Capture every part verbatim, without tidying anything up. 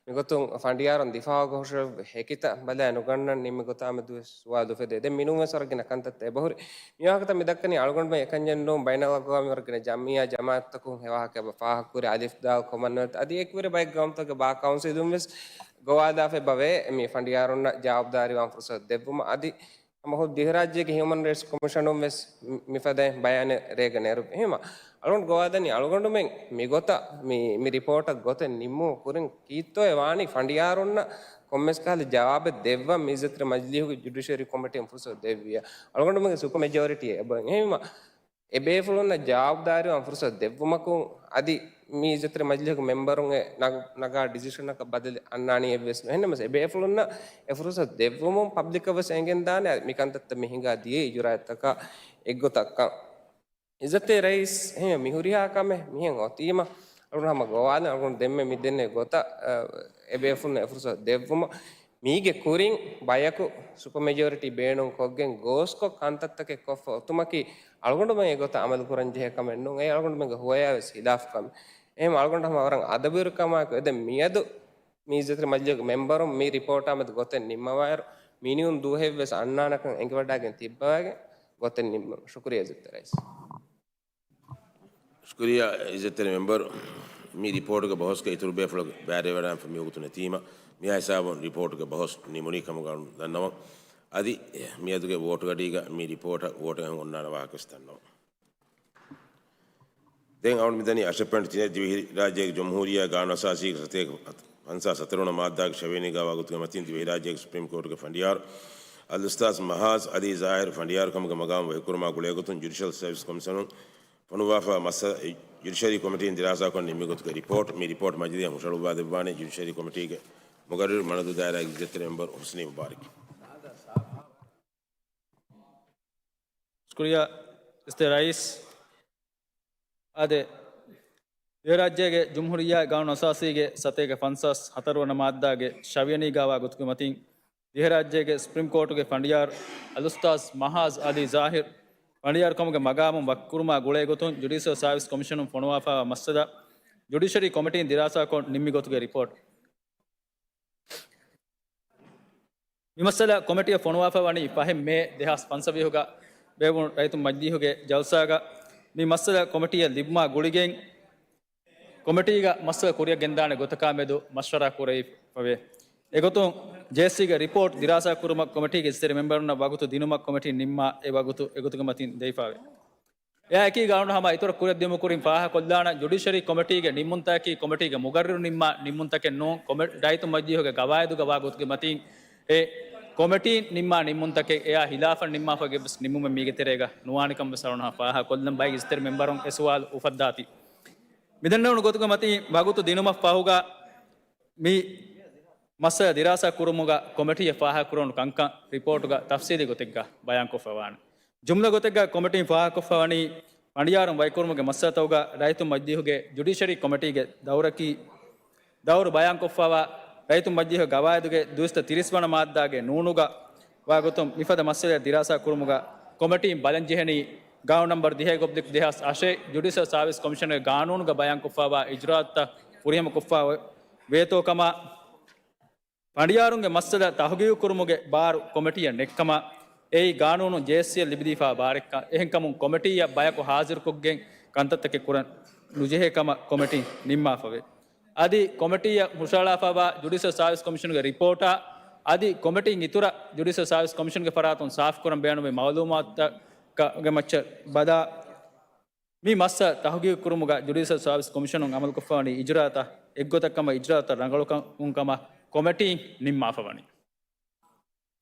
މިގޮތުން ފަނޑިޔާރުން ދިފާއުގަ ހުށަ ހެކިތައް ބަލާ ނުގަންނަން ނިންމި ގޮތާމެދުވެސް ސުވާލު އުފެދޭ. ދެން މިނޫންވެސް ވަރަށް ގިނަ ކަންތައްތައް އެބަހުރި. މިވާހަކަތައް މިދައްކަނީ އަޅުގަނޑުމެން އެކަންޏެއް ނޫން، ބައިނަލްއަގްވާމީ ވަރަށް ގިނަ ޖަމްއިއްޔާ ޖަމާއަތްތަކުން އެ ވާހަކަ އެބަ ފާހަގަކުރި. އަލިފް ދާލް ކޮމަންވެލްތް އަދި އެކުވެރި ބައެއް ގައުމުތަކުގެ ބާ ކައުންސިލުން ވެސް ގޮވާލާފަ އެބަވޭ މި ފަނޑިޔާރުންނަށް ޖަވާބުދާރީވާން ފުރުސަތު ދެއްވުމަށް. އަދި ހަމަ ހު ދިވެހިރާއްޖޭގެ ހިއުމަން ރައިޓްސް ކޮމިޝަނުން ވެސް މި-، މިފަދައިން ބަޔާނެއް ރޭގަ ނެރު. އެހެންވީމަ، އަޅުގަނޑު ގޮވާލަނީ އަޅުގަނޑުމެން މި ގޮތަށް މި، މި ރިޕޯޓަށް ގޮތެއް ނިންމުމަށް ކުރިން ކީއްތޯއެ ވާނީ ފަނޑިޔާރުންނަށް ކޮންމެސް ކަހަލަ ޖަވާބެއް ދެއްވަން މި އިއްޒަތްތެރި މަޖިލީހުގެ ޖުޑިޝަރީ ކޮމިޓީން ފުރުސަތު ދެއްވިއްޔާ. އަޅުގަނޑުމެންގެ ސުޕަ މެޖޯރިޓީ އެބަ އިން. އެހެންވީމަ، އެ ބޭފުޅުންނަށް ޖަވާބުދާރީވާން ފުރުސަތު ދެއްވުމަކުން، އަދި މި އިއްޒަތްތެރި މަޖިލީހުގެ މެމްބަރުން އެ ނަގ-، ނަގާ ޑިސިޝަނަކަށް ބަދަލެއް އަންނާނީ އެއްވެސް ނުހެންނަމަސް، އެ ބޭފުޅުންނަށް އެ ފުރުސަތު ދެއްވުމުން ޕަބްލިކަށް ވެސް އެނގެންދާނެ މި ކަންތައްތައް މި ހިނގާ ދިޔަ އިޖުރާއަތްތަކާ އެއްގޮތަށްކަން. އިއްޒަތްތެރި ރައީސް، އެހެން މި ހުރިހާ ކަމެއް މިހެން އޮތީމަ، އަޅުގަނޑު ހަމަ ގޮވާލަން އަޅުގަނޑު ދެންމެ މި ދެންނެވި ގޮތަށް، އަ، އެ ބޭފުޅުންނަށް އެ ފުރުސަތު ދެއްވުމަށް. މީގެ ކުރިން ބަޔަކު ސުޕަ މެޖޯރިޓީ ބޭނުން ކޮށްގެން ގޯސްކޮށް ކަންތައްތަކެއް ކޮށްފަ އޮތުމަކީ، އަޅުގަނޑުމެން އެގޮތަށް އަމަލު ކުރަން ޖެހޭ ކަމެއް ނޫން. އެއީ އަޅުގަނޑުމެންގެ ހުވަޔާ ވެސް ހިލާފު ކަމެއް. އެހެން އަޅުގަނޑު ހަމަ ވަރަށް އަދަބުވެރިކަމާއެކު އެދެން މިއަދު މި އިއްޒަތްތެރި މަޖިލީހުގެ މެމްބަރުން މި ރިޕޯޓާ މެދު ގޮތެއް ނިންމަވާއިރު، މިނިވަން ދުވަހެއްވެސް އަންނާނެކަން އެނގިވަޑައިގެން ތިއްބަވައިގެން ގޮތެއް ނިންމަން. ޝުކުރިއްޔާ އިއްޒަތްތެރި ރައީސް. ޝުކުރިއްޔާ އިއްޒަތްތެރި މެމްބަރު، މި ރިޕޯޓުގެ ބަހުސްގައި އިތުރު ބޭފުޅަކު ބައިވެރިވެވަޑައިގެންފަ މިވަގުތު ނެތީމަ، މިހާ ހިސާބުން ރިޕޯޓުގެ ބަހުސް ނިމުނީ ކަމުގަ ދަންނަވަން. އަދި މިއަދުގެ ވޯޓުގަޑީގަ މި ރިޕޯޓަށް ވޯޓު އެހުން އޮންނާނެ ވާހަކަވެސް ދަންނަވަން. ދެން އަޅުގަނޑު މިދަނީ އަށެއް ޕޮއިންޓް ތިނެއް. ދިވެހިރާއްޖޭގެ ޖުމްހޫރިއްޔާ ގާނޫނުއަސާސީގެ ސަތޭކަ ފަންސާސް ހަތަރުވަނަ މާއްދާގެ ށަވިޔަނީ ގާވާ ގޮތުގެ މަތިން ދިވެހިރާއްޖޭގެ ސުޕްރީމް ކޯޓުގެ ފަނޑިޔާރު އަލްއުސްތާޛް މަހާޒް އަލީ ޒާހިރު ފަނޑިޔާރުކަމުގެ މަގާމު ވަކިކުރުމާ ގުޅޭގޮތުން ޖުޑިޝަލް ސަރވިސް ކޮމިޝަނުން ފޮނުވާފަ މައްސަލަ ޖުޑިޝަރީ ކޮމިޓީން ދިރާސާކޮށް ނިންމި ގޮތުގެ ރިޕޯޓް. މި ރިޕޯޓް މަޖިލީހަށް ހުށަހަޅުއްވާ ދެއްވާނެ ޖުޑިޝަރީ ކޮމިޓީގެ މުގައްރިރު މަނަދޫ ދާއިރާގެ އިއްޒަތްތެރި މެމްބަރު ހުސްނީ މުބާރަކް. ޝުކުރިއްޔާ އިއްޒަތްތެރި ރައީސް. އާދެ، ދިވެހިރާއްޖޭގެ ޖުމްހޫރިއްޔާ ގާނޫނު އަސާސީގެ ސަތޭކަ ފަންސާސް ހަތަރުވަނަ މާއްދާގެ ޝަވިޔަނީ ގާވާ ގޮތުގެ މަތިން، ދިވެހިރާއްޖޭގެ ސުޕްރީމް ކޯޓުގެ ފަނޑިޔާރު އަލްއުސްތާޛް މަހާޒް އަލީ ޒާހިރު ފަނޑިޔާރުކަމުގެ މަގާމުން ވަކިކުރުމާ ގުޅޭގޮތުން ޖުޑިޝަލް ސާވިސް ކޮމިޝަނުން ފޮނުވާފައިވާ މައްސަލަ ޖުޑިޝަރީ ކޮމިޓީން ދިރާސާކޮށް ނިންމި ގޮތުގެ ރިޕޯޓް. މި މައްސަލަ ކޮމިޓީއަށް ފޮނުވާފަ ވަނީ ފަހެއް މޭ ދެހާސް ފަންސަވީހުގަ ބޭއްވުނު ރައްޔިތުން މަޖިލީހުގެ ޖަލްސާގަ. މި މައްސަލަ ކޮމިޓީއަށް ލިބުމާ ގުޅިގެން، ކޮމިޓީގަ މައްސަލަ ކުރިއަށް ގެންދާނެ ގޮތަކާ މެދު މަޝްވަރާ ކުރެވިފަވޭ. އެގޮތުން ޖޭސީގެ ރިޕޯޓް ދިރާސާ ކުރުމަށް ކޮމިޓީގެ އިއްޒަތްތެރި މެމްބަރުންނަށް ވަގުތު ދިނުމަށް ކޮމިޓީން ނިންމާ އެ ވަގުތު އެގޮތުގެ މަތިން ދެވިފަވޭ. އެއާއެކީ ގާނޫނު ހަމަ އިތުރަށް ކުރިއަށްދިއުމުގެ ކުރިން ފާހަގަކޮށްލާނަން، ޖުޑިޝަރީ ކޮމިޓީގެ ނިންމުންތަކަކީ ކޮމިޓީގެ މުގައްރިރު ނިންމާ ނިންމުންތަކެއް ނޫން، ކޮމި-، ރައްޔިތުން މަޖިލީހުގެ ގަވާއިދުގަ ވާ ގޮތުގެ މަތިން އެ ކޮމިޓީން ނިންމާ ނިންމުންތަކެއް އެއާ ހިލާފަށް ނިންމާފަ ގެ ވެސް ނިންމުމެއް މީގެ ތެރޭގަ ނުވާނެ ކަން ވެސް އަޅުގަނޑު ފާހަގަކޮށްލަން. ބައެއް އިއްޒަތްތެރި މެމްބަރުން އެ ސުވާލު އުފައްދާތީ. މިދެންނެވުނު ގޮތުގެ މަތިން ވަގުތު ދިނުމަށް ފަހުގަ މި މައްސަލަ ދިރާސާ ކުރުމުގަ ކޮމިޓީއަށް ފާހަގަކުރެވުނު ކަންކަން ރިޕޯޓުގަ ތަފްސީލީ ގޮތެއްގަ ބަޔާންކޮށްފަވާނެ. ޖުމްލަ ގޮތެއްގަ ކޮމިޓީން ފާހަގަކޮށްފަވަނީ، ފަނޑިޔާރުން ވަކިކުރުމުގެ މައްސަލަތަކުގަ ރައްޔިތުން މަޖިލީހުގެ ޖުޑިޝަރީ ކޮމިޓީގެ ދައުރަކީ، ދައުރު ބަޔާންކޮށްފަވާ ރައްޔިތުން މަޖިލީހުގެ ގަވާއިދުގެ ދުއިސައްތަ ތިރީސް ވަނަ މާއްދާގެ ނޫނުގަ ވާގޮތުން މިފަދަ މައްސަލައެއް ދިރާސާ ކުރުމުގަ ކޮމިޓީން ބަލަންޖެހެނީ ގާނޫނު ނަމްބަރު ދިހައެއް އޮބްލިކް ދެހާސް އަށެއް ޖުޑިޝަލް ސާވިސް ކޮމިޝަނުގެ ގާނޫނުގަ ބަޔާންކޮށްފަވާ އިޖުރާއަތްތައް ފުރިހަމަކޮށްފަ ވޭތޯ ކަމަށް، ފަނޑިޔާރުންގެ މައްސަލަ ތަހުގީގު ކުރުމުގެ ބާރު ކޮމިޓީއަށް ނެއްކަމަށް، އެއީ ގާނޫނުން ޖޭއެސްސީއަށް ލިބިދީފާ ބާރެއްކަން. އެހެންކަމުން ކޮމިޓީއަށް ބަޔަކު ހާޒިރުކޮށްގެން ކަންތައްތަކެއް ކުރަން ނުޖެހޭ ކަމަށް ކޮމިޓީން ނިންމާފަވޭ. އަދި ކޮމިޓީއަށް ހުށަހަޅާފަވާ ޖުޑިޝަލް ސާވިސް ކޮމިޝަނުގެ ރިޕޯޓާ އަދި ކޮމިޓީން އިތުރަށް ޖުޑިޝަލް ސާވިސް ކޮމިޝަނުގެ ފަރާތުން ސާފުކުރަން ބޭނުންވި މައުލޫމާތުތަކުގެ މައްޗަށް ބަލާ، މި މައްސަލަ ތަހުގީގު ކުރުމުގަ ޖުޑިޝަލް ސާވިސް ކޮމިޝަނުން އަމަލުކޮށްފަވަނީ އިޖުރާއަތަށް އެއްގޮތަށް ކަމަށް އިޖުރާއަތަށް ރަނގަޅުކަމުން ކަމަށް ކޮމިޓީން ނިންމާފަވަނީ.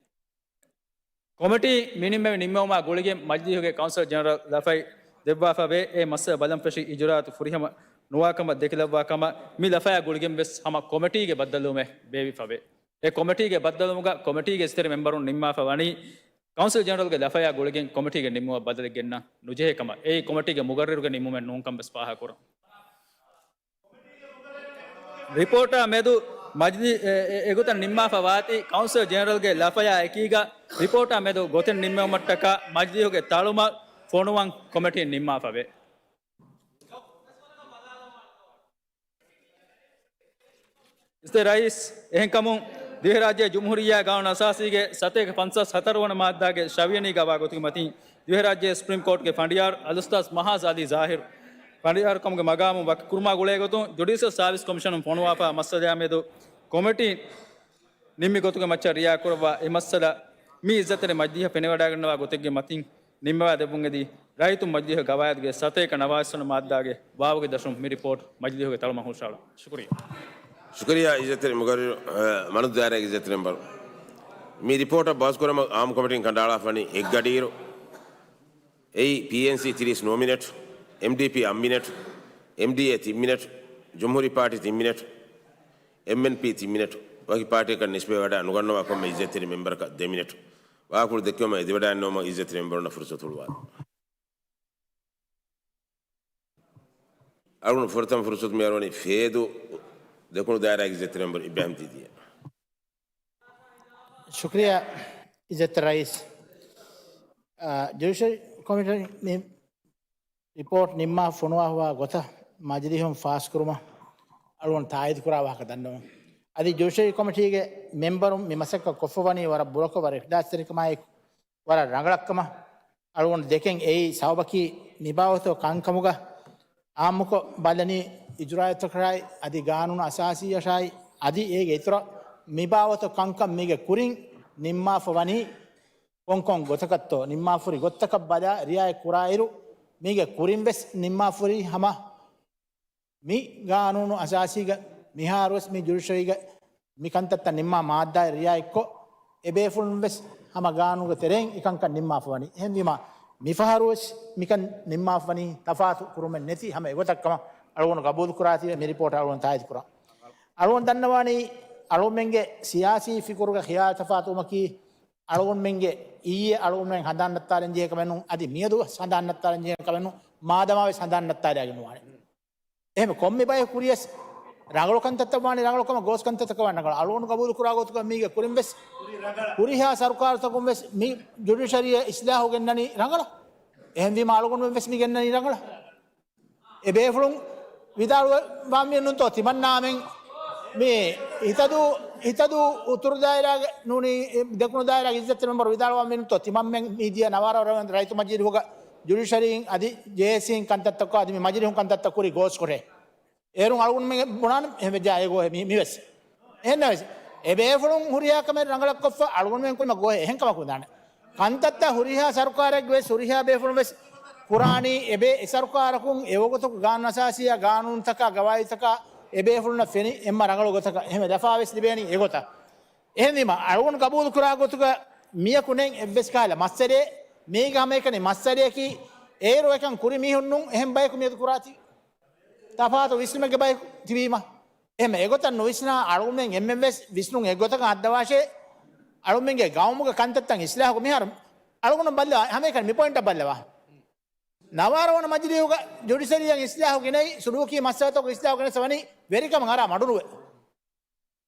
ކޮމިޓީ މިނިންމެވި ނިންމެވުމާ ގުޅިގެން މަޖިލީހުގެ ކައުންސިލް ޖެނެރަލް ލަފައި ދެއްވާފަ ވޭ. އެ މައްސަލަ ބަލަން ފެށި އިޖުރާއަތު ފުރިހަމަ ނުވާ ކަމަށް ދެކިލައްވާ ކަމަށް މި ލަފަޔާ ގުޅިގެން ވެސް ހަމަ ކޮމިޓީގެ ބައްދަލުވުމެއް ބޭއްވިފަ ވޭ. އެ ކޮމިޓީގެ ބައްދަލުވުމުގަ ކޮމިޓީގެ އިއްޒަތްތެރި މެމްބަރުން ނިންމާފަ ވަނީ ކައުންސިލް ޖެނެރަލްގެ ލަފަޔާ ގުޅިގެން ކޮމިޓީގެ ނިންމުމަށް ބަދަލެއް ގެންނަން ނުޖެހޭ ކަމަށް. އެއީ ކޮމިޓީގެ މުގައްރިރުގެ ނިންމުމެއް ނޫންކަން ވެސް ފާހަގަކުރަން. ރިޕޯޓާ މެދު މަޖިލީ-، އެ-، އެ-، އެގޮތަށް ނިންމާފަ ވާތީ ކައުންސިލް ޖެނެރަލްގެ ލަފަޔާ އެކީގަ ރިޕޯޓާ މެދު ގޮތެއް ނިންމެވުމަށްޓަކާ މަޖިލީހުގެ ތަޅުމަށް ފޮނުވަން ކޮމިޓީން ނިންމާފަ ވޭ. އިސްތެ ރައީސް، އެހެންކަމުން ދިވެހިރާއްޖޭ ޖުމްހޫރިއްޔާ ގާނޫނު އަސާސީގެ ސަތޭކަ ފަންސާސް ހަތަރު ވަނަ މާއްދާގެ ށަވިޔަނީ ގަވާ ގޮތުގެ މަތިން ދިވެހިރާއްޖޭ ސުޕްރީމް ކޯޓްގެ ފަނޑިޔާރު އަލްއުސްތާޛް މަހާޒް އަލީ ޒާހިރު ފަނޑިޔާރުކަމުގެ މަގާމު ވަކިކުރުމާ ގުޅޭގޮތުން ޖުޑިޝަލް ސާވިސް ކޮމިޝަނުން ފޮނުވާފަ މައްސަލައާމެދު ކޮމިޓީން ނިންމި ގޮތުގެ މައްޗަށް ރިއާކުރައްވާ އެ މައްސަލަ މި އިއްޒަތްތެރި މަޖިލީހަށް ފެނިވަޑައިގަންނަވާ ގޮތެއްގެ މަތިން ނިންމަވާ ދެއްވުން އެދި، ރައްޔިތުން މަޖިލީހުގެ ގަވާއިދުގެ ސަތޭކަ ނަވާސް ވަނަ މާއްދާގެ ބާވަގެ ދަށުން މި ރިޕޯޓް މަޖިލީހުގެ ތަޅުމަށް ހުށަހަޅަން. ޝުކުރިއްޔާ. ޝުކުރިއްޔާ އިއްޒަތްތެރި މުގައްރިރު، އަ، މަނުދާއިރާގެ އިއްޒަތްތެރި މެމްބަރު. މި ރިޕޯޓަށް ބަހުސްކުރުމަށް އާއްމު ކޮމިޓީން ކަނޑައަޅާފަނީ އެއްގަޑިއިރު. އެއީ ޕީއެންސީ ތިރީސް ނޯމިނޭޓް، އެމްޑީޕީ އަށް މިނެޓް، އެމްޑީއޭ ތިން މިނެޓް، ޖުމްހޫރީ ޕާޓީ ތިން މިނެޓް، އެމްއެންޕީ ތިން މިނެޓް، ވަކި ޕާޓީއަކަށް ނިސްބަތްވެވަޑައި ނުގަންނަވާ ކޮންމެ އިއްޒަތްތެރި މެމްބަރަކަށް ދެ މިނެޓް. ވާހަކަފުޅު ދެއްކެވުމަށް އެދިވަޑައިގަންނަވުމަށް އިއްޒަތްތެރި މެމްބަރުންނަށް ފުރުސަތު ހުޅުވާލަން. އަޅުގަނޑު ފުރަތަމަ ފުރުސަތު މި އަރުވަނީ ފޭދޫ ދެކުނު ދާއިރާގެ އިއްޒަތްތެރި މެމްބަރު އިބްރާހިމް ދީދީއަށް. ޝުކްރިޔާ އިއްޒަތްތެރި ރައީސް. އާ، ޖުޑިޝަރީ ކޮމިޓީ މި ރިޕޯޓް ނިންމާ ފޮނުވާފަވާ ގޮތަށް މަޖިލީހުން ފާސްކުރުމަށް އަޅުގަނޑު ތާއީދުކުރާ ވާހަކަ ދަންނަވަން. އަދި ޖުޑިޝަރީ ކޮމިޓީގެ މެމްބަރުން މި މަސައްކަތް ކޮށްފަވަނީ ވަރަށް ބުރަކޮށް ވަރަށް އިޚްލާޞްތެރިކަމާއެކު ވަރަށް ރަނގަޅަށްކަމަށް އަޅުގަނޑު ދެކެން އެއީ ސަބަބަކީ މިބާވަތު ކަންކަމުގަ އާއްމުކޮށް ބަލަނީ އިޖުރާއަތަކާއި އަދި ގާނޫނު އަސާސީއަށާއި އަދި އޭގެ އިތުރަށް މިބާވަތު ކަންކަން މީގެ ކުރިން ނިންމާފަ ވަނީ ކޮންކޮން ގޮތަކަށްތޯ ނިންމާފުރި ގޮތަކަށް ބަލާ ރިއާޔަތް ކުރާއިރު، މީގެ ކުރިން ވެސް ނިންމާފުރި ހަމަ މި ގާނޫނު އަސާސީގަ މިހާރުވެސް މި ޖުޑިޝަރީގަ މި ކަންތައްތައް ނިންމާ މާއްދާއެއް ރިއާޔަތްކޮށް، އެބޭފުޅުން ވެސް ހަމަ ގާނޫނުގެ ތެރެއިން އެކަންކަން ނިންމާފަވަނީ. އެހެންވީމާ، މިފަހަރުވެސް މިކަން ނިންމާފަވަނީ ތަފާތު ކުރުމެއް ނެތި ހަމަ އެގޮތަށްކަމަށް އަޅުގަނޑު ގަބޫލުކުރާތީވެ މި ރިޕޯޓަށް އަޅުގަނޑު ތާއީދުކުރަން. އަޅުގަނޑު ދަންނަވާނީ، އަޅުގަނޑުމެންގެ ސިޔާސީ ފިކުރުގެ ޚިޔާލު ތަފާތުވުމަކީ، އަޅުގަނޑުމެންގެ އިއްޔެ އަޅުގަނޑުމެން ހަނދާން ނައްތާލަން ޖެހޭ ކަމެއް ނޫން، އަދި މިއަދު ވެސް ހަނދާން ނައްތާލަން ޖެހޭ ކަމެއް ނޫން، މާދަމާ ވެސް ހަނދާން ނައްތާލައިގެން ނުވާނެ. އެހެން ކޮންމެ ބައެއް ކުރިޔަސް ރަނގަޅު ކަންތައްތައް ވާނީ ރަނގަޅު ކަމަށް، ގޯސް ކަންތައްތަކަށް ވާނީ ރަނގަޅު. އަޅުގަނޑު ގަބޫލު ކުރާ ގޮތުގަ މީގެ ކުރިން ވެސް ހުރިހާ ސަރުކާރުތަކުން ވެސް މި ޖުޑިޝަރީއަށް އިސްލާހު ގެންނަނީ ރަނގަޅަށް. އެހެންވީމަ އަޅުގަނޑުމެން ވެސް މި ގެންނަނީ ރަނގަޅަށް. އެ ބޭފުޅުން ވިދާޅުވާ މި ނޫންތޯ ތިމަންނާމެން މި ހިތަދޫ، ހިތަދޫ އުތުރު ދާއިރާގެ ނޫނީ ދެކުނު ދާއިރާގެ އިއްޒަތްތެރި މެމްބަރު ވިދާޅުވާ މި ނޫންތޯ ތިމަންމެން މި ދިޔަ ނަވާރަ ރައްޔިތު މަޖިލީހުގަ ޖުޑިޝަރީން އަދި ޖޭއެސްސީން ކަންތައްތައްކޮށް އަދި މި މަޖިލީހުން ކަންތައްތައް ކުރީ ގޯސްކޮށޭ. އޭރުން އަޅުގަނޑުމެން ބުނާނެ އެހެން ވެއްޖާ އެ ގޯހެއް މި، މިވެސް. އެހެންނަމަވެސް، އެ ބޭފުޅުން ހުރިހާ ކަމެއް ރަނގަޅަށްކޮށްފަ އަޅުގަނޑުމެން ކުރިމަ ގޯހެއް އެހެން ކަމަކު ދާނެ. ކަންތައްތައް ހުރިހާ ސަރުކާރެއްގެ ވެސް ހުރިހާ ބޭފުޅުން ވެސް ކުރާނީ އެބޭ، އެ ސަރުކާރަކުން އެވަގުތު ގާނޫނު އަސާސީއާ ގާނޫނުތަކާ ގަވާއިދުތަކާ އެ ބޭފުޅުންނަށް ފެނި އެންމެ ރަނގަޅު ގޮތަކަށް އެހެން ލަފާ ވެސް ލިބޭނީ އެގޮތަށް. އެހެންވީމަ، އަޅުގަނޑު ގަބޫލު ކުރާ ގޮތުގަ މިޔަކު ނެތް އެއްވެސް ކަހަލަ މައްސަލައެއް، މީގަ ހަމައެކަނި މައްސަލަޔަކީ، އޭރު އެކަން ކުރި މީހުންނުން އެހެން ބަޔަކު މިއަދު ކުރާތީ. ތަފާތު ވިސްނުމެއްގެ ބަޔަކު ތިބީމަ. އެހެން އެގޮތަށް ނުވިސްނާ، އަޅުގަނޑުމެން އެންމެން ވެސް ވިސްނުން އެއްގޮތަކަށް ހައްދަވާށޭ، އަޅުގަނޑުމެންގެ ގައުމުގެ ކަންތައްތައް އިސްލާހު މިހާރު އަޅުގަނޑު ބައްލަވާ، ހަމައެކަނި މި ޕޮއިންޓަށް ބައްލަވާ. ނަވާރަ ވަނަ މަޖިލީހުގަ ޖުޑިޝަރީއަށް އިސްލާހު ގެނައި، ސުލޫކީ މައްސަލަތަކުގަ އިސްލާހު ގެނެސް ވަނީ ވެރިކަމަށް އަރާ މަޑުނުވެ.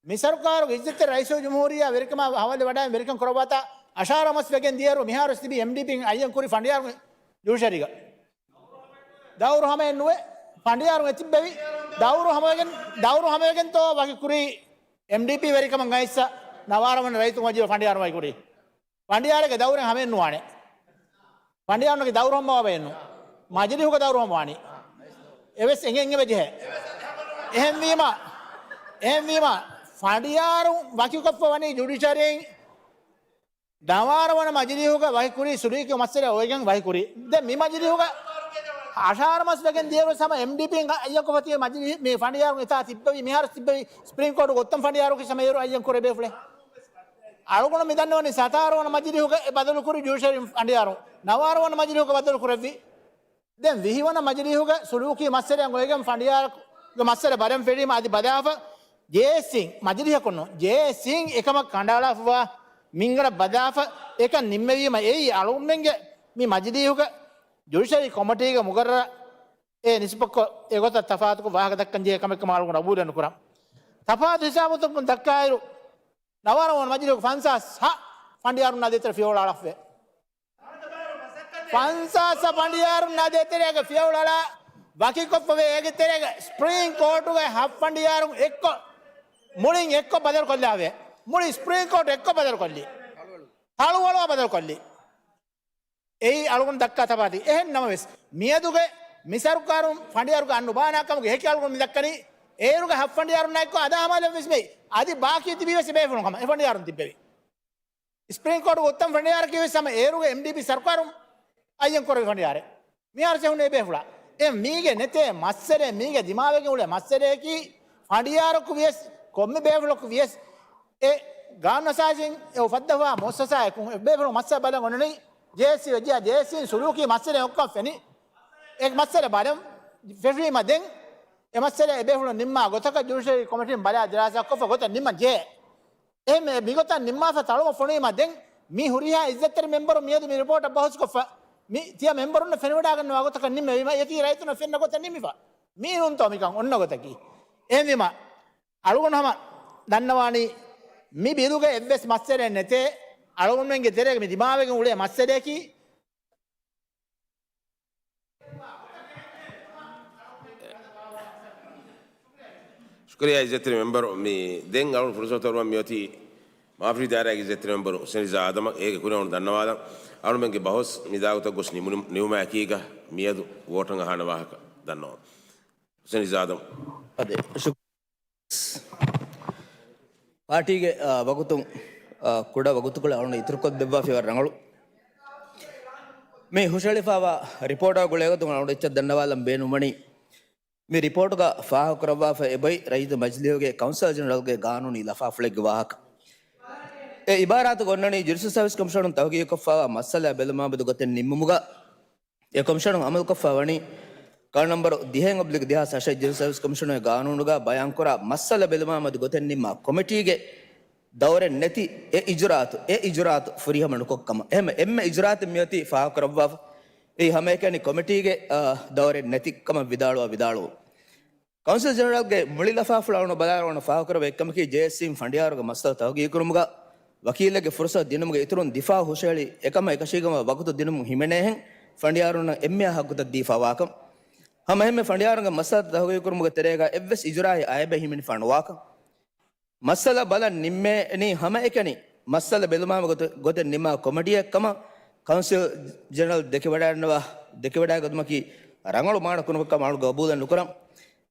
މި ސަރުކާރުގެ އިއްޒަތްތެރި ރައީސުލްޖުމްހޫރިއްޔާ ވެރިކަމާ ހަވާލު ވަޑައި ވެރިކަން ކުރައްވާތާ، އަށާރަ މަސް ވެގެން ދިޔައިރު މިހާރު ތިބީ އެމްޑީޕީން އައްޔަން ކުރި ފަނޑިޔާރު ޖުޑިޝަރީގަ. ދައުރު ހަމައެއް ނުވެ، ފަނޑިޔާރު އެތިއްބެވި. ދައުރު ހަމަވެގެން، ދައުރު ހަމަވެގެންތޯ ވަކި ކުރީ އެމްޑީޕީ ވެރިކަމަށް އައިއްސަ ނަވާރަ ވަނަ ރައްޔިތު މަޖިލީހު ފަނޑިޔާރު ވަކި ކުރީ. ފަނޑިޔާރެއްގެ ދައުރެއް ހަމައެއް ނުވާނެ. ފަނޑިޔާރުންގެ ދައުރު ހަމަވާ ބައެއް ނޫން. މަޖިލީހުގެ ދައުރު ހަމަވާނީ. އެވެސް އެނގެ އެނގެ ވެޖެހޭ. އެހެންވީމަ، އެހެންވީމަ، ފަނޑިޔާރު ވަކިކޮށްފަ ވަނީ ޖުޑިޝަރީން ނަވާރަ ވަނަ މަޖިލީހުގަ ވަކިކުރީ، ސުލޫކީ މައްސަލަ އޮވެގެން ވަކިކުރީ. ދެން މި މަޖިލީހުގަ އަށާރަ މަސް ވެގެން ދިޔައިރު ހަމަ އެމްޑީޕީން އައްޔަންކޮށްފަ ތިބި މަޖިލީހު މި ފަނޑިޔާރު އެތާ ތިއްބެވި، މިހާރު ތިއްބެވި، ސްޕްރީމް ކޯޓު ގޮއްތަން ފަނޑިޔާރު ކި ހަމަ އޭރު އައްޔަން ކުރޭ ބޭފުޅެއް. އަޅުގަނޑު މި ދަންނަވަނީ ސަތާރަ ވަނަ މަޖިލީހުގަ އެ ބަދަލުކުރި ޖުޑިޝަރީ ފަނޑިޔާރު ނަވާރަ ވަނަ މަޖިލީހުގަ ބަދަލު ކުރެއްވި. ދެން ވިހި ވަނަ މަޖިލީހުގަ ސުލޫކީ މައްސަލައަށް އޮވެގެން ފަނޑިޔާރުގެ މައްސަލަ ބަލަން ފެށީމަ އަދި ބަލާފަ، ޖޭއެސްސީން، މަޖިލީހަކުން ނޫން، ޖޭއެސްސީން އެކަމަށް ކަނޑައަޅާފަވާ މިންގަނޑަށް ބަލާފަ، އެކަން ނިންމެވީމަ އެއީ އަޅުގަނޑުމެންގެ މި މަޖިލީހުގަ ޖުޑިޝަރީ ކޮމިޓީގެ މުގައްރަރަށް އެ ނިސްބަތްކޮށް އެގޮތަށް ތަފާތުކޮށް ވާހަކަ ދައްކަން ޖެހޭ ކަމެއް ކަމަށް އަޅުގަނޑު ގަބޫލެއް ނުކުރަން. ތަފާތު ހިސާބުތަކުން ދައްކާއިރު، ނަވާރަ ވަނަ މަޖިލީހުގަ ފަންސާސް ހަ ފަނޑިޔާރުންނާ ދޭތެރޭ ފިޔަވަޅު އަޅާފަވޭ. ފަންސާސް ފަނޑިޔާރުންނާ ދޭތެރޭގެ ފިޔަވަޅު އަޅާ ވަކިކޮށްފަވޭ. އޭގެ ތެރޭގަ ސްޕްރީމް ކޯޓުގެ ހަ ފަނޑިޔާރުން އެއްކޮށް، މުޅިން އެއްކޮށް ބަދަލު ކޮށްލާވޭ. މުޅި ސްޕްރީމް ކޯޓް އެއްކޮށް ބަދަލު ކޮށްލީ. ހަޅުވަޅުވާ ބަދަލު ކޮށްލީ. އެއީ އަޅުގަނޑު ދައްކާ ތަފާތީ. އެހެން ނަމަވެސް، މިއަދުގެ މި ސަރުކާރުން ފަނޑިޔާރުގެ އަންނު ބާނާ ކަމުގެ ހެކި އަޅުގަނޑު މި ދައްކަނީ، އޭރުގެ ހަ ފަނޑިޔާރުންނާއެއްކޮށް އަދާ ހަމަލަށް ވެސް މެއި. އަދި ބާކީ ތިބީ ވެސް އެބޭފުޅުން ހަމަ އެ ފަނޑިޔާރުން ތިއްބެވި. ސްޕްރީމް ކޯޓުގެ އުއްތަން ފަނޑިޔާރަކީ ވެސް ހަމަ އޭރުގެ އެމްޑީޕީ ސަރުކާރުން އައްޔަން ކުރެވި ފަނޑިޔާރެއް. މިހާރު ސެހުނޭ ބޭފުޅާ. އެ މީގެ ނެތޭ މައްސަލައެއް މީގެ ދިމާވެގެން އުޅޭ މައްސަލައަކީ ފަނޑިޔާރަކު ވިޔަސް ކޮންމެ ބޭފުޅަކު ވިޔަސް އެ ގާނޫނު އަސާސީން އެ އުފައްދަވާ މުއައްސަސާއެކު އެ ބޭފުޅު މައްސަލަ ބަލަން އޮންނަނީ ޖޭއެސްސީ ވެއްޖިޔާ ޖޭއެސްސީން ސުލޫކީ މައްސަލައެއް އޮއްކަން ފެނި އެ މައްސަލަ ބަލަން ފެށީމަ ދެން އެ މައްސަލަ އެ ބޭފުޅުން ނިންމާ ގޮތަކަށް ޖުޑިޝަރީ ކޮމިޓީން ބަލާ ދިރާސާ ކޮށްފަ ގޮތަށް ނިންމަން ޖެހޭ. އެހެން މިގޮތަށް ނިންމާފަ ތަޅުމަށް ފޮނުވީމަ ދެން މި ހުރިހާ އިއްޒަތްތެރި މެމްބަރު މިއަދު މި ރިޕޯޓަށް ބަހުސްކޮށްފަ މި ތިޔަ މެމްބަރުންނަށް ފެނިވަޑާގަންނަވާ ގޮތަކަށް ނިންމެވީމަ އޭތި ރައްޔިތުންނަށް ފެންނަ ގޮތަށް ނިންމިފަ. މީނުންތޯ މިކަން އޮންނަ ގޮތަކީ؟ އެހެންވީމަ އަޅުގަނޑު ހަމަ ދަންނަވާނީ މި ބިލުގަ އެއްވެސް މައްސަލައެއް ނެތޭ. އަޅުގަނޑުމެންގެ ތެރޭގަ މި ދިމާވެގެން އުޅޭ މައްސަލައަކީ ޝުކުރިއްޔާ އިއްޒަތްތެރި މެމްބަރު. މި ދެން އަޅުގަނޑު ފުރުސަތު އަރުވަން މިއޮތީ މާފަރީ ދާއިރާގެ އިއްޒަތްތެރި މެމްބަރު ހުސެން ރިޒާ އާދަމަށް. އޭގެ ކުރިން އަޅުގަނޑު ދަންނަވާލަން. އަޅުމެންގެ ބަހުސް މި ދާގޮތަށް ގޮސް ނިމުނު-، ނިމުމާ އެކީގަ މިއަދު ވޯޓަށް އަހާނެ ވާހަކަ ދަންނަވަން. ހުސެން ރިޒާ އާދަމް. އަދެ، ޝު-، ޕާޓީގެ، އާ، ވަގުތުން، އާ، ކުޑަ ވަގުތުކޮޅެއް އަޅުގަނޑު އިތުރުކޮށްދެއްވާފައިވާ ރަނގަޅު. މި ހުށަހެޅިފައިވާ ރިޕޯޓާ ގުޅޭގޮތުން އަޅުގަނޑު އެއްޗެއް ދަންނަވާލަން ބޭނުންވަނީ، މި ރިޕޯޓުގަ ފާހަގަކުރައްވާފަ އެބައި ރައްޔިތު މަޖިލީހުގެ ކައުންސިލް ޖެނެރަލްގެ ގާނޫނީ ލަފާފުޅެއްގެ ވާހަކަ. އެ އިބާރާތުގަ އޮންނަނީ ޖުޑިޝަލް ސަރވިސް ކޮމިޝަނުން ތަހުގީގުކޮށްފައިވާ މައްސަލައާ ބެލުމާމެދު ގޮތެއް ނިންމުމުގަ، އެ ކޮމިޝަނުން އަމަލުކޮށްފަ ވަނީ ކާން ނަމްބަރު ދިހައިން އޮބްލިގް ދެހާސް އަށެއް ޖެނެރަލް ސަރވިސް ކޮމިޝަނުގެ ގާނޫނުގަ ބަޔާންކުރާ މައްސަލަ ބެލުމާމެދު ގޮތެއް ނިންމާ ކޮމިޓީގެ ދައުރެއް ނެތި އެ އިޖުރާތު، އެ އިޖުރާތު ފުރިހަމަ ނުކޮށްކަމަށް. އެހެން އެންމެ އިޖުރާތެއް މިއޮތީ ފާހަގަކުރައްވާފަ. އެއީ ހަމައެކަނި ކޮމިޓީގެ، އާ، ދައުރެއް ނެތި ކަމަށް ވިދާޅުވާ ވިދާޅުވުން. ކައުންސިލް ޖެނެރަލްގެ މުޅި ލަފާފުޅު އަޅުގަނޑު ބަލާއިރު އަޅުގަނޑު ފާހަގަކުރެވޭ އެއްކަމަކީ، ޖޭއެސްސީން ފަނޑިޔާރުގެ މައްސަލަ ތަހުގީގުކުރުމުގަ ވަކީލެއްގެ ފުރުސަތު ދިނުމުގެ އިތުރުން ދިފާއު ހުށަހެޅި އެކަމަށް އެކަށީގެންވާ ވަގުތު ދިނުމުން ހިމެނޭހެން ފަނޑިޔާރުންނަށް އެންމެހާ ހައްގުތައް ދީފާވާކަން. ހަމަ އެހެންމެ ފަނޑިޔާރުންގެ މައްސަލަތައް ތަހުގީގުކުރުމުގެ ތެރޭގަ އެއްވެސް އިޖުރާއެއް އައިބެއް ހިމެނިފާ ނުވާކަން. މައްސަލަ ބަލަން ނިންމޭނީ ހަމައެކަނި މައްސަލަ ބެލުމާމެދު ގޮތެއް ނިންމާ ކޮމިޓީއެއް ކަމަށް ކައުންސިލް ޖެނެރަލް ދެކެވަޑައިގަންނަވާ، ދެކެވަޑައިގަތުމަކީ ރަނގަޅު މާނަ ކުރުމެއް ކަމަށް އަޅުގަނޑު ގަބޫލެއް ނުކުރަން.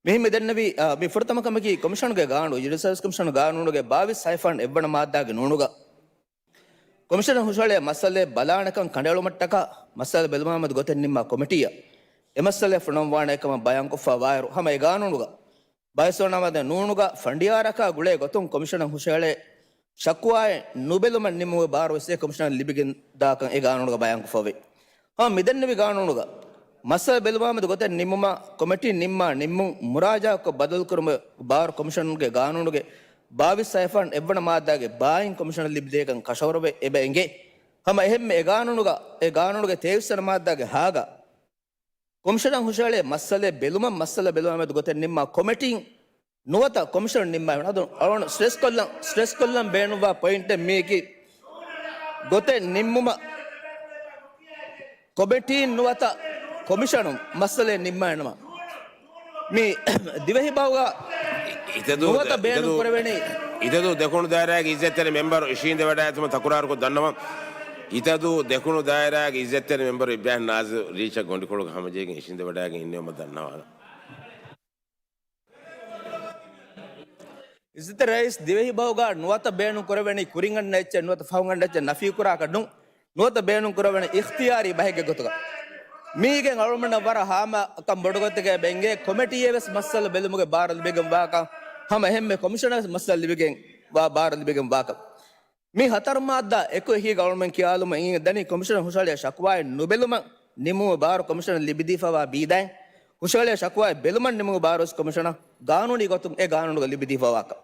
މިހެން މި ދެންނެވީ، އާ، މި ފުރަތަމަ ކަމަކީ ކޮމިޝަނުގެ ގާނޫނު، ޖުޑިޝަލް ސަރވިސް ކޮމިޝަނުގެ ގާނޫނުގެ ބާވީސް ހައިފާން އެއްވަނަ މާއްދާގެ ނޫނުގަ ކޮމިޝަނަށް ހުށަހެޅޭ މައްސަލައެއް ބަލާނެކަން ކަނޑައެޅުމަށްޓަކާ މައްސަލަ ބެލުމާމެދު ގޮތެއް ނިންމާ ކޮމިޓީއަށް އެ މައްސަލައެއް ފޮނުއްވާނެ ކަމަށް ބަޔާންކޮށްފަ ވާއިރު، ހަމަ އެ ގާނޫނުގަ ބާވީސް ވަނަ މާއްދާ ނޫނުގަ ފަނޑިޔާރަކާ ގުޅޭ ގޮތުން ކޮމިޝަނަށް ހުށަހެޅޭ ޝަކުވާއެއް ނުބެލުމަށް ނިންމުމުގެ ބާރު ވެސް އެ ކޮމިޝަނަށް ލިބިގެން ދާކަން އެ ގާނޫނުގަ ބަޔާންކޮށްފަވޭ. ހަމަ މިދެންނެވި ގާނޫނުގަ މައްސަލަ ބެލުމާމެދު ގޮތެއް ނިންމުމަށް ކޮމިޓީން ނިންމާ ނިންމުން މުރާޖާކޮށް ބަދަލުކުރުމުގެ ބާރު ކޮމިޝަނުގެ ގާނޫނުގެ ބާވީސް ހައިފާން އެއްވަނަ މާއްދާގެ ބާއިން ކޮމިޝަނަށް ލިބިދޭކަން ކަށަވަރުވެ އެބަ އެނގޭ. ހަމަ އެހެންމެ އެ ގާނޫނުގަ، އެ ގާނޫނުގެ ތޭވީސް ވަނަ މާއްދާގެ ހާގަ ކޮމިޝަނަށް ހުށަހެޅޭ މައްސަލައެއް ބެލުމަށް މައްސަލަ ބެލުމާމެދު ގޮތެއް ނިންމާ ކޮމިޓީން ނުވަތަ ކޮމިޝަނުން ނިންމާ ވަނީ. އަދު އަޅުގަނޑު ސްޓްރެސް ކޮށްލަން، ސްޓްރެސް ކޮށްލަން ބޭނުންވާ ޕޮއިންޓެއް މީކީ، ގޮތެއް ނިންމުމަށް ކޮމިޓީން ނުވަތަ ކޮމިޝަނުން މައްސަލައެއް ނިންމާނަމަ، މި ދިވެހިބަހުގަ އިތަދޫ ނުވަތަ ދެ-، ބޭނުން އިތަދޫ، ކުރެވެނީ. އިތަދޫ ދެކުނު ދާއިރާގެ އިއްޒަތްތެރި މެމްބަރު އިށީނދެވަޑައިގަތުމަށް ތަކުރާރުކޮށް ދަންނަވަން. އިތަދޫ ދެކުނު ދާއިރާގެ އިއްޒަތްތެރި މެމްބަރު އިބްރާހިމް ނާޒިރު ރީއްޗަށް ގޮނޑިކޮޅުގަ ހަމަޖެހިގެން އިށީނދެވަޑައިގެން އިންނެވުމަށް ދަންނަވާލަން. އިއްޒަތްތެރި ރައީސް، ދިވެހިބަހުގަ ނުވަތަ ބޭނުން ކުރެވެނީ ކުރިން އަންނަ އެއްޗެއް ނުވަތަ ފަހުން އަންނަ އެއްޗެއް ނަފީކުރާކަށް ނޫން. ނުވަތަ ބޭނުން ކުރެވެނީ އިޚްތިޔާރީ ބަހެއްގެ ގޮތުގަ. މީގެން އަޅުގަނޑަށް ވަރަށް ހާމަކަން ބޮޑުގޮތެކޭ އެބަ އެނގޭ، ކޮމިޓީއެއް ވެސް މައްސަލަ ބެލުމުގެ ބާރު ލިބިގެން ވާކަން، ހަމަ އެހެންމެ ކޮމިޝަނަށް ވެސް މައްސަލަ ލިބިގެން ވާ، ބާރު ލިބިގެން ވާކަން. މި ހަތަރު މާއްދާ އެކު އެކީގަ އަޅުގަނޑުމެން ކިޔާލުމަށް އިނގޭ ދަނީ ކޮމިޝަނަށް ހުށަހެޅޭ ޝަކުވާއެއް ނުބެލުމަށް ނިމުމުގެ ބާރު ކޮމިޝަނަށް ލިބިދީފައިވާ ބީދައިން، ހުށަހެޅޭ ޝަކުވާއެއް ބެލުމަށް ނިމުމުގެ ބާރު ވެސް ކޮމިޝަނަށް ގާނޫނީ ގޮތުން އެ ގާނޫނުގަ ލިބިދީފައިވާކަން.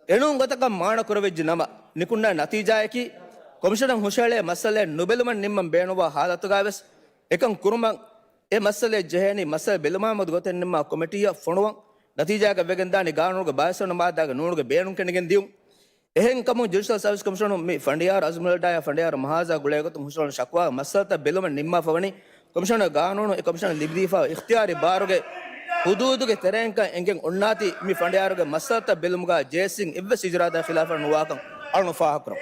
އެނޫން ގޮތަކަށް މާނަ ކުރެވިއްޖެ ނަމަ، ނިކުންނަ ނަތީޖާއަކީ، ކޮމިޝަނަށް ހުށަހެޅޭ މައްސަލައެއް ނުބެލުމަށް ނިންމަން ބޭނުންވާ ހާލަތުގައި ވެސް، އެކަން ކުރުމަށް އެ މައްސަލައަށް ޖެހޭނީ މައްސަލަ ބެލުމާމެދު ގޮތެއް ނިންމާ ކޮމިޓީއަށް ފޮނުވަން، ނަތީޖާއަކަށް ވެގެންދާނީ ގާނޫނުގެ ބާވީސް ވަނަ މާއްދާގެ ނޫނުގެ ބޭނުން ކެނޑިގެން ދިޔުން. އެހެންކަމުން ޖުޑިޝަލް ސަރވިސް ކޮމިޝަނުން މި ފަނޑިޔާރު އަޒްމުލް ޑާޔާ ފަނޑިޔާރު މަހާޒާ ގުޅޭގޮތުން ހުށަހަޅުނު ޝަކުވާގެ މައްސަލަތައް ބެލުމަށް ނިންމާފަ ވަނީ، ކޮމިޝަނުގެ ގާނޫނު އެ ކޮމިޝަނަށް ލިބިދީފައިވާ އިޚްތިޔާރީ ބާރުގެ ހުދޫދުގެ ތެރެއިންކަން އެނގެން އޮންނާތީ މި ފަނޑިޔާރުގެ މައްސަލަތައް ބެލުމުގަ ޖޭސީން އެއްވެސް އިޖުރާތައް ޚިލާފަށް ނުވާކަން އަޅުން ފާހަގަކުރަމު.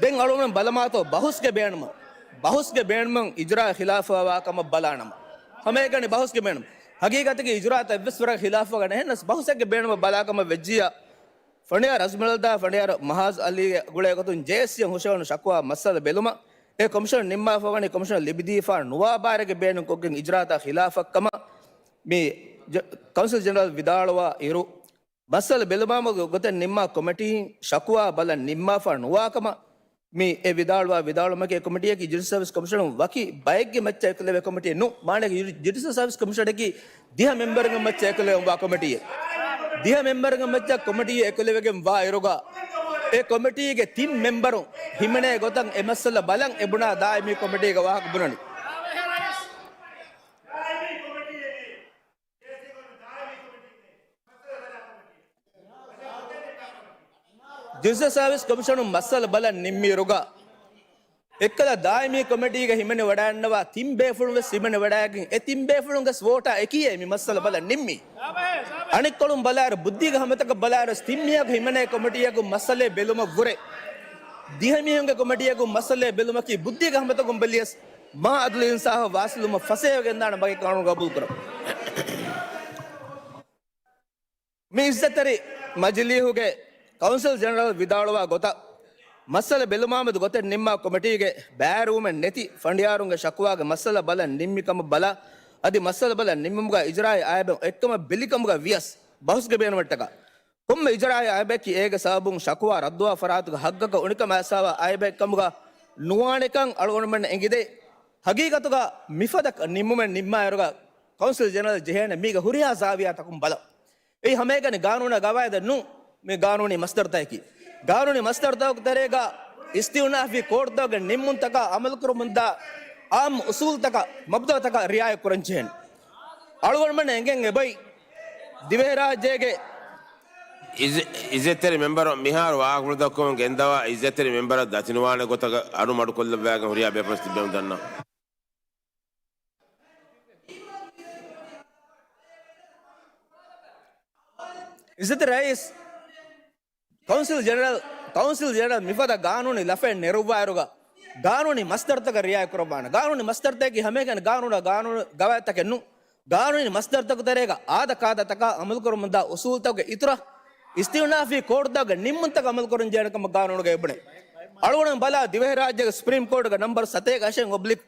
ދެން އަޅުގަނޑު ބަލަމާތޯ ބަހުސްގެ ބޭނުމަށް، ބަހުސްގެ ބޭނުމަށް އިޖުރާ ޚިލާފަށް ވާ ކަމަށް ބަލާނަމަ. ހަމައެކަނި ބަހުސްގެ ބޭނުމަށް. ހަގީގަތަކީ އިޖުރާތައް އެއްވެސް ވަރަށް ޚިލާފަށް ނެހެންނަސް ބަހުސެއްގެ ބޭނުމަށް ބަލާ ކަމަށް ވެއްޖިއްޔާ. ފަނޑިޔާރު އަޒްމަލްދާ ފަނޑިޔާރު މަހާޒް އަލީގެ ގުޅޭ ގޮތުން ޖޭސީއަށް ހުށަހެޅުނު ޝަކުވާ މައްސަލަ ބެލުމަށް އެ ކޮމިޝަނުން ނިންމާފަ ވަނީ ކޮމިޝަނުން ލިބިދީފާ ނުވާ ބާރެއްގެ ބޭނުން ކޮށްގެން އިޖުރާތައް ޚިލާފަށް ކަމަށް މި ޖ-، ކައުންސިލް ޖެނެރަލް ވިދާޅުވާ އިރު، މައްސަލަ ބެލުމާމު ގޮތެއް ނިންމާ ކޮމިޓީން ޝަކުވާ ބަލަން ނިންމާފަ ނުވާކަމަށް މި އެ ވިދާޅުވާ ވިދާޅުމަކީ ކޮމިޓީއަކީ ޖުޑިޝަލް ސާވިސް ކޮމިޝަނުން ވަކި ބައެއްގެ މައްޗަށް އެކުލެވޭ ކޮމިޓީއެއް ނޫން. މާނައަކީ ޖުޑި-، ޖުޑިޝަލް ސާވިސް ކޮމިޝަނަކީ ދިހަ މެމްބަރުންގެ މައްޗަށް އެކުލެވެން ވާ ކޮމިޓީއެއް. ދިހަ މެމްބަރުންގެ މައްޗަށް ކޮމިޓީ އެކުލެވިގެން ވާ އިރުގަ، އެ ކޮމިޓީގެ ތިން މެމްބަރުން ހިމެނޭ ގޮތަށް އެ މައްސަލަ ބަލަން އެ ބުނާ ދާއިމީ ކޮމިޓީގެ ވާހަކަ ބުނަނީ. ޖުޑިޝަލް ސާވިސް ކޮމިޝަނުން މައްސަލަ ބަލަން ނިންމިއިރުގަ، އެއްކަލަ ދާއިމީ ކޮމިޓީގަ ހިމެނި ވަޑައިންނަވާ ތިން ބޭފުޅުން ވެސް ހިމެނި ވަޑައިގެން، އެ ތިން ބޭފުޅުންގެ ވޯޓާ އެކީއޭ މި މައްސަލަ ބަލަން ނިންމީ. އަނެއްކޮޅުން ބަލާއިރު ބުއްދީގެ ހަމަތަކަށް ބަލާއިރު ވެސް ތިން މީހަކު ހިމެނޭ ކޮމިޓީއަކުން މައްސަލައެއް ބެލުމަށް ވުރެ، ދިހަ މީހުންގެ ކޮމިޓީއަކުން މައްސަލައެއް ބެލުމަކީ ބުއްދީގެ ހަމަތަކުން ބެލިޔަސް މާ އަދުލު އިންސާފަށް ވާސިލުވުމަށް ފަސޭހަވެގެންދާނެ ބަގެއް ޤާނޫނު ގަބޫލު ކުރަން. މި އިއްޒަތްތެރި މަޖިލީހުގެ ކައުންސިލް ޖެނެރަލް ވިދާޅުވާ ގޮތަށް، މައްސަލަ ބެލުމާމެދު ގޮތެއް ނިންމާ ކޮމިޓީގެ ބައިވެރިވުމެއް ނެތި ފަނޑިޔާރުންގެ ޝަކުވާގެ މައްސަލަ ބަލަން ނިންމި ކަމަށް ބަލާ، އަދި މައްސަލަ ބަލަން ނިންމުމުގަ އިޖުރާއީ އައިބެއް އޮތްކަމަށް ބެލިކަމުގަ ވިޔަސް ބަހުސްގެ ބޭނުމަށްޓަކާ ކޮންމެ އިޖުރާއީ އައިބެއްކީ އޭގެ ސަބަބުން ޝަކުވާ ރައްދުވާ ފަރާތުގެ ހައްގަކަށް އުނިކަމަށް އައިސްފަވާ އައިބެއް ކަމުގަ ނުވާނެކަން އަޅުގަނޑުމެންނަށް އެނގިދޭ. ހަގީގަތުގަ މިފަދަ ނިންމުމެއް ނިންމާއިރުގަ ކައުންސިލް ޖެނެރަލް ޖެހޭނެ މީގެ ހުރިހާ ޒާވިޔާތަކުން ބަލަން. އެއީ ހަމައެކަނި ގާނޫނާ ގަވާއިދެއް ނޫން، މި ގާނޫނީ މަސްދަރުތަކަކީ. ގާނޫނީ މަސްދަރުތަކުގެ ތެރޭގަ އިސްތިއުނާފީ ކޯޑްތަކުގެ ނިންމުންތަކާ އަމަލުކުރަމުންދާ އާއްމު އުސޫލުތަކާ މަބްދައުތަކާ ރިއާޔަތް ކުރަންޖެހޭނެ. އަޅުގަނޑުމެންނަށް އެނގެން އެބައި ދިވެހިރާއްޖޭގެ އިޒް-، އިއްޒަތްތެރި މެމްބަރު މިހާރު ވާހަކަފުޅު ދައްކަމުން ގެންދަވާ އިއްޒަތްތެރި މެމްބަރަށް ދަތިނުވާނެ ގޮތަކަށް އަޑު މަޑުކޮށްލައްވައިގެން ހުރިހާ ބޭފުޅުން ތިއްބެވުން ދަންނަވަން. އިއްޒަތްތެރި ރައީސް، ކައުންސިލް ޖެނެރަލް، ކައުންސިލް ޖެނެރަލް މިފަދަ ގާނޫނީ ލަފައެއް ނެރުއްވާއިރުގަ، ގާނޫނީ މަސްދަރުތަކަށް ރިއާޔަތް ކުރައްވާނެ. ގާނޫނީ މަސްދަރުތަކަކީ ހަމައެކަނި ގާނޫނާ ގާނޫނު ގަވާއިދުތަކެއް ނޫން. ގާނޫނީ މަސްދަރުތަކުގެ ތެރޭގަ އާދަ ކާދަތަކާ އަމަލުކުރަމުންދާ އުސޫލުތަކުގެ އިތުރަށް، އިސްތިއުނާފީ ކޯޑުތަކުގެ ނިންމުންތަކަށް އަމަލުކުރަންޖެހޭނެ ކަމަށް ގާނޫނުގައި ބުނޭ. އަޅުގަނޑު ބަލާ ދިވެހިރާއްޖޭގެ ސުޕްރީމް ކޯޓުގެ ނަމްބަރު ސަތޭކަ އަށެއް އޮބްލިކް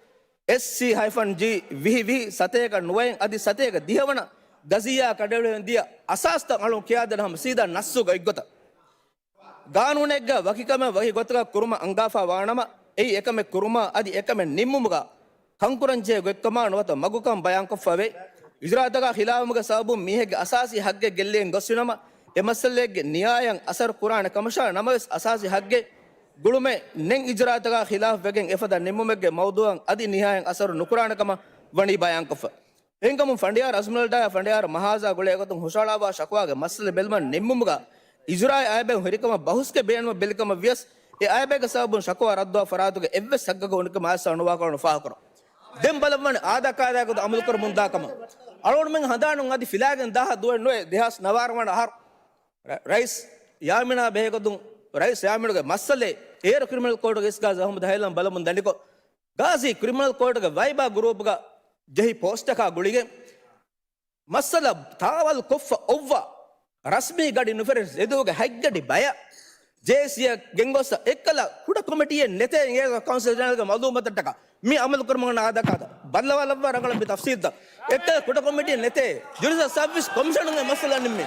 އެސްސީ ހައިފަން ޖީ ވިހި ވިހި ސަތޭކަ ނުވައެއް އަދި ސަތޭކަ ދިހަ ވަނަ ގަޒިއްޔާ ކަނޑައެޅިގެން ދިޔަ އަސާސްތައް އަޅުން ކިޔާދޭނަ ހަމަ ސީދާ ނައްސުގަ އޮތްގޮތަށް. ގާނޫނެއްގަ ވަކިކަމެއް ވަކި ގޮތަކަށް ކުރުމަށް އަންގާފާ ވާނަމަ، އެއީ އެކަމެއް ކުރުމަށް އަދި އެކަމެއް ނިންމުމުގަ ކަންކުރަންޖެހޭ ގޮތްކަމާ ނުވަތަ މަގުކަން ބަޔާންކޮށްފަވޭ. އިޖުރާތަކާ ޚިލާފުމުގެ ސަބަބުން މީހެއްގެ އަސާސީ ހައްގެއް ގެއްލިގެން ގޮސްފިނަމަ، އެ މައްސަލައެއްގެ ނިހާޔަތް އަސަރު ކުރާނެ ކަމަށާ ނަމަވެސް އަސާސީ ހައްގެއް ގުޅުމެއް ނެތް އިޖުރާތަކާ ޚިލާފްވެގެން އެފަދަ ނިންމުމެއްގެ މައުޟޫއަށް އަދި ނިހާޔަތް އަސަރު ނުކުރާނެ ކަމަށް ވަނީ ބަޔާންކޮށްފަ. އެހެންކަމުން ފަނޑިޔާރު އަޒްމަލްޑާއާ ފަނޑިޔާރު މަހާޒާ ގުޅޭ ގޮތުން ހުށަހަޅާފަވާ ޝަކުވާގެ މައްސަލަ ބެލުމަށް ނިންމުމުގަ އިޖުރާއީ އައިބެއް ހުރިކަމަށް ބަހުސްގެ ބޭނުމަށް ބެލިކަމަށް ވިޔަސް، އެ އައިބެއްގެ ސަބަބުން ޝަކުވާ ރައްދުވާ ފަރާތުގެ އެއްވެސް ހައްގަކަށް އުނިކަމެއް އައިސްފަ ނުވާކަމަށް ފާހަގަކުރަން. ދެން ބަލަންވާނެ އާދަކާދައިގެ ގޮތުން އަމަލުކުރަމުންދާ ކަމަށް. އަޅުގަނޑުމެން ހަނދާނުން އަދި ފިލާގެން ދާހަ ދުވަހެއް ނުވޭ ދެހާސް ނަވާރަ ވަނަ އަހަރު. ރަ-، ރައީސް ޔާމީނާ ބެހޭގޮތުން، ރައީސް ޔާމީނުގެ މައްސަލައެއް އޭރު ކްރިމިނަލް ކޯޑުގެ އިސްގާޒް އަހުމަދު ހައިލަމް ބަލަމުން ދަނޑިކޮށް، ގާޒީ ކްރިމިނަލް ކޯޑުގެ ވައިބާ ގުރޫޕްގަ ޖެހި ޕޯސްޓަކާ ގުޅިގެން، މައްސަލަ ތާވަލް ކޮށްފަ އޮއްވާ، ރަސްމީ ގަޑި ނުފެރި ޒެދޫގެ ހަތްގަޑި ބަޔަށް ޖޭސީއަށް ގެންގޮސް އެއްކަލަ ކުޑަ ކޮމިޓީއެއް ނެތޭ އިނގޭ ކައުންސިލް ޖެނެރަލްގެ މައުލޫމަތަށްޓަކާ މި އަމަލުކުރަމުން އާދަކާދަ ބައްލަވާލައްވާ ރަނގަޅަށް މި ތަފްސީލްތައް. އެއްކަލަ ކުޑަ ކޮމިޓީއެއް ނެތޭ. ޖުޑިޝަލް ސަރވިސް ކޮމިޝަނުގެ މައްސަލަ ނިންމީ.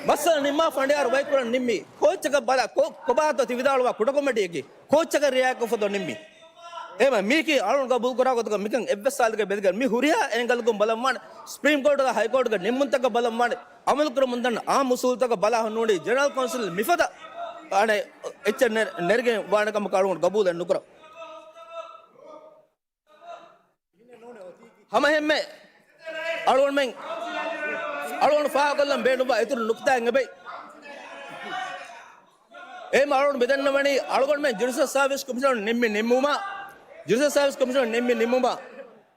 މައްސަލަ ނިންމާ ފަނޑިޔާރު ވަކިކުރަން ނިންމީ. ކޯއްޗަކަށް ބަލާ، ކޮ-، ކޮބާތޯ ތި ވިދާޅުވާ ކުޑަ ކޮމިޓީއަކީ؟ ކޯއްޗަކަށް ރިއާޔަތްކޮށްފަ ދޯ ނިންމީ؟ އެހެންވެ މީކީ އަޅުން ގަބޫލުކުރާ ގޮތަކަށް މިކަން އެއްވެސް ސާލެއްގަ ބެލިގެން މި ހުރިހާ އޭނގަލަކުން ބަލަންވާނެ. ސްޕްރީމް ކޯޓްގަ ހައިކޯޓްގެ ނިންމުންތަކަށް ބަލަންވާނެ. އަމަލުކުރަމުންދަން އާއްމު އުސޫލުތަކަށް ބަލާ ހުންނޫނީ ޖެނެރަލް ކައުންސިލް މިފަދަ އަނެއް އެއްޗެއް ނެ-، ނެރިގެން ވާނެ ކަމަކަށް އަޅުގަނޑު ގަބޫލެއް ނުކުރަން. ހަމައެހެންމެ އަޅުގަނޑުމެން އަޅުގަނޑު ފާހަގަކޮށްލަން ބޭނުންވާ އިތުރު ނުކުތާއެއް އެބައި. އެހެން އަޅުގަނޑު މިދަންނަވަނީ އަޅުގަނޑުމެން ޖުޑިޝަލް ސާވިސް ކޮމިޝަނުން ނިންމި ނިންމުމާ، ޖުޑިޝަލް ސާވިސް ކޮމިޝަނުން ނިންމި ނިންމުމާ،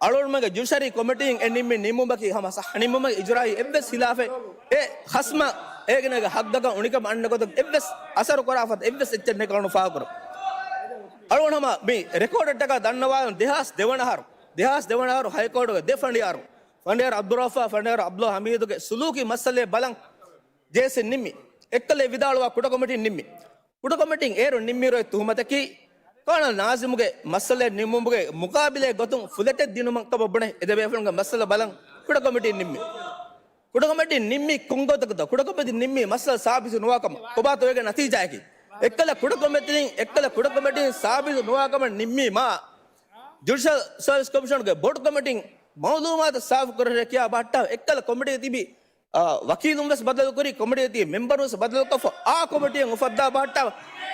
އަޅުގަނޑުމެންގެ ޖުޑިޝަރީ ކޮމިޓީން އެ ނިންމި ނިންމުމަކީ ހަމަ ސައްހަ ނިންމުމެއް. އިޖުރާއީ އެއްވެސް ހިލާފެއް އެ ޚަސްމަށް އޭގެނޭގެ ހައްގަކަށް އުނިކަމަށް އަންނަ ގޮތަށް އެއްވެސް އަސަރު ކުރާ ފަދަ އެއްވެސް އެއްޗެއް ނެތް ކަމަށް ފާހަގަކުރަން. އަޅުގަނޑު ހަމަ މި ރެކޯޑަށްޓަކާ ދަންނަވާލަން ދެހާސް ދެވަނަ އަހަރު، ދެހާސް ދެވަނަ އަހަރު ހައިކޯޓުގެ ދެ ފަނޑިޔާރު، ފަނޑިޔާރު އަބްދުއްރައުފާ، ފަނޑިޔާރު އަބްދުލް ހަމީދުގެ ސުލޫކީ މައްސަލައެއް ބަލަން ޖޭސީ ނިންމި. އެއްކަލޭ ވިދާޅުވާ ކުޑަ ކޮމިޓީން ނިންމި. ކުޑަ ކޮމިޓީން އޭރު ނިންމިއިރު އޮތް ތުހުމަތަކީ، ކާނަލް ނާޒިމުގެ މައްސަލައެއް ނިންމުމުގެ މުގާބިލޭ ގޮތުން ފުލެޓެއް ދިނުމަށް ކަމަށް ބުނެ އެ ދެބޭފުޅުންގެ މައްސަލަ ބަލަން ކުޑަ ކޮމިޓީން ނިންމި. ކުޑަ ކޮމިޓީން ނިންމީ ކޮން ގޮތަކަށްތޯ؟ ކުޑަ ކޮމިޓީން ނިންމީ މައްސަލަ ސާބިތު ނުވާ ކަމަށް. ކޮބާތޯ އޭގެ ނަތީޖާއަކީ؟ އެއްކަލަ ކުޑަ ކޮމިޓީން، އެއްކަލަ ކުޑަ ކޮމިޓީން ސާބިތު ނުވާ ކަމަށް ނިންމީމާ، ޖުޑިޝަލް ސަރވިސް ކޮމިޝަންގެ ބޮޑު ކޮމިޓީން މައުލޫމާތު ސާފު ކުރަން ކިޔާ ބަހައްޓާ އެއްކަލަ ކޮމިޓީ ތިބި އާ، ވަކީލުން ވެސް ބަދަލުކުރި، ކޮމިޓީއަށް ތިބި މެމްބަރުން ވެސް ބަދަލުކޮށްފަ، އާ ކޮމިޓީއެއް އުފައްދާ ބަހައްޓާ،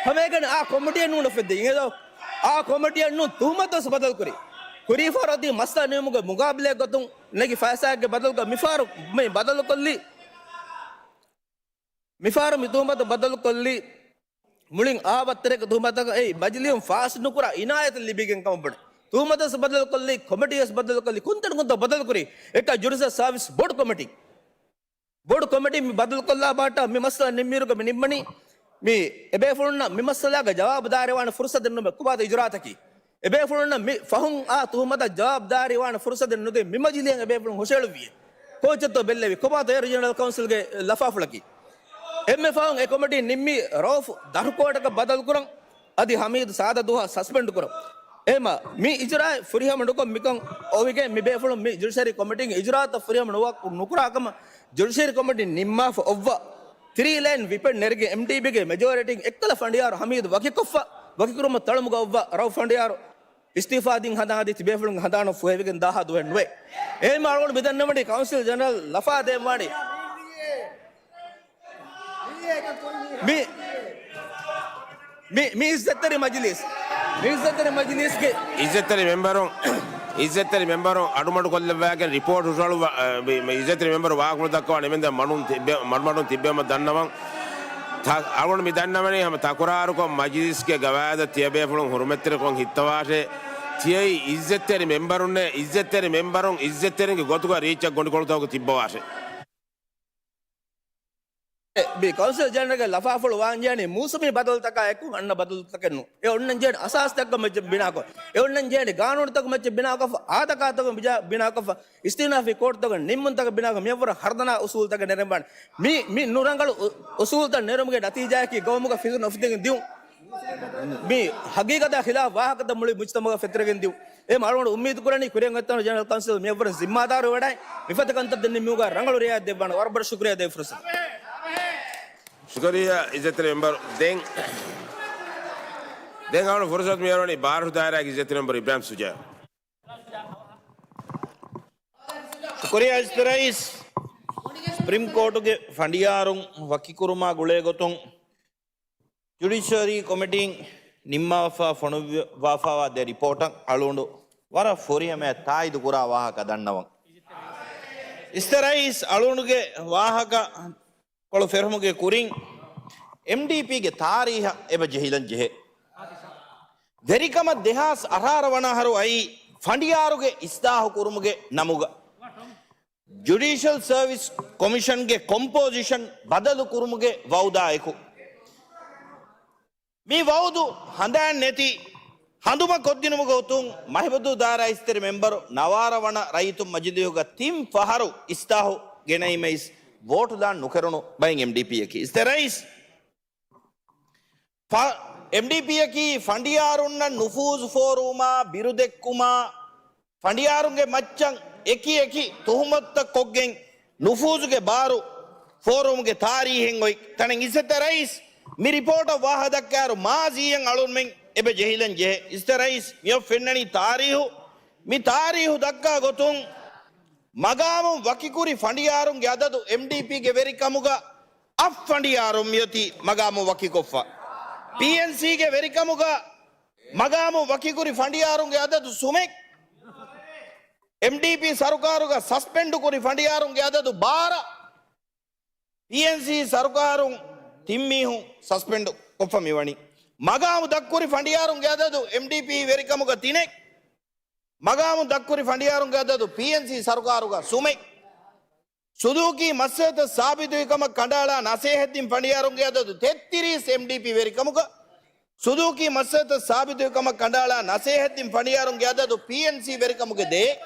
ހަމައެކަނި އާ ކޮމިޓީއެއް ނޫން އުފެއްދެވި އިނގޭތޯ؟ އާ ކޮމިޓީއެއް ނޫން، ތުހުމަތު ވެސް ބަދަލުކުރި. ކުރީފަހަރު އޮތީ މައްސަލަ ނިމުމުގެ މުގާބިލޭ ގޮތުން ނެގި ފައިސާއެއްގެ ބަދަލުގަ މިފަހަރު މި ބަދަލުކޮށްލީ، މިފަހަރު މި ތުހުމަތު ބަދަލުކޮށްލީ މުޅިން އާ ބައްތަރެއްގެ ތުހުމަތަކަށް އެއީ މަޖިލީހުން ފާސް ނުކުރާ އިނާޔަތެއް ލިބިގެން ކަމަށް ބުނެ. ތުހުމަތު ވެސް ބަދަލުކޮށްލީ، ކޮމިޓީ ވެސް ބަދަލުކޮށްލީ، ކުންތަން ކުންތަން ބަދަލުކުރީ. އެކަ ޖުޑިޝަލް ސަރވިސް ބޮޑު ކޮމިޓީ. ބޮޑު ކޮމިޓީ މި ބަދަލުކޮށްލާ ބަހައްޓާ މި މައްސަލަ ނިންމިއިރުގަ މި ނިންމަނީ މި އެބޭފުޅުންނަށް މި މައްސަލާގެ ޖަވާބުދާރީވާނެ ފުރުސަތެއް ނުމެ ކޮބާތަ އިޖުރާތަކީ؟ އެބޭފުޅުންނަށް މި ފަހުން އާ ތުހުމަތަށް ޖަވާބުދާރީވާނެ ފުރުސަތެއް ނުދީ މި މަޖިލީހަށް އެބޭފުޅުން ހުށައެޅުއްވިއޭ. ކޯޗެއްތޯ ބެއްލެވި؟ ކޮބާތޯ އޭރު ޖެނެރަލް ކައުންސިލްގެ ލަފާފުޅަކީ؟ އެންމެ ފަހުން އެ ކޮމިޓީ ނިންމީ ރައުފް ދަރުކޯޓަކަށް ބަދަލުކުރަން. އަދި ހަމީދު ސާދަ ދުވަހަށް ސަސްޕެންޑް ކުރަން. އެހެމަ މި އިޖުރާއެއް ފުރިހަމަ ނުކޮށް މިކަން އޮވިގެން މި ބޭފުޅުން މި ޖުޑިޝަރީ ކޮމިޓީގެ އިޖުރާއަށް ފުރިހަމަ ނުވާ، ނުކުރާ ކަމަށް ޖުޑިޝަރީ ކޮމިޓީ ނިންމާފަ އޮއްވާ ތިރީ ލައިން ވިޕެއް ނެރެގެން އެމްޑީޕީގެ މެޖޯރިޓީން އެއްކަލަ ފަނޑިޔާރު ހަމީދު ވަކިކޮށްފަ، ވަކިކުރުމަށް ތަޅުމުގަ އޮއްވާ ރައުފް ފަނޑިޔާރު އިސްތިއުފާ ދިން ހަނދާން އަދި ތިބޭފުޅުންގެ ހަނދާނުން ފުހެވިގެން ދާހާ ދުވަހެއް ނުވޭ. އެހެން އަޅުގަނޑު މި ދަންނަވަނީ ކައުންސިލް ޖެނެރަލް ލަފާ ދޭންވާނީ. މި، މި، މި އިއްޒަތްތެރި މަޖިލީސް، މި އިއްޒަތްތެރި މަޖިލީސްގެ އިއްޒަތްތެރި މެމްބަރުން، އިއްޒަތްތެރި މެމްބަރުން އަޑުމަޑު ކޮށްލައްވާގެން ރިޕޯޓް ހުށަހަޅުއްވާ، މި، މި އިއްޒަތްތެރި މެމްބަރު ވާހަކަފުޅު ދައްކަވާ ނިމެންދެން މަޑުން ތިއްބެ-، މަޑުމަޑުން ތިއްބެވުމަށް ދަންނަވަން. ތަ-، އަޅުގަނޑު މި ދަންނަވަނީ ހަމަ ތަކުރާރުކޮށް މަޖިލީސްގެ ގަވާއިދަށް ތިޔަބޭފުޅުން ހުރުމަތްތެރިކޮށް ހިއްތަވާށޭ. ތިޔައީ އިއްޒަތްތެރި މެމްބަރުންނޭ، އިއްޒަތްތެރި މެމްބަރުން އިއްޒަތްތެރިންގެ ގޮތުގަ ރީއްޗަށް ގޮނޑިކޮޅުތަކުގަ ތިއްބަވާށޭ. މި ކައުންސިލް ޖެނެރަލްގެ ލަފާފުޅު ވާންޖެހެނީ މޫސުމީ ބަދަލުތަކާ އެކު އަންނަ ބަދަލުތަކެއް ނޫން. އެ އޮންނަން ޖެހޭނީ އަސާސްތަކަށް މައްޗަށް ބިނާކޮށް، އެ އޮންނަން ޖެހޭނީ ގާނޫނުތަކަށް މައްޗަށް ބިނާކޮށްފަ، އާދަކާތަކަށް ބިޖާ-، ބިނާކޮށްފަ، އިސްތިއުނާފީ ކޯޓުތަކަށް ނިންމުންތަކަށް ބިނާކޮށް، މިއަށްވުރެ ހަރުދަނާ އުސޫލުތަކެއް ނެރެންވާނެ. މި، މި ނުރަނގަޅު އު-، އުސޫލުތައް ނެރުމުގެ ނަތީޖާއަކީ ގައުމުގަ ފިތުނަ އުފެދިގެން ދިއުން. މި ހަގީގަތާ ޚިލާފް ވާހަކަތައް މުޅި މުޖްތަމަޢަށް ފެތުރެގެން ދިއުން. އެހެން އަޅުގަނޑު އުއްމީދު ކުރަނީ ކުރިއަށް އޮތްތަނުން ޖެނެރަލް ކައުންސިލް މިއަށްވުރެ ޒިންމާދާރު ވެވަޑައި މިފަދަ ކަންތައްތައް ނިންމުމުގަ ރަނގަޅު ރިއާޔަތް ދެއްވާނެ. ވަރަށް ބޮޑަށް ޝުކުރިއްޔާ ދޭ ފުރުސަތު. ޝުކުރިއްޔާ އިއްޒަތްތެރި މެމްބަރު. ދެން، ދެން އަޅުގަނޑު ފުރުސަތު މިއަރުވަނީ ބާރަށު ދާއިރާގެ އިއްޒަތްތެރި މެމްބަރު އިބްރާހިމް ޝުޖާއަށް. ޝުކުރިއްޔާ އިއްޒަތްތެރި ރައީސް. ސުޕްރީމް ކޯޓުގެ ފަނޑިޔާރުން ވަކިކުރުމާ ގުޅޭ ގޮތުން ޖުޑިޝަރީ ކޮމިޓީން ނިންމާފަ ފޮނުއްވާފައިވާ ދެ ރިޕޯޓަށް އަޅުގަނޑު ވަރަށް ފުރިހަމަޔަށް ތާއީދު ކުރާ ވާހަކަ ދަންނަވަން. އިއްޒަތްތެރި ރައީސް، އަޅުގަނޑުގެ ވާހަކަ ކޮޅު ފެށުމުގެ ކުރިން އެމްޑީޕީގެ ތާރީހަށް އެބަ ޖެހިލަން ޖެހޭ. ވެރިކަމަށް ދެހާސް އަށާރަ ވަނަ އަހަރު އައީ ފަނޑިޔާރުގެ އިސްލާހު ކުރުމުގެ ނަމުގަ. ޖުޑިޝަލް ސަރވިސް ކޮމިޝަންގެ ކޮމްޕޯޒިޝަން ބަދަލު ކުރުމުގެ ވައުދާ އެކު، މި ވައުދު ހަނދާން ނެތި ހަނދުމަ ކޮށްދިނުމުގެ ގޮތުން މަހިބުދޫ ދާއިރާ އިއްޒަތްތެރި މެމްބަރު ނަވާރަ ވަނަ ރައްޔިތުން މަޖިލީހުގަ ތިން ފަހަރު އިސްލާހު ގެނައީމައިސް ވޯޓު ދާން ނުކެރުނު ބައެއް އެމްޑީޕީއަކީ. އިއްޒަތްތެރި ރައީސް، ފަ-، އެމްޑީޕީއަކީ ފަނޑިޔާރުންނަށް ނުފޫޒު ފޯރުވުމާ، ބިރުދެއްކުމާ، ފަނޑިޔާރުންގެ މައްޗަށް އެކި އެކި ތުހުމަތުތައް ކޮށްގެން ނުފޫޒުގެ ބާރު ފޯރުވުމުގެ ތާރީހެއް އޮތް ތަނެއް. އިއްޒަތްތެރި ރައީސް، މި ރިޕޯޓަށް ވާހަކަ ދައްކާއިރު މާޒީއަށް އަޅުގަނޑުމެން އެބަ ޖެހިލަން ޖެހޭ. އިއްޒަތްތެރި ރައީސް، މިއޮތް ފެންނަނީ ތާރީހު. މި ތާރީހު ދައްކާ ގޮތުން، މަގާމުން ވަކިކުރި ފަނޑިޔާރުންގެ އަދަދު އެމްޑީޕީގެ ވެރިކަމުގަ އަށް ފަނޑިޔާރުން މިއޮތީ މަގާމުން ވަކިކޮށްފަ. ޕީއެންސީގެ ވެރިކަމުގަ މަގާމުން ވަކިކުރި ފަނޑިޔާރުންގެ އަދަދު ސުމެއް. އެމްޑީޕީ ސަރުކާރުގަ ސަސްޕެންޑު ކުރި ފަނޑިޔާރުންގެ އަދަދު ބާރަ. ޕީއެންސީ ސަރުކާރުން ތިން މީހުން ސަސްޕެންޑު ކޮށްފަ މިވަނީ. މަގާމު ދަށްކުރި ފަނޑިޔާރުންގެ އަދަދު އެމްޑީޕީ ވެރިކަމުގަ ތިނެއް. މަގާމު ދަށްކުރި ފަނޑިޔާރުންގެ އަދަދު ޕީއެންސީ ސަރުކާރުގަ ސުމެއް. ސުލޫކީ މައްސަލަތައް ސާބިތުވި ކަމަށް ކަނޑައަޅާ ނަސޭހަތްދިން ފަނޑިޔާރުންގެ އަދަދު ތެއްތިރީސް އެމްޑީޕީ ވެރިކަމުގަ. ސުލޫކީ މައްސަލަތައް ސާބިތުވި ކަމަށް ކަނޑައަޅާ ނަސޭހަތްދިން ފަނޑިޔާރުންގެ އަދަދު ޕީއެންސީ ވެރިކަމުގެ ދޭއް.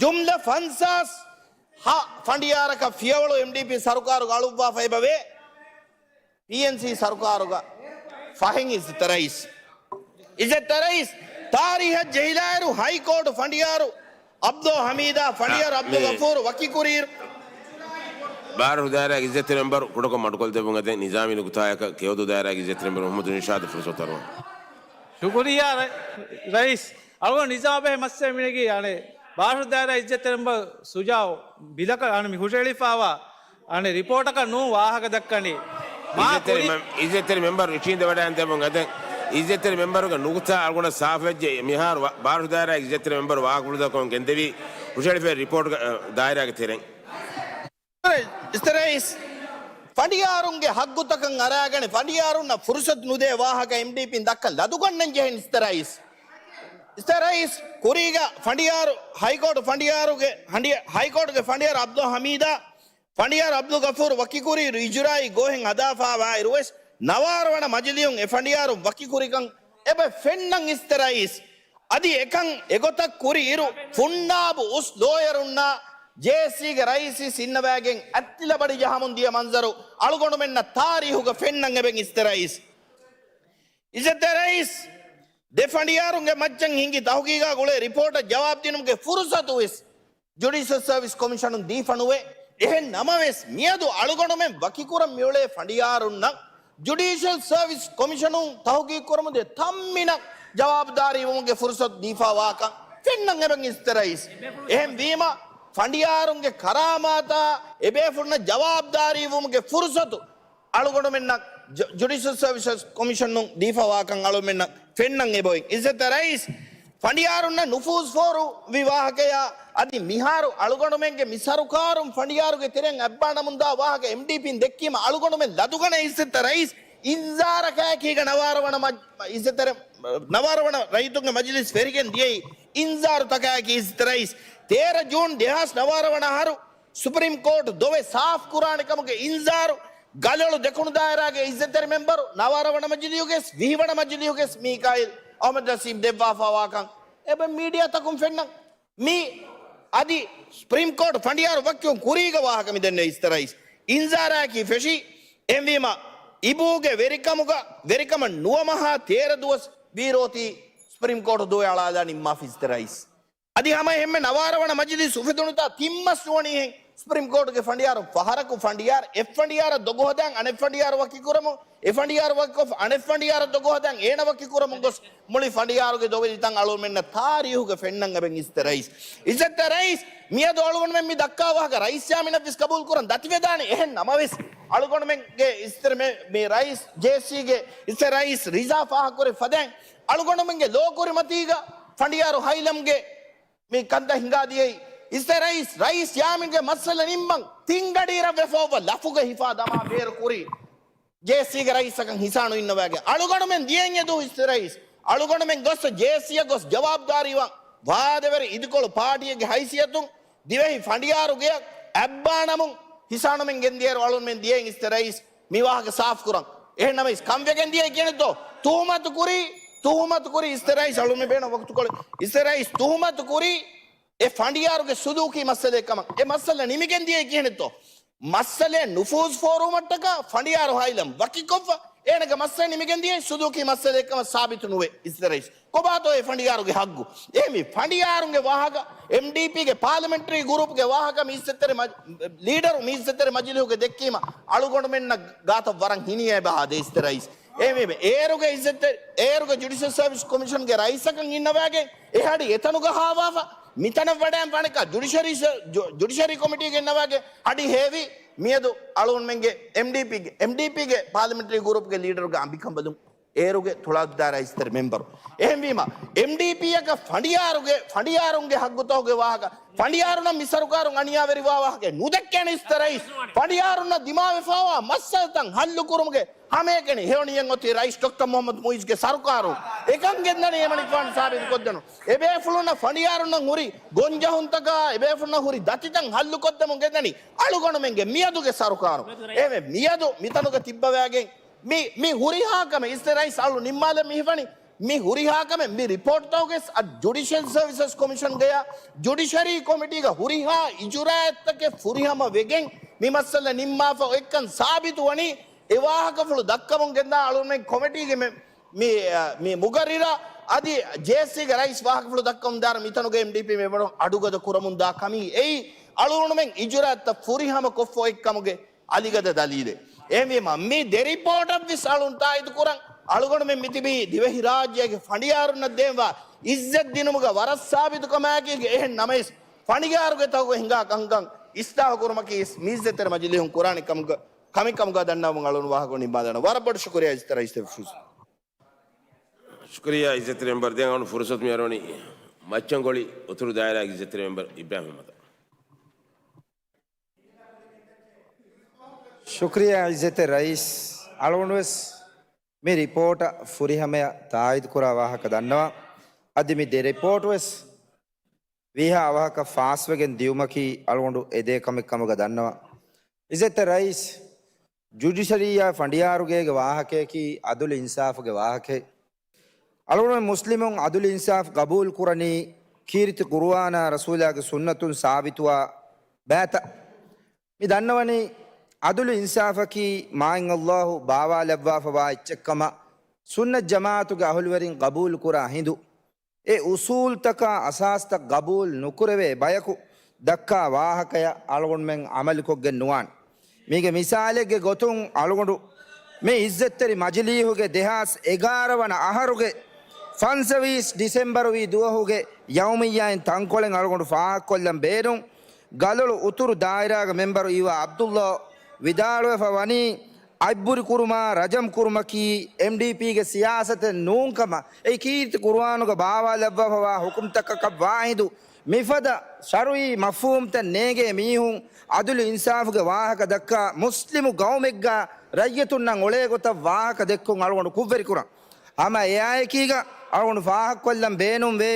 ޖުމްލަ ފަންސާސް ހަ ފަނޑިޔާރަކަށް ފިޔަވަޅު އެމްޑީޕީ ސަރުކާރުގަ އަޅުއްވާފަ އެބަވޭ. ޕީއެންސީ ސަރުކާރުގަ ފަހެން އިއްޒަތްތެރި ރައީސް. އިއްޒަތްތެރި ރައީސް، ތާރީހަށް ޖެހިލާއިރު ހައިކޯޓު ފަނޑިޔާރު އަބްދޯ ހަމީދާ، ފަނޑިޔާރު އާ، އަބްދުލް މި ޣަފޫރު ވަކިކުރިއިރު. ބާރު ދާއިރާގެ އިއްޒަތްތެރި މެމްބަރު ކުޑަކޮށް މަޑުކޮށްދެއްވުން އެދެން. ނިޒާމީ ނުކުތާއަކަށް ކެޔޮދޫ ދާއިރާގެ އިއްޒަތްތެރި މެމްބަރު މުހައްމަދު ނިޝާދު ފުރުސަތު އަރުވަން. ޝުކުރިއްޔާ ރަ-، ރައީސް. އަޅުގަނޑު ނިޒާމް ބެހޭ މައްސަލަ މިނެގީ، އަނެއް، ބާރު ދާއިރާ އިއްޒަތްތެރި މެމްބަރު ޝުޖާއު ބިލަކަށް އަނެއް މި ހުށައެޅިފައިވާ އަނެއް ރިޕޯޓަކަށް ނޫން ވާހަކަ ދައްކަނީ. މާ އިއްޒަތްތެރި ކުރި- މެ-، އިއްޒަތްތެރި މެމްބަރު އިށީނދެވަޑައިގެން ދެއްވުން އެދެން. އިއްޒަތްތެރި މެމްބަރުގެ ނުކުތާ އަޅުގަނޑަށް ސާފުވެއްޖެ. މިހާރު ވަ-، ބާރު ދާއިރާގެ އިއްޒަތްތެރި މެމްބަރު ވާހަކަފުޅުތަކުން ގެންދެވީ ހުށައެޅިފައި ރިޕޯޓްގެ، އަ، ދާއިރާގެ ތެރެއިން. އިއްޒަތްތެރި ރައީސް، ފަނޑިޔާރުންގެ ހައްގުތަކަށް އަރާގަނެ، ފަނޑިޔާރުންނަށް ފުރުސަތު ނުދޭ ވާހަކަ އެމްޑީޕީން ދައްކަން ލަދުގަންނަން ޖެހެން އިއްޒަތްތެރި ރައީސް. އިއްޒަތްތެރި ރައީސް، ކުރީގަ ފަނޑިޔާރު ހައިކޯޓު ފަނޑިޔާރުގެ ހަނޑި-، ހައިކޯޓުގެ ފަނޑިޔާރު އަބްދުލް ހަމީދާ، ފަނޑިޔާރު އަބްދުލް ޣަފޫރު ވަކިކުރިއިރު އިޖުރާއީ ގޯހެއް ހަދާފައިވާއިރުވެސް، ނަވާރަ ވަނަ މަޖިލީހުން އެ ފަނޑިޔާރުން ވަކިކުރިކަން އެބަ ފެންނަން އިއްޒަތްތެރި ރައީސް. އަދި އެކަން އެގޮތަށް ކުރި އިރު، ފުންނާބު އުސް ލޯޔަރުންނާ ޖޭއެސްސީގެ ރައީސް އިންނަވައިގެން އަތްތިލަ ބަޑި ޖަހަމުން ދިޔަ މަންޒަރު އަޅުގަނޑުމެންނަށް ތާރީހުގަ ފެންނަން އެބަ އިއްޒަތްތެރި ރައީސް. އިއްޒަތްތެރި ރައީސް، ދެ ފަނޑިޔާރުންގެ މައްޗަށް ހިނގި ތަހުގީގާ ގުޅޭ ރިޕޯޓަށް ޖަވާބު ދިނުމުގެ ފުރުސަތު ވެސް ޖުޑިޝަލް ސަރވިސް ކޮމިޝަނުން ދީފަ ނުވޭ. އެހެން ނަމަވެސް، މިއަދު އަޅުގަނޑުމެން ވަކިކުރަން މިއުޅޭ ފަނޑިޔާރުންނަށް ޖުޑިޝަލް ސަރވިސް ކޮމިޝަނުން ތަހުގީގު ކުރަމުންދޭ ތަންމިނަށް ޖަވާބުދާރީވުމުގެ ފުރުސަތު ދީފަ ވާކަން ފެންނަން އެބަ އިއްޒަތްތެރި ރައީސް. އެހެން ވީމަ، ފަނޑިޔާރުންގެ ކަރާމާތާ އެބޭފުޅުންނަށް ޖަވާބުދާރީވުމުގެ ފުރުސަތު އަޅުގަނޑުމެންނަށް ޖު-، ޖުޑިޝަލް ސަރވިސަސް ކޮމިޝަނުން ދީފަ ވާކަން އަޅުމެންނަށް ފެންނަން އެބައޮތް. އިއްޒަތްތެރި ރައީސް، ފަނޑިޔާރުންނަށް ނުފޫޒް ފޯރުވި ވާހަކަޔާ އަދި މިހާރު އަޅުގަނޑުމެންގެ މި ސަރުކާރުން ފަނޑިޔާރުގެ ތެރެއިން އަތްބާނަމުންދާ ވާހަކަ އެމްޑީޕީން ދެއްކީމަ އަޅުގަނޑުމެން ލަދުގަނެ އިއްޒަތްތެރި ރައީސް އިންޒާރަކާއެކީގަ ނަވާރަ ވަނަ މަޖް-، އިއްޒަތްތެރި ނަވާރަ ވަނަ ރައްޔިތުންގެ މަޖިލިސް ފެށިގެން ދިޔައީ އިންޒާރުތަކާއެކީ އިއްޒަތްތެރި ރައީސް. ތޭރަ ޖޫން ދެހާސް ނަވާރަ ވަނަ އަހަރު ސުޕްރީމް ކޯޓު ދޮވެ ސާފް ކުރާނެ ކަމުގެ އިންޒާރު ގަލޮޅު ދެކުނު ދާއިރާގެ އިއްޒަތްތެރި މެމްބަރު ނަވާރަ ވަނަ މަޖިލީހުގެސް ވިހި ވަނަ މަޖިލީހުގެސް މީކާއިލް އަހްމަދު ނަސީމް ދެއްވާފަ ވާކަން އެބަ މީޑިއާތަކުން ފެންނަން. މި އަދި ސުޕްރީމް ކޯޓު ފަނޑިޔާރު ވަކިކުރުން ކުރީގަ ވާހަކަ މި ދެންނެވި އިއްޒަތްތެރި ރައީސް އިންޒާރާއެކީ ފެށީ. އެހެންވީމަ، އިބޫގެ ވެރިކަމުގަ ވެރިކަމަށް ނުވަމަހާ ތޭރަ ދުވަސް ވީރޯތީ ސުޕްރީމް ކޯޓު ދުވެ އަޅާލާ ނިންމާފި އިއްޒަތްތެރި ރައީސް. އަދި ހަމަ އެހެންމެ ނަވާރަ ވަނަ މަޖިލީސް އުފެދުނުތާ ތިން މަސް ނުވަނީހެން ސުޕްރީމް ކޯޓުގެ ފަނޑިޔާރުން ފަހަރަކު ފަނޑިޔާރު އެއް ފަނޑިޔާރަށް ދޮގު ހަދާން އަނެއް ފަނޑިޔާރު ވަކި ކުރަމުން، އެ ފަނޑިޔާރު ވަކިކޮށް އަނެއް ފަނޑިޔާރަށް ދޮގު ހަދާން އޭނަ ވަކި ކުރަމުން ގޮސް މުޅި ފަނޑިޔާރުގެ ދޮވެލިތައް އަޅުމެންނަށް ތާރީހުގަ ފެންނަން އެބަ އިއްޒަތްތެރި ރައީސް. އިއްޒަތްތެރި ރައީސް، މިއަދު އަޅުގަނޑުމެން މި ދައްކާ ވާހަކަ ރައީސް ޔާމީނަށް ވެސް ގަބޫލު ކުރަން ދަތިވެދާނެ. އެހެން ނަމަވެސް، އަޅުގަނޑުމެންގެ އިއްޒަތްތެރި މެ-، މި ރައީސް، ޖޭއެސްސީގެ އިއްޒަތްތެރި ރައީސް ރިޒާ ފާހަގަކުރެއްވި ފަދައިން، އަޅުގަނޑުމެންގެ ލޯ ކުރިމަތީގަ ފަނޑިޔާރު ހައިލަމްގެ މި ކަންތައް ހިނގާދިޔައީ، އިއްޒަތްތެރި ރައީސް، ރައީސް ޔާމީންގެ މައްސަލަ ނިންމަން ތިން ގަޑިއިރަށް ވެފަ އޮއްވާ ލަފުގަ ހިފާ ދަމާ ބޭރު ކުރީ ޖޭއެސްސީގެ ރައީސަކަށް ހިސާނު އިންނަވައިގެން. އަޅުގަނޑުމެން ދިޔައިން އެދު އިއްޒަތްތެރި ރައީސް. އަޅުގަނޑުމެން ގޮސް ޖޭއެސްސީއަށް ގޮސް ޖަވާބުދާރީވާން ވާދަވެރި އިދިކޮޅު ޕާޓީއެއްގެ ހައިސިއްޔަތުން ދިވެހި ފަނޑިޔާރު ގެޔަށް އަތްބާނަމުން ހިސާނުމެން ގެންދިޔައިރު އަޅުގަނޑުމެން ދިޔައިން އިއްޒަތްތެރި ރައީސް މި ވާހަކަ ސާފު ކުރަން. އެހެން ނަމަވެސް ކަންވެގެން ދިޔައީ ކިހިނެއްތޯ؟ ތުހުމަތު ކުރީ، ތުހުމަތު ކުރީ އިއްޒަތްތެރި ރައީސް އަޅުމެން ބޭނުން ވަގުތުކޮޅެއް. އިއްޒަތްތެރި ރައީސް ތުހުމަތު ކުރީ އެ ފަނޑިޔާރުގެ ސުލޫކީ މައްސަލައެއް ކަމަށް. އެ މައްސަލަ ނިމިގެން ދިޔައީ ކިހިނެއްތޯ؟ މައްސަލައެއް ނުފޫޒް ފޯރުވުމަށްޓަކާ ފަނޑިޔާރު ހައިލަމް ވަކިކޮށްފަ އޭނަގެ މައްސަލަ ނިމިގެން ދިޔައީ ސުލޫކީ މައްސަލައެއް ކަމަށް ސާބިތު ނުވޭ އިއްޒަތްތެރި ރައީސް. ކޮބާތޯ އެ ފަނޑިޔާރުގެ ހައްގު؟ އެހެންވީ ފަނޑިޔާރުންގެ ވާހަކަ އެމްޑީޕީގެ ޕާލަމެންޓްރީ ގުރޫޕްގެ ވާހަކަ މި އިއްޒަތްތެރި މަޖި-، ލީޑަރު މި އިއްޒަތްތެރި މަޖިލީހުގެ ދެއްކީމަ އަޅުގަނޑުމެންނަށް ގާތަށް ވަރަށް ހިނިއޭ ބަހާ ދޭ އިއްޒަތްތެރި ރައީސް. އެހެންވީމަ އޭރުގެ އިއްޒަތްތެރި، އޭރުގެ ޖުޑިޝަލް ސަރވިސް ކޮމިޝަންގެ ރައީސަކަށް އިންނަވައިގެން އެ ހަޑި އެތަނުގަ ހާވާފަ މިތަނަށް ވަޑައިން ވާނެކާ ޖުޑިޝަރީ ސަ-، ޖު-، ޖުޑިޝަރީ ކޮމިޓީގެ އިންނަވައިގެން ހަޑި ހޭވީ މިއަދު އަޅުގަނޑުމެންގެ އެމްޑީޕީގެ، އެމްޑީޕީގެ ޕާލަމެންޓްރީ ގުރޫޕްގެ ލީޑަރުގެ އަނބިކަނބަލުން އޭރުގެ ތުޅާދާ ރައީސްތެރި މެމްބަރު. އެހެންވީމަ، އެމްޑީޕީއަކަށް ފަނޑިޔާރުގެ، ފަނޑިޔާރުންގެ ހައްގުތަކުގެ ވާހަކަ، ފަނޑިޔާރުންނަށް މި ސަރުކާރުން އަނިޔާވެރިވާ ވާހަކަ ނުދެއްކޭނެ އިސްތެ ރައީސް. ފަނޑިޔާރުންނަށް ދިމާވެފާވާ މައްސަލަތައް ހައްލު ކުރުމުގެ ހަމައެކަނި ހެޔޮނިއްޔެއް އޮތީ ރައީސް ޑޮކްޓަރ މުހައްމަދު މުއިއްޒުގެ ސަރުކާރުން. އެކަން ގެންދަނީ އެމަނިކުފާނު ސާބިތު ކޮށްދެނުން. އެބޭފުޅުންނަށް ފަނޑިޔާރުންނަށް ހުރި ގޮންޖެހުންތަކާ، އެބޭފުޅުންނަށް ހުރި ދަތިތައް ހައްލު ކޮށްދެމުން ގެންދަނީ އަޅުގަނޑުމެންގެ މިއަދުގެ ސަރުކާރުން. އެހެންވެ، މިއަދު މިތަނުގަ ތިއްބަވައިގެން މި، މި ހުރިހާ ކަމެއް އިސްތެ ރައީސް އަޅު ނިންމާލަން މި ހިފަނީ. މި ހުރިހާ ކަމެއް މި ރިޕޯޓްތަކުގެ އަދި ޖުޑިޝަލް ސަރވިސަސް ކޮމިޝަންގެޔާ ޖުޑިޝަރީ ކޮމިޓީގެ ހުރިހާ އިޖުރާއަތްތަކެއް ފުރިހަމަ ވެގެން މި މައްސަލަ ނިންމާފަ އޮތްކަން ސާބިތު ވަނީ އެ ވާހަކަފުޅު ދައްކަމުން ގެންދާ އަޅުގަނޑުމެން ކޮމިޓީގެ މި، މި، މި މުގައްރިރާ އަދި ޖޭއެސްސީގެ ރައީސް ވާހަކަފުޅު ދައްކަމުން ދާއިރު މިތަނުގެ އެމްޑީޕީ މެމްބަރުން އަޑުގަދަ ކުރަމުން ދާ ކަމީ އެއީ އަޅުގަނޑުމެން އިޖުރާއަތްތައް ފުރިހަމަ ކޮށްފަ އޮތްކަމުގެ އަލިގަދަ ދަލީލެއް. އެހެންވީމަ، މި ދެ ރިޕޯޓަށްވެސް އަޅުން ތާއީދު ކުރަން، އަޅުގަނޑުމެން މިތިބީ ދިވެހިރާއްޖޭގެ ފަނޑިޔާރުންނަށް ދޭންވާ އިއްޒަތް ދިނުމުގަ ވަރަށް ސާބިތުކަމާއެކީގެ އެހެން ނަމަވެސް، ފަނޑިޔާރުގެ ތަކުގަ ހިނގާ ކަންކަން އިސްލާހު ކުރުމަކީ ވެސް މިއިއްޒަތްތެރި މަޖިލީހުން ކުރާނެ ކަމުގަ، ކަމެއް ކަމުގަ ދަންނަވަމުން އަޅުގަނޑު ވާހަކަ ނިންމާލާނަން. ވަރަށް ބޮޑަށް ޝުކުރިއްޔާ އިއްޒަތްތެރި ރައީސް ފުރުސަތު. ޝުކުރިއްޔާ އިއްޒަތްތެރި މެމްބަރު. ދެން އަޅުގަނޑު ފުރުސަތު މިއަރުވަނީ މައްޗަންގޮޅި އުތުރު ދާއިރާގެ އިއްޒަތްތެރި މެމްބަރު އިބްރާހިމް އަޙްމަދަށް. ޝުކުރިއްޔާ އިއްޒަތްތެރި ރައީސް. އަޅުގަނޑުވެސް މި ރިޕޯޓަށް ފުރިހަމަޔަށް ތާއީދުކުރާ ވާހަކަ ދަންނަވަން. އަދި މި ދެ ރިޕޯޓުވެސް ވީހާ އަވަހަކަށް ފާސްވެގެން ދިއުމަކީ އަޅުގަނޑު އެދޭ ކަމެއް ކަމުގަ ދަންނަވަން. އިއްޒަތްތެރި ރައީސް، ޖުޑިޝަރީއާ ފަނޑިޔާރުގޭގެ ވާހަކަޔަކީ އަދުލު އިންސާފުގެ ވާހަކައެއް. އަޅުގަނޑުމެން މުސްލިމުން އަދުލު އިންސާފު ގަބޫލު ކުރަނީ ކީރިތި ޤުރުއާނާ ރަސޫލާގެ ސުންނަތުން ސާބިތުވާ ބައިތައް. މި ދަންނަވަނީ، އަދުލު އިންސާފަކީ މާތް ﷲ ބާވާލައްވާފަވާ އެއްޗެއްކަމަށް، ސުންނަތް ޖަމާޢަތުގެ އަހުލުވެރިން ގަބޫލުކުރާ ހިނދު، އެ އުޞޫލުތަކާ އަސާސްތައް ގަބޫލު ނުކުރެވޭ ބަޔަކު ދައްކާ ވާހަކަޔަށް އަޅުގަނޑުމެން ޢަމަލުކޮށްގެން ނުވާނެ. މީގެ މިސާލެއްގެ ގޮތުން އަޅުގަނޑު މި އިއްޒަތްތެރި މަޖިލީހުގެ ދެހާސް އެގާރަ ވަނަ އަހަރުގެ ފަންސަވީސް ޑިސެމްބަރު ވީ ދުވަހުގެ ޔައުމިއްޔާއިން ތަންކޮޅެއް އަޅުގަނޑު ފާހަގަކޮށްލަން ބޭނުން. ގަލޮޅު އުތުރު ދާއިރާގެ މެމްބަރު އީވާ ޢަބްދުﷲ ވިދާޅުވެފަ ވަނީ، އަތްބުރި ކުރުމާ ރަޖަމް ކުރުމަކީ އެމްޑީޕީގެ ސިޔާސަތެއް ނޫން ކަމަށް. އެއީ ކީރިތި ޤުރުއާނުގަ ބާވާލައްވާފަވާ ޙުކުމްތަކަކަށް ވާ ހިނދު، މިފަދަ ޝަރުޢީ މަފްހޫމްތައް ނޭނގޭ މީހުން އަދުލު އިންސާފުގެ ވާހަކަ ދައްކާ މުސްލިމު ޤައުމެއްގަ ރައްޔިތުންނަށް އުޅޭ ގޮތަށް ވާހަކަ ދެއްކުން އަޅުގަނޑު ކުށްވެރިކުރަން. ހަމަ އެއާއެކީގަ އަޅުގަނޑު ފާހަގަކޮށްލަން ބޭނުންވޭ،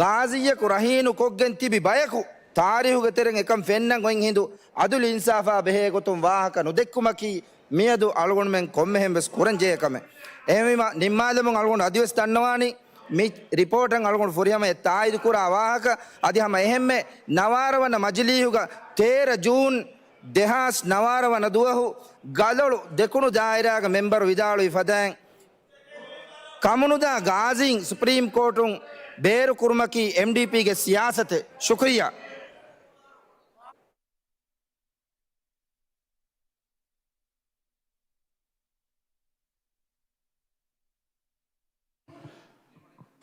ޣާޒީއަކު ރަހީނު ކޮށްގެން ތިބި ބަޔަކު ތާރީހުގެ ތެރެއިން އެކަން ފެންނަން އޮތް ހިނދު، އަދުލު އިންސާފާ ބެހޭ ގޮތުން ވާހަކަ ނުދެއްކުމަކީ މިއަދު އަޅުގަނޑުމެން ކޮންމެހެން ވެސް ކުރަންޖެހޭ ކަމެއް. އެހެންވީމަ، ނިންމާލަމުން އަޅުގަނޑު އަދިވެސް ދަންނަވާނީ، މި ރިޕޯޓަށް އަޅުގަނޑު ފުރިހަމަޔަށް ތާއީދުކުރާ ވާހަކަ އަދި ހަމަ އެހެންމެ ނަވާރަ ވަނަ މަޖިލީހުގަ ތޭރަ ޖޫން ދެހާސް ނަވާރަ ވަނަ ދުވަހު ގަލޮޅު ދެކުނު ދާއިރާގެ މެމްބަރު ވިދާޅުވި ފަދައިން، ކަމުނުދާ ގާޒީން ސުޕްރީމް ކޯޓުން ބޭރުކުރުމަކީ އެމްޑީޕީގެ ސިޔާސަތެއް. ޝުކުރިއްޔާ.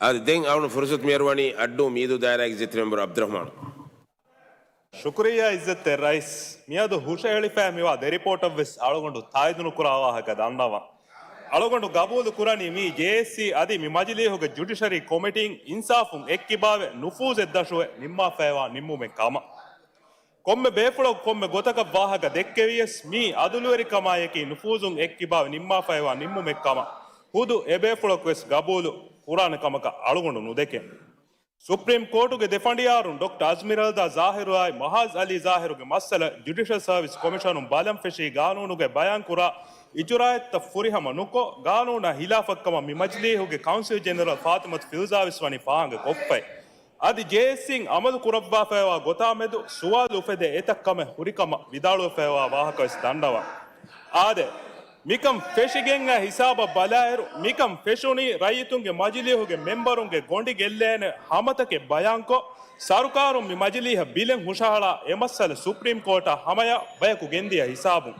އަދި ދެން އަޅުގަނޑު ފުރުސަތު މިއަރުވަނީ އައްޑޫ މީދޫ ދާއިރާގެ އިއްޒަތްތެރި މެމްބަރު ޢަބްދުއްރަޙްމާނު. ޝުކުރިއްޔާ އިއްޒަތްތެރި ރައީސް. މިއަދު ހުށަހެޅިފައި މިވާ ދެ ރިޕޯޓަށް ވެސް އަޅުގަނޑު ތާއީދު ނުކުރާ ވާހަކަ ދަންނަވަން. އަޅުގަނޑު ގަބޫލު ކުރަނީ މީ ޖޭއެސްސީ އަދި މި މަޖިލީހުގެ ޖުޑިޝަރީ ކޮމިޓީން އިންސާފުން އެއްކިބާވެ ނުފޫޒެއް ދަށުވެ ނިންމާފައިވާ ނިންމުމެއް ކަމަށް. ކޮންމެ ބޭފުޅަކު ކޮންމެ ގޮތަކަށް ވާހަކަ ދެއްކެވިޔަސް، މީ އަދުލުވެރިކަމާއެކީ ނުފޫޒުން އެއްކިބާވެ ނިންމާފައިވާ ނިންމުމެއް ކަމަށް ހުދު އެބޭފުޅަކު ވެސް ގަބޫލު ކުރާނެ ކަމަކަށް އަޅުގަނޑު ނުދެކެން. ސުޕްރީމް ކޯޓުގެ ދެ ފަނޑިޔާރުން ޑޮކްޓަރ އަޒްމިރަލްދާ ޒާހިރުއާއި މަހާޒް އަލީ ޒާހިރުގެ މައްސަލަ ޖުޑިޝަލް ސަރވިސް ކޮމިޝަނުން ބަލަން ފެށީ ގާނޫނުގައި ބަޔާން ކުރާ އިޖުރާއަތްތައް ފުރިހަމަ ނުކޮށް، ގާނޫނާ ހިލާފަށްކަމަށް މި މަޖިލީހުގެ ކައުންސިލް ޖެނެރަލް ފާތިމަތު ފިރުޒާ ވެސް ވަނީ ފާހަގަ ކޮށްފައި. އަދި ޖޭއެސްސީން އަމަލު ކުރައްވާފައިވާ ގޮތާމެދު ސުވާލު އުފެދޭ އެތައް ކަމެއް ހުރިކަމަށް ވިދާޅުވެފައިވާ ވާހަކަ ވެސް ދަންނަވަން. އާދެ، މިކަން ފެށިގެން އައި ހިސާބަށް ބަލާއިރު، މިކަން ފެށުނީ ރައްޔިތުންގެ މަޖިލީހުގެ މެމްބަރުންގެ ގޮނޑި ގެއްލޭނެ ހަމަތަކެއް ބަޔާންކޮށް، ސަރުކާރުން މި މަޖިލީހަށް ބިލެއް ހުށަހަޅާ އެ މައްސަލަ ސުޕްރީމް ކޯޓާ ހަމަޔަށް ބަޔަކު ގެންދިޔަ ހިސާބުން.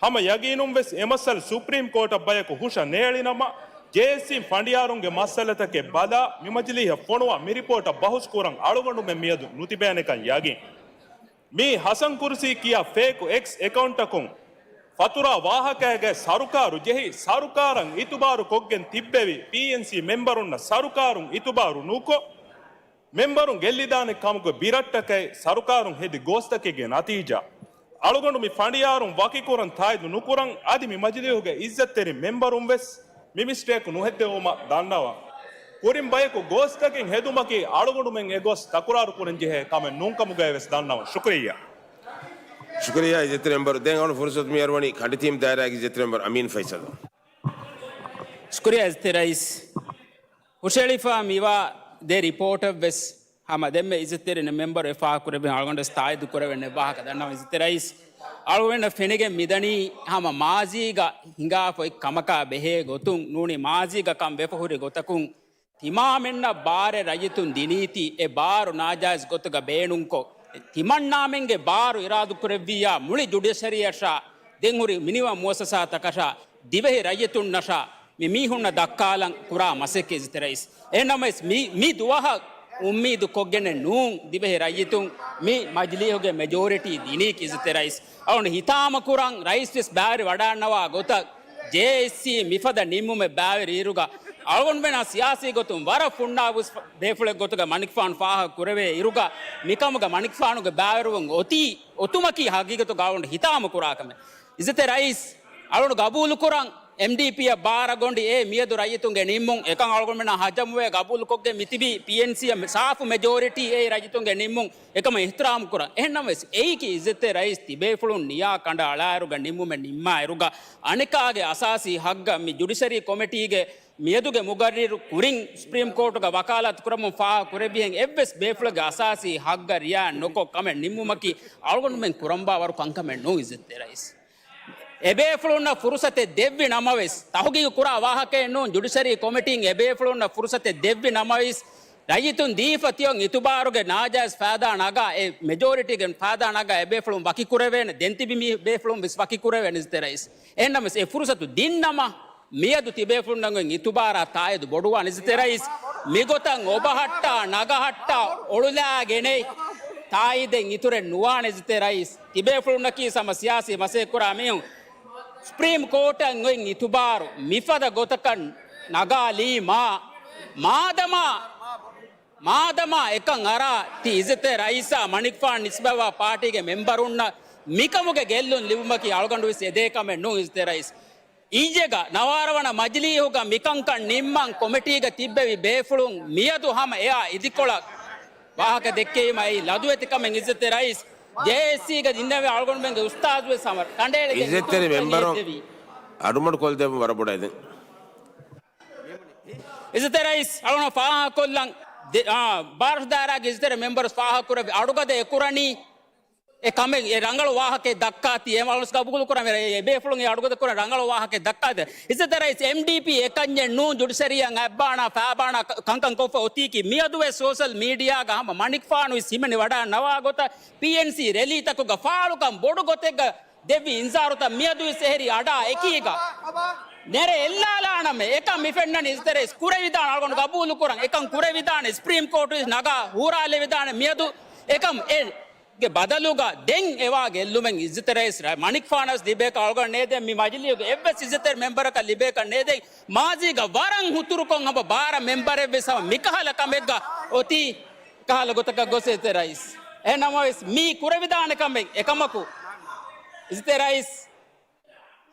ހަމަ ޔަގީނުން ވެސް އެ މައްސަލަ ސުޕްރީމް ކޯޓަށް ބަޔަކު ހުށަ ނޭޅިނަމަ، ޖޭއެސްސީން ފަނޑިޔާރުންގެ މައްސަލަތަކެއް ބަލާ، މި މަޖިލީހަށް ފޮނުވާ މި ރިޕޯޓަށް ބަހުސް ކުރަން އަޅުގަނޑުމެން މިއަދު ނުތިބޭނެކަން ޔަގީން. މީ ހަސަން ކުރުސީ ކިޔާ ފޭކު އެކްސް އެކައުންޓަކުން ފަތުރާ ވާހަކައިގައި ސަރުކާރު ޖެހި، ސަރުކާރަށް އިތުބާރު ކޮށްގެން ތިއްބެވި ޕީއެންސީ މެމްބަރުންނަށް ސަރުކާރުން އިތުބާރު ނުކޮށް، މެމްބަރުން ގެއްލިދާނެ ކަމުގެ ބިރައްޓަކައި ސަރުކާރުން ހެދި ގޯސްތަކެއްގެ ނަތީޖާ. އަޅުގަނޑު މި ފަނޑިޔާރުން ވަކިކުރަން ތާއީދު ނުކުރަން، އަދި މި މަޖިލީހުގެ އިއްޒަތްތެރި މެމްބަރުން ވެސް މި މިސްޓޭކު ނުހެއްދެވުމަށް ދަންނަވަން. ކުރިން ބަޔަކު ގޯސްތަކެއް ހެދުމަކީ އަޅުގަނޑުމެން އެގޮސް ތަކުރާރު ކުރަން ޖެހޭ ކަމެއް ނޫންކަމުގައި ވެސް ދަންނަވަން. ޝުކުރިއްޔާ. ޝުކުރިއްޔާ އިއްޒަތްތެރި މެމްބަރު. ދެން އަޅުގަނޑު ފުރުސަތު މިހާރު ވަނީ ކަނޑިތީމް ދާއިރާގެ އިއްޒަތްތެރި މެމްބަރު އަމީން ފައިސަލް. ޝުކުރިއްޔާ އިއްޒަތްތެރި ރައީސް. ހުށައެޅިފަ މިވާ ދެ ރިޕޯޓަށް ވެސް ހަމަ ދެންމެ އިއްޒަތްތެރި މެމްބަރު އެ ފާހަގަކުރެއްވި އަޅުގަނޑު ވެސް ތާއީދު ކުރެވެން ވާހަކަ ދަންނަވަން އިއްޒަތްތެރި ރައީސް. އަޅުގަނޑަށް ފެނިގެން މިދަނީ ހަމަ މާޒީގަ ހިނގާފަ އޮތް ކަމަކާ ބެހޭ ގޮތުން ނޫނީ މާޒީގަ ކަން ވެފަ ހުރި ގޮތަކުން ތިމާމެންނަށް ބާރެއް ރައްޔިތުން ދިނީތީ އެ ބާރު ނާޖާއިޒް ގޮތުގަ ބޭނުންކޮށް، ތިމަންނާމެންގެ ބާރު އިރާދުކުރެއްވިއްޔާ މުޅި ޖުޑިޝަރީއަށާ ދެން ހުރި މިނިވަން މުއައްސަސާތަކަށާ ދިވެހި ރައްޔިތުންނަށާ މި މީހުންނަށް ދައްކާލަން ކުރާ މަސައްކަތް އިއްޒަތްތެރި ރައީސް. އެހެންނަމަވެސް މި، މި ދުވަހަށް އުއްމީދު ކޮށްގެނެއް ނޫން ދިވެހި ރައްޔިތުން މި މަޖިލީހުގެ މެޖޯރިޓީ ދިނީކީ އިއްޒަތްތެރި ރައީސް. އަޅުގަނޑު ހިތާމަ ކުރަން ރައީސް ވެސް ބައިވެރިވަޑައިގަންނަވާ ގޮތަށް ޖޭއެސްސީ މިފަދަ ނިންމުމެއް ބައިވެރި އިރުގަ އަޅުގަނޑުމެންނާ ސިޔާސީ ގޮތުން ވަރަށް ފުންނާބުސް ބޭފުޅެއް ގޮތުގަ މަނިކުފާނު ފާހަގަ ކުރެވޭ އިރުގަ މިކަމުގަ މަނިކުފާނުގެ ބައިވެރިވުން އޮތީ އޮތުމަކީ ހަގީގަތުގަ އަޅުގަނޑު ހިތާމަ ކުރާ ކަމެއް. އިއްޒަތްތެރި ރައީސް އަޅުގަނޑު ގަބޫލުކުރަން އެމްޑީޕީއަށް ބާރަ ގޮނޑި އޭ މިއަދު ރައްޔިތުންގެ ނިންމުން އެކަން އަޅުގަނޑުމެންނާ ހަޖަމުވެ ގަބޫލުކޮށްގެން މިތިބީ ޕީއެންސީއަށް ސާފު މެޖޯރިޓީ އެއީ ރައްޔިތުންގެ ނިންމުން އެކަމަށް އިޙްތިރާމް ކުރަން. އެހެންނަމަވެސް އެއީކީ އިއްޒަތްތެރި ރައީސް ތިބޭފުޅުން ނިޔާ ކަނޑައަޅާއިރުގަ ނިންމުމެއް ނިންމާއިރުގަ އަނެކާގެ އަސާސީ ހައްގަށް މި ޖުޑިޝަރީ ކޮމިޓީގެ މިއަދުގެ މުގައްރިރު ކުރިން ސުޕްރީމް ކޯޓުގަ ވަކާލާތު ކުރަމުން ފާހަގަ ކުރެއްވިހެން އެއްވެސް ބޭފުޅެއްގެ އަސާސީ ހައްގަށް ރިއާ ނުކޮށް ކަމެއް ނިންމުމަކީ އަޅުގަނޑުމެން ކުރަންބާ ވަރު ކަންކަމެއް ނޫން އިއްޒަތްތެރި ރައީސް. އެބޭފުޅުންނަށް ފުރުސަތެއް ދެއްވި ނަމަވެސް، ތަހުގީގު ކުރާ ވާހަކައެއް ނޫން، ޖުޑިޝަރީ ކޮމިޓީން އެބޭފުޅުންނަށް ފުރުސަތެއް ދެއްވި ނަމަވެސް، ރައްޔިތުން ދީފަ ތިޔޮން އިތުބާރުގެ ނާޖާއިޒް ފައިދާ ނަގާ، އެ މެޖޯރިޓީގެ ފައިދާ ނަގާ އެބޭފުޅުން ވަކިކުރެވޭނެ، ދެން ތިބި މި ބޭފުޅުން ވެސް ވަކިކުރެވޭނެ އިއްޒަތްތެރި ރައީސް. އެހެންނަމަވެސް އެ ފުރުސަތު ދިންނަމަ، މިއަދު ތިބޭފުޅުންނަށް އޮތް އިތުބާރާ ތާއީދު ބޮޑުވާނެ އިއްޒަތްތެރި ރައީސް. މިގޮތަށް އޮބަހައްޓާ ނަގަހައްޓާ އޮޅުލާގެނެއް ތާއީދެއް އިތުރެއް ނުވާނެ އިއްޒަތްތެރި ރައީސް. ތިބޭފުޅުންނަކީ ހަމަ ސިޔާސީ މަސައްކަތް ކުރާ މީހުން. ސުޕްރީމް ކޯޓަށް އޮތް އިތުބާރު މިފަދަ ގޮތަކަށް ނަގާލީމާ، މާދަމާ، މާދަމާ އެކަން އަރާ ތި އިއްޒަތްތެރި ރައީސާ މަނިކުފާނު ނިސްބަތްވާ ޕާޓީގެ މެމްބަރުންނަށް މިކަމުގެ ގެއްލުން ލިބުމަކީ އަޅުގަނޑު ވެސް އެދޭ ކަމެއް ނޫން އިއްޒަތްތެރި ރައީސް. އިއްޔެގަ ނަވާރަ ވަނަ މަޖިލީހުގަ މިކަންކަން ނިންމަން ކޮމިޓީގަ ތިއްބެވި ބޭފުޅުން މިއަދު ހަމަ އެއާ އިދިކޮޅަށް ވާހަކަ ދެއްކެވީމަ އެއީ ލަދުވެތި ކަމެއް އިއްޒަތްތެރި ރައީސް. ޖޭއެސްސީގަ އިންނެވި އަޅުގަނޑުމެންގެ އުސްތާޒު ވެސް ހަމަ ކަނޑައެޅިގެން އިއްޒަތްތެރި މެމްބަރު އަޑުމަޑު ކޮށްދެއްވުން ވަރަށް ބޮޑަށް އެދެން. އިއްޒަތްތެރި ރައީސް އަޅުގަނޑު ފާހަގަކޮށްލަން ދެ-، އާ، ބާރަށު ދާއިރާގެ އިއްޒަތްތެރި މެމްބަރު ފާހަގަކުރެއްވި އަޑުގަދަ އެކުރަނީ އެ ކަމެއް، އެ ރަނގަޅު ވާހަކައެއް ދައްކާތީ، އެ އަޅުގަނޑު ގަބޫލު ކުރަން، އެ ބޭފުޅުން އެ އަޑުގަދަ ކުރަން ރަނގަޅު ވާހަކައެއް ދައްކާތީ. އިއްޒަތްތެރި ރައީސް، އެމްޑީޕީ އެކަންޏެއް ނޫން، ޖުޑިޝަރީއަށް އަތްބާނާ ފައިބާނާ ކަ-، ކަންކަން ކޮށްފަ އޮތީކީ މިއަދުވެސް ސޯޝަލް މީޑިއާގަ ހަމަ މަނިކުފާނު ވެސް ހިމެނި ވަޑައިގަންނަވާ ގޮތަށް ޕީއެންސީ ރެލީތަކުގަ ފާޅުކަން ބޮޑު ގޮތެއްގަ ދެއްވި އިންޒާރުތައް މިއަދުވެސް އެހެރީ އަޑާ އެކީގަ ނެރެ އެއްލާލާނަމޭ. އެކަން މި ފެންނަނީ އިއްޒަތްތެރި ރައީސް ކުރެވިދާނެ، އަޅުގަނޑު ގަބޫލު ކުރަން. އެކަން ކުރެވިދާނެ، ސްޕްރީމް ކޯޓު ވެސް ނަގާ ހޫރާލެވިދާނެ މިއަދު. އެކަމް އެ ގެ ބަދަލުގަ ދެން އެވާ ގެއްލުމެއް އިއްޒަތްތެރި ރައީސް ރަ-، މަނިކުފާނަށް ލިބޭކަށް އަޅުގަނޑު ނޭދޭ، މި މަޖިލީހުގެ އެއްވެސް އިއްޒަތްތެރި މެމްބަރަކަށް ލިބޭކަށް ނޭދޭ. މާޒީގަ ވަރަށް ހުތުރުކޮށް ހަމަ ބާރަ މެމްބަރެއްވެސް ހަމަ މިކަހަލަ ކަމެއްގަ އޮތީ ކަހަލަ ގޮތަކަށް ގޮސް އިއްޒަތްތެރި ރައީސް. އެހެން ނަމަވެސް މީ ކުރެވިދާނެ ކަމެއް އެކަމަކު އިއްޒަތްތެރި ރައީސް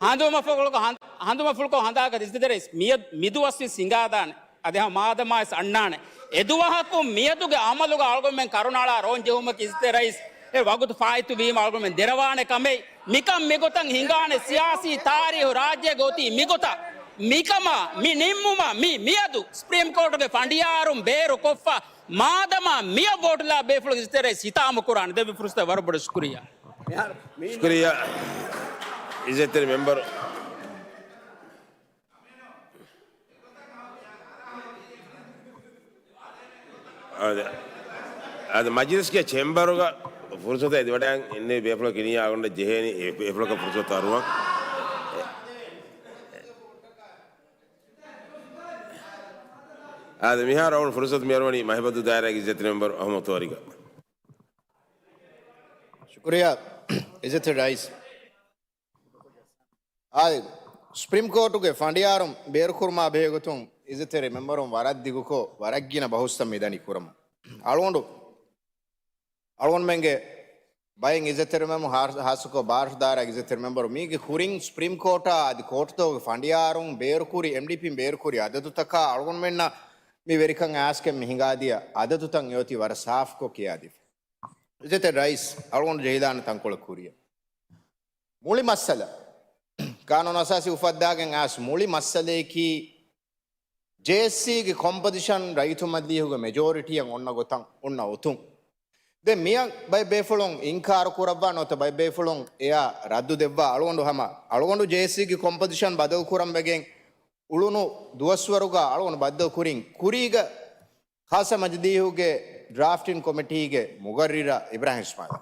ހަނދުމަފުޅުކޮށް ހަނދ-، ހަނދުމަފުޅުކޮށް ހަނދާގަތް އިއްޒަތްތެރި ރައީސް މިއަ-، މިދުވަސްވެސް ހިނގާދާނެ. އަދި ހަމަ މާދަމާވެސް އަންނާނެ. އެދުވަހަކުން މިއަދުގެ އަމަލުގަ އަޅުގަނޑުމެން ކަރުނައަޅާ ރޯން ޖެހުމަކީ އިއްޒަތްތެރި ރައީސް އެ ވަގުތު ފާއިތުވީމަ އަޅުގަނޑުމެން ދެރަވާނެ ކަމެއް. މިކަން މިގޮތަށް ހިނގާނެ ސިޔާސީ ތާރީހު ރާއްޖޭގަ އޮތީ މިގޮތަށް. މިކަމާ، މި ނިންމުމާ، މި މިއަދު ސުޕްރީމް ކޯޓުގެ ފަނޑިޔާރުން ބޭރުކޮށްފަ މާދަމާ މިއަށް ވޯޓުލާ ބޭފުޅުން އިއްޒަތްތެރި ރައީސް ހިތާމަ ކުރާނެ. ދެއްވި ފުރުސަތަށް ވަރަށް ބޮޑަށް ޝުކުރިއްޔާ. ޝުކުރިއްޔާ އިއްޒަތްތެރި މެމްބަރު. އާދެ، އާދެ، މަޖިލިސްގެ ޗެމްބަރުގަ ފުރުސަތު އެދިވަޑައިގެން އިންނެވި ބޭފުޅަކަށް ކިނިޔާ އަޅުގަނޑަށް ޖެހޭނީ އެ ބޭފުޅަކަށް ފުރުސަތު އަރުވަން. އާދެ، މިހާރު އަޅުގަނޑު ފުރުސަތު މިއަރުވަނީ މަހިބަދޫ ދާއިރާގެ އިއްޒަތްތެރި މެމްބަރު އަހުމަދު ތޯރިގަ. ޝުކުރިއްޔާ އިއްޒަތްތެރި ރައީސް. އާދެ، ސުޕްރީމް ކޯޓުގެ ފަނޑިޔާރުން ބޭރުކުރުމާ ބެހޭގޮތުން އިއްޒަތްތެރި މެމްބަރުން ވަރަށް ދިގުކޮށް، ވަރަށް ގިނަ ބަހުސްތައް މިދަނީ ކުރަމުން. އަޅުގަނޑު، އަޅުގަނޑުމެންގެ ބައެއް އިއްޒަތްތެރި މެމްބަރު، ހާ-، ހާއްސަކޮށް ބާރަށުދާރާ އިއްޒަތްތެރި މެމްބަރު މީގެ ކުރިން ސުޕްރީމް ކޯޓާ އަދި ކޯޓުތަކުގެ ފަނޑިޔާރުން ބޭރުކުރި، އެމްޑީޕީން ބޭރުކުރި އަދަދުތަކާ އަޅުގަނޑުމެންނަށް މި ވެރިކަން އައިސްގެން މި ހިނގާދިޔަ އަދަދުތައް އެއޮތީ ވަރަށް ސާފުކޮށް ކިޔާދީފަ. އިއްޒަތްތެރި ރައީސް، އަޅުގަނޑު ޖެހިލާނެ ތަންކޮޅެއް ކުރިއަށް. މުޅި މައްސަލަ، ގާނޫނު އަސާސީ އުފައްދާގެން އައިސް މުޅި މައްސަލަޔަކީ، ޖޭއެސްސީގެ ކޮމްޕޮޒިޝަން ރައްޔިތު މަޖިލީހުގެ މެޖޯރިޓީއަށް އޮންނަ ގޮތަށް އޮންނަ އޮތުން. ދެން މިއަށް ބައެއް ބޭފުޅުން އިންކާރު ކުރައްވާ ނުވަތަ ބައެއް ބޭފުޅުން އެޔާ ރައްދު ދެއްވާ. އަޅުގަނޑު ހަމަ، އަޅުގަނޑު ޖޭއެސްސީގެ ކޮމްޕޮޒިޝަން ބަދަލު ކުރަން ވެގެން އުޅުނު ދުވަސްވަރުގަ އަޅުގަނޑު ބައްދަލު ކުރިން ކުރީގަ ޚާއްޞަ މަޖިލީހުގެ ޑްރާފްޓިން ކޮމިޓީގެ މުގައްރިރާ އިބްރާހިމް އިސްމާއިލް.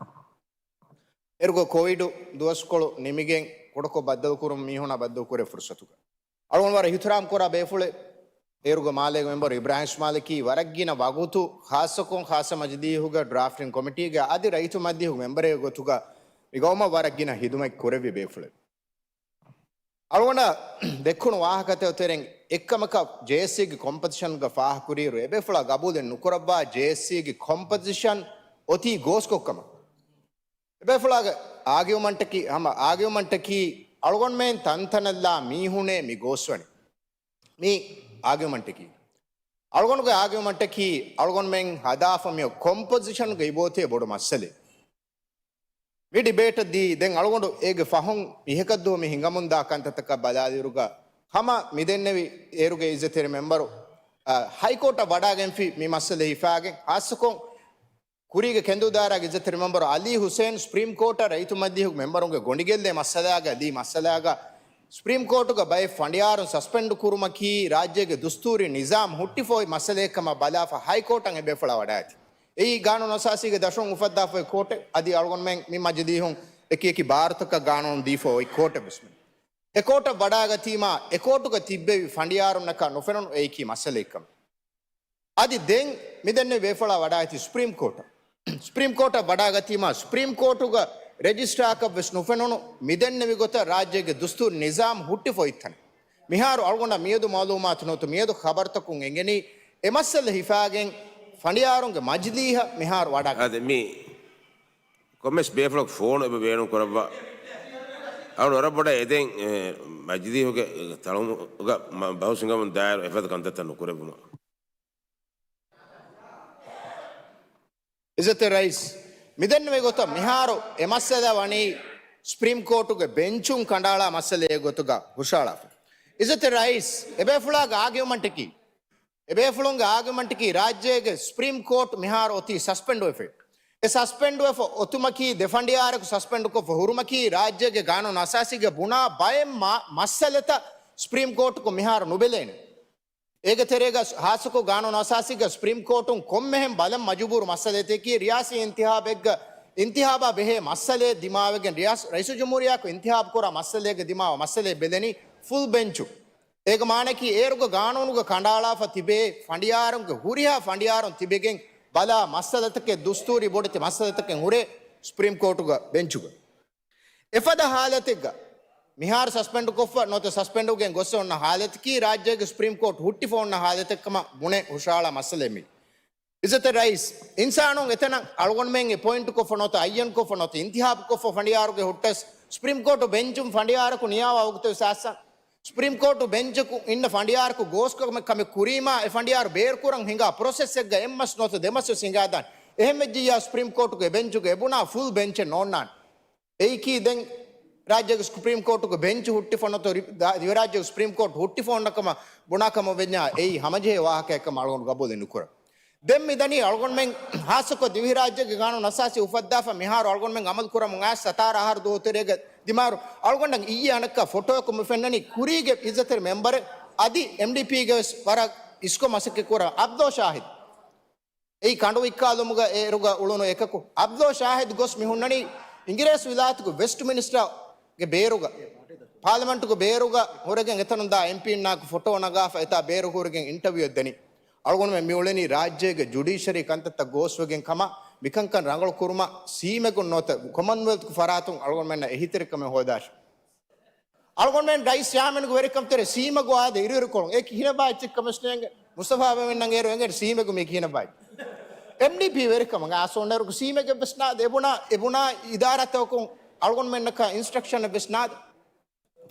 އޭރުގަ ކޮވިޑު ދުވަސްކޮޅު ނިމިގެން ކުޑަކޮށް ބައްދަލުކުރުން މީހުނާ ބައްދަލުކުރޭ ފުރުސަތުގަ އަޅުގަނޑު ވަރަށް އިޙްތިރާމް ކުރާ ބޭފުޅެއް. އޭރުގަ މާލޭގެ މެމްބަރު އިބްރާހިމް އިސްމާއިލަކީ ވަރަށް ގިނަ ވަގުތު ޚާއްޞަކޮށް ޚާއްޞަ މަޖިލީހުގަ ޑްރާފްޓިން ކޮމިޓީގެ އަދި ރައްޔިތު މަޖިލީހުގެ މެމްބަރެއްގެ ގޮތުގަ މި ގައުމަށް ވަރަށް ގިނަ ހިދުމަތް ކުރެއްވި ބޭފުޅެއް. އަޅުގަނޑަށް ދެއްކުނު ވާހަކަތައް ތެރެއިން އެއްކަމަކަށް ޖޭއެސްސީގެ ކޮމްޕޮޒިޝަންގަ ފާހަގަކުރިއިރު އެބޭފުޅާ ގަބޫލެއް ނުކުރައްވާ ޖޭއެސްސީގެ ކޮމްޕޮޒިޝަން އޮތީ ގޯސްކޮށްކަމަށް. އެބޭފުޅާގެ އާގިއުމަންޓަކީ، ހަމަ އާގިއުމަންޓަކީ އަޅުގަނޑުމެން ތަންތަނަށްލާ މީހުނޭ މި ގޯސްވަނީ. މީ އާގިއުމަންޓަކީ. އަޅުގަނޑުގެ އާގިއުމަންޓަކީ އަޅުގަނޑުމެން ހަދާފަ މިއޮތް ކޮމްޕޮޒިޝަންގައި އޮތޭ ބޮޑު މައްސަލައެއް. މި ޑިބޭޓަށް ދީ ދެން އަޅުގަނޑު އޭގެ ފަހުން މިހެކަށްދުވަހު މި ހިނގަމުންދާ ކަންތައްތަކަށް ބަލާލިއިރުގަ ހަމަ މިދެންނެވި އޭރުގެ އިއްޒަތްތެރި މެމްބަރު، އަ، ހައިކޯޓަށް ވަޑާގެންފި މި މައްސަލަ ހިފާގެން ހާއްސަކޮށް ކުރީގެ ކެނދުދާރާ އިއްޒަތްތެރި މެމްބަރު އަލީ ހުސެއިން ސުޕްރީމް ކޯޓަށް ރައްޔިތު މަޖިލީހުގެ މެމްބަރުންގެ ގޮނޑިގެއްލޭ މައްސަލާގަ ލީ މައްސަލާގަ ސުޕްރީމް ކޯޓުގަ ބައެއް ފަނޑިޔާރުން ސަސްޕެންޑް ކުރުމަކީ ރާއްޖޭގެ ދުސްތޫރީ ނިޒާމް ހުއްޓިފަ އޮތް މައްސަލައެއްކަމަށް ބަލާފަ ހައިކޯޓަށް އެބޭފުޅާ ވަޑާއެތި. އެއީ ގާނޫނު އަސާސީގެ ދަށުން އުފައްދާފަ އޮތް ކޯޓެއް. އަދި އަޅުގަނޑުމެން މި މަޖިލީހުން އެކި އެކި ބާރުތަކަށް ގާނޫނު ދީފަ އޮތް ކޯޓެއް ވެސް މި. އެ ކޯޓަށް ވަޑާގަތީމާ އެ ކޯޓުގަ ތިއްބެވި ފަނޑިޔާރުންނަކަށް ނުފެނުނު އެއީކީ މައްސަލައެއްކަމަށް. އަދި ދެން މިދެންނެވި ބޭފުޅާ ވަޑާއެތި ސުޕްރީމް ކޯޓަށް. ސުޕްރީމް ކޯޓަށް ވަޑާގަތީމާ ސުޕްރީމް ކޯޓުގަ ރެޖިސްޓްރާއަކަށް ވެސް ނުފެނުނު މިދެންނެވި ގޮތަށް ރާއްޖޭގެ ދުސްތޫރީ ނިޒާމް ހުއްޓިފަ އޮތް ތަނެއް. މިހާރު އަޅުގަނޑަށް މިއަދު މައުލޫމާތު ނުވަތަ މިއަދު ޚަބަރުތަކުން އެނގެނީ އެ މައްސަލަ ހިފާގެން ފަނޑިޔާރުންގެ މަޖިލީހަށް މިހާރު ވަޑާގަތީ. އާދެ، މި ކޮންމެސް ބޭފުޅަކު ފޯނު އެބަ ބޭނުން ކުރައްވާ. އަޅު ވަރަށް ބޮޑަށް އެދެން، އެ، މަޖިލީހުގެ ތަޅުމުގަ މަ-، ބަހުސް ހިނގަމުން ދާއިރު އެފަދަ ކަންތައްތައް ނުކުރެއްވުމަށް. އިއްޒަތްތެރި ރައީސް، މިދެންނެވި ގޮތަށް މިހާރު އެ މައްސަލަ ވަނީ ސުޕްރީމް ކޯޓުގެ ބެންޗުން ކަނޑައަޅާ މައްސަލައެއް ގޮތުގަ ހުށައަޅާފަ. އިއްޒަތްތެރި ރައީސް، އެބޭފުޅާގެ އާގިއުމަންޓަކީ، އެބޭފުޅުންގެ އާގިއުމަންޓަކީ ރާއްޖޭގެ ސުޕްރީމް ކޯޓް މިހާރު އޮތީ ސަސްޕެންޑް ވެފަ. އެ ސަސްޕެންޑް ވެފަ އޮތުމަކީ، ދެ ފަނޑިޔާރަކު ސަސްޕެންޑް ކޮށްފަ ހުރުމަކީ، ރާއްޖޭގެ ގާނޫނު އަސާސީގެ ބުނާ ބައެއް މަ-، މައްސަލަތައް ސުޕްރީމް ކޯޓުކު މިހާރު ނުބެލޭނެ. އޭގެ ތެރޭގަ ހާއްސަކޮށް ގާނޫނު އަސާސީގަ ސުޕްރީމް ކޯޓުން ކޮންމެހެން ބަލަން މަޖުބޫރު މައްސަލައެކީ، ރިޔާސީ އިންތިހާބެއްގަ އިންތިހާބާ ބެހޭ މައްސަލައެއް ދިމާވެގެން، ރިޔާސް-، ރައީސުލްޖުމްހޫރިއްޔާއަކު އިންތިހާބު ކުރާ މައްސަލައެއްގަ ދިމާވާ މައްސަލައެއް ބެލެނީ ފުލް ބެންޗު. އޭގެ މާނައަކީ، އޭރުގަ ގާނޫނުގަ ކަނޑައަޅާފަ ތިބޭ ފަނޑިޔާރުންގެ ހުރިހާ ފަނޑިޔާރުން ތިބެގެން ބަލާ މައްސަލަތަކެއް ދުސްތޫރީ ބޮޑެތި މައްސަލަތަކެއް ހުރޭ ސުޕްރީމް ކޯޓުގަ ބެންޗުގަ. އެފަދަ ހާލަތެއްގަ މިހާރު ސަސްޕެންޑް ކޮށްފަ ނުވަތަ ސަސްޕެންޑްވެގެން ގޮއްސަ އޮންނަ ހާލަތަކީ ރާއްޖޭގެ ސުޕްރީމް ކޯޓް ހުއްޓިފަ އޮންނަ ހާލަތެއްކަމަށް ބުނެ ހުށައަޅާ މައްސަލައެއް މީ. އިއްޒަތްތެރި ރައީސް، އިންސާނުން އެތަނަށް އަޅުގަނޑުމެން އެޕޮއިންޓް ކޮށްފަ ނުވަތަ އައްޔަން ކޮށްފަ ނުވަތަ އިންތިހާބު ކޮށްފަ ފަނޑިޔާރުގެ ހުއްޓަސް ސުޕްރީމް ކޯޓު ބެންޗުން ފަނޑިޔާރަކު ނިޔާވާ ވަގުތު ވެސް އާސާން. ސުޕްރީމް ކޯޓު ބެންޗަކު އިންނަ ފަނޑިޔާރަކު ގޯސްކަމެއް ކަމެއް ކުރީމާ، އެ ފަނޑިޔާރު ބޭރުކުރަން ހިނގާ ޕްރޮސެސްއެއްގަ އެއްމަސް ނުވަތަ ދެމަސް ވެސް ހިނގާދާނެ. އެހެން ވެއްޖިއްޔާ ސުޕްރީމް ކޯޓުގެ ބެންޗުގެ އެބުނާ ފުލް ބެންޗެއް ނޯންނާނެ. އެއީކީ ދެން ރާއްޖޭގެ ސުޕްރީމް ކޯޓުގެ ބެންޗު ހުއްޓިފަ ނުވަތަ ރި-، ދާ-، ދިވެހިރާއްޖޭގެ ސުޕްރީމް ކޯޓު ހުއްޓިފަ އޮންނަ ކަމަށް ބުނާ ކަމަށް ވެންޏާ އެއީ ހަމަޖެހޭ ވާހަކައެއްކަމަށް އަޅުގަނޑު ގަބޫލެއް ނުކުރަން. ދެން މިދަނީ އަޅުގަނޑުމެން ހާއްސަކޮށް ދިވެހިރާއްޖޭގެ ގާނޫނު އަސާސީ އުފައްދާފަ މިހާރު އަޅުގަނޑުމެން އަމަލު ކުރަމުން އައިސް ސަތާރަ އަހަރު ދުވަހު ތެރޭގަ ދިމާރު އަޅުގަނޑަށް އިއްޔެ އަނެއްކާ ފޮޓޯއަކު މި ފެންނަނީ ކުރީގެ އިއްޒަތްތެރި މެމްބަރެއް އަދި އެމްޑީޕީގެ ވެސް ވަރަށް އިސްކޮށް މަސައްކަތް ކުރާ އަބްދޯ ޝާހިދު. އެއީ ކަނޑު ވިއްކާލުމުގަ އޭރުގަ އުޅުނު އެކަކު. އަބްދޯ ޝާހިދު ގޮސް މި ހުންނަނީ އިނގިރޭސި ވިލާތުގެ ވެސްޓް މިނިސްޓަރގެ ބޭރުގަ، ޕާލަމެންޓުގެ ބޭރުގަ ހުރެގެން އެތަނުން ދާ އެމްޕީންނާއެކު ފޮޓޯ ނަގާފަ އެތާ ބޭރު ހުރެގެން އިންޓަވިއުއެއް ދެނީ. އަޅުގަނޑުމެން މި އުޅެނީ ރާއްޖޭގެ ޖުޑީޝަރީ ކަންތައްތައް ގޯސްވެގެން ކަމަށް. މިކަންކަން ރަނގަޅު ކުރުމަށް ސީމެގުން ނުވަތަ ކޮމަންވެލްތުގެ ފަރާތުން އަޅުގަނޑުމެންނަށް އެހީތެރިކަމެއް ހޯދާށި. އަޅުގަނޑުމެން ރައީސް ޗެއާމެންގެ ވެރިކަމަށް ތެރޭ ސީމަގު އާދެ އިރުއިރުކޮޅު. އެކި ހިނަބާ އެއްޗެއް ކަމަށް ނޭނގެ. މުސްތަފާ ބައިމެންނަށް އޭރު އެނގޭ ސީމަގު މީ ކިހިނަބާ. އެމްޑީޕީ ވެރިކަމަށް އާސޯންނަރުގެ ސީމެއް ވެސް ނާދެ. އެބުނާ، އެބުނާ އިދާރާތަކުން އަޅުގަނޑުމެންނަކަށް އިންސްޓްރަކްޝަނެއް ވެސް ނާދެ.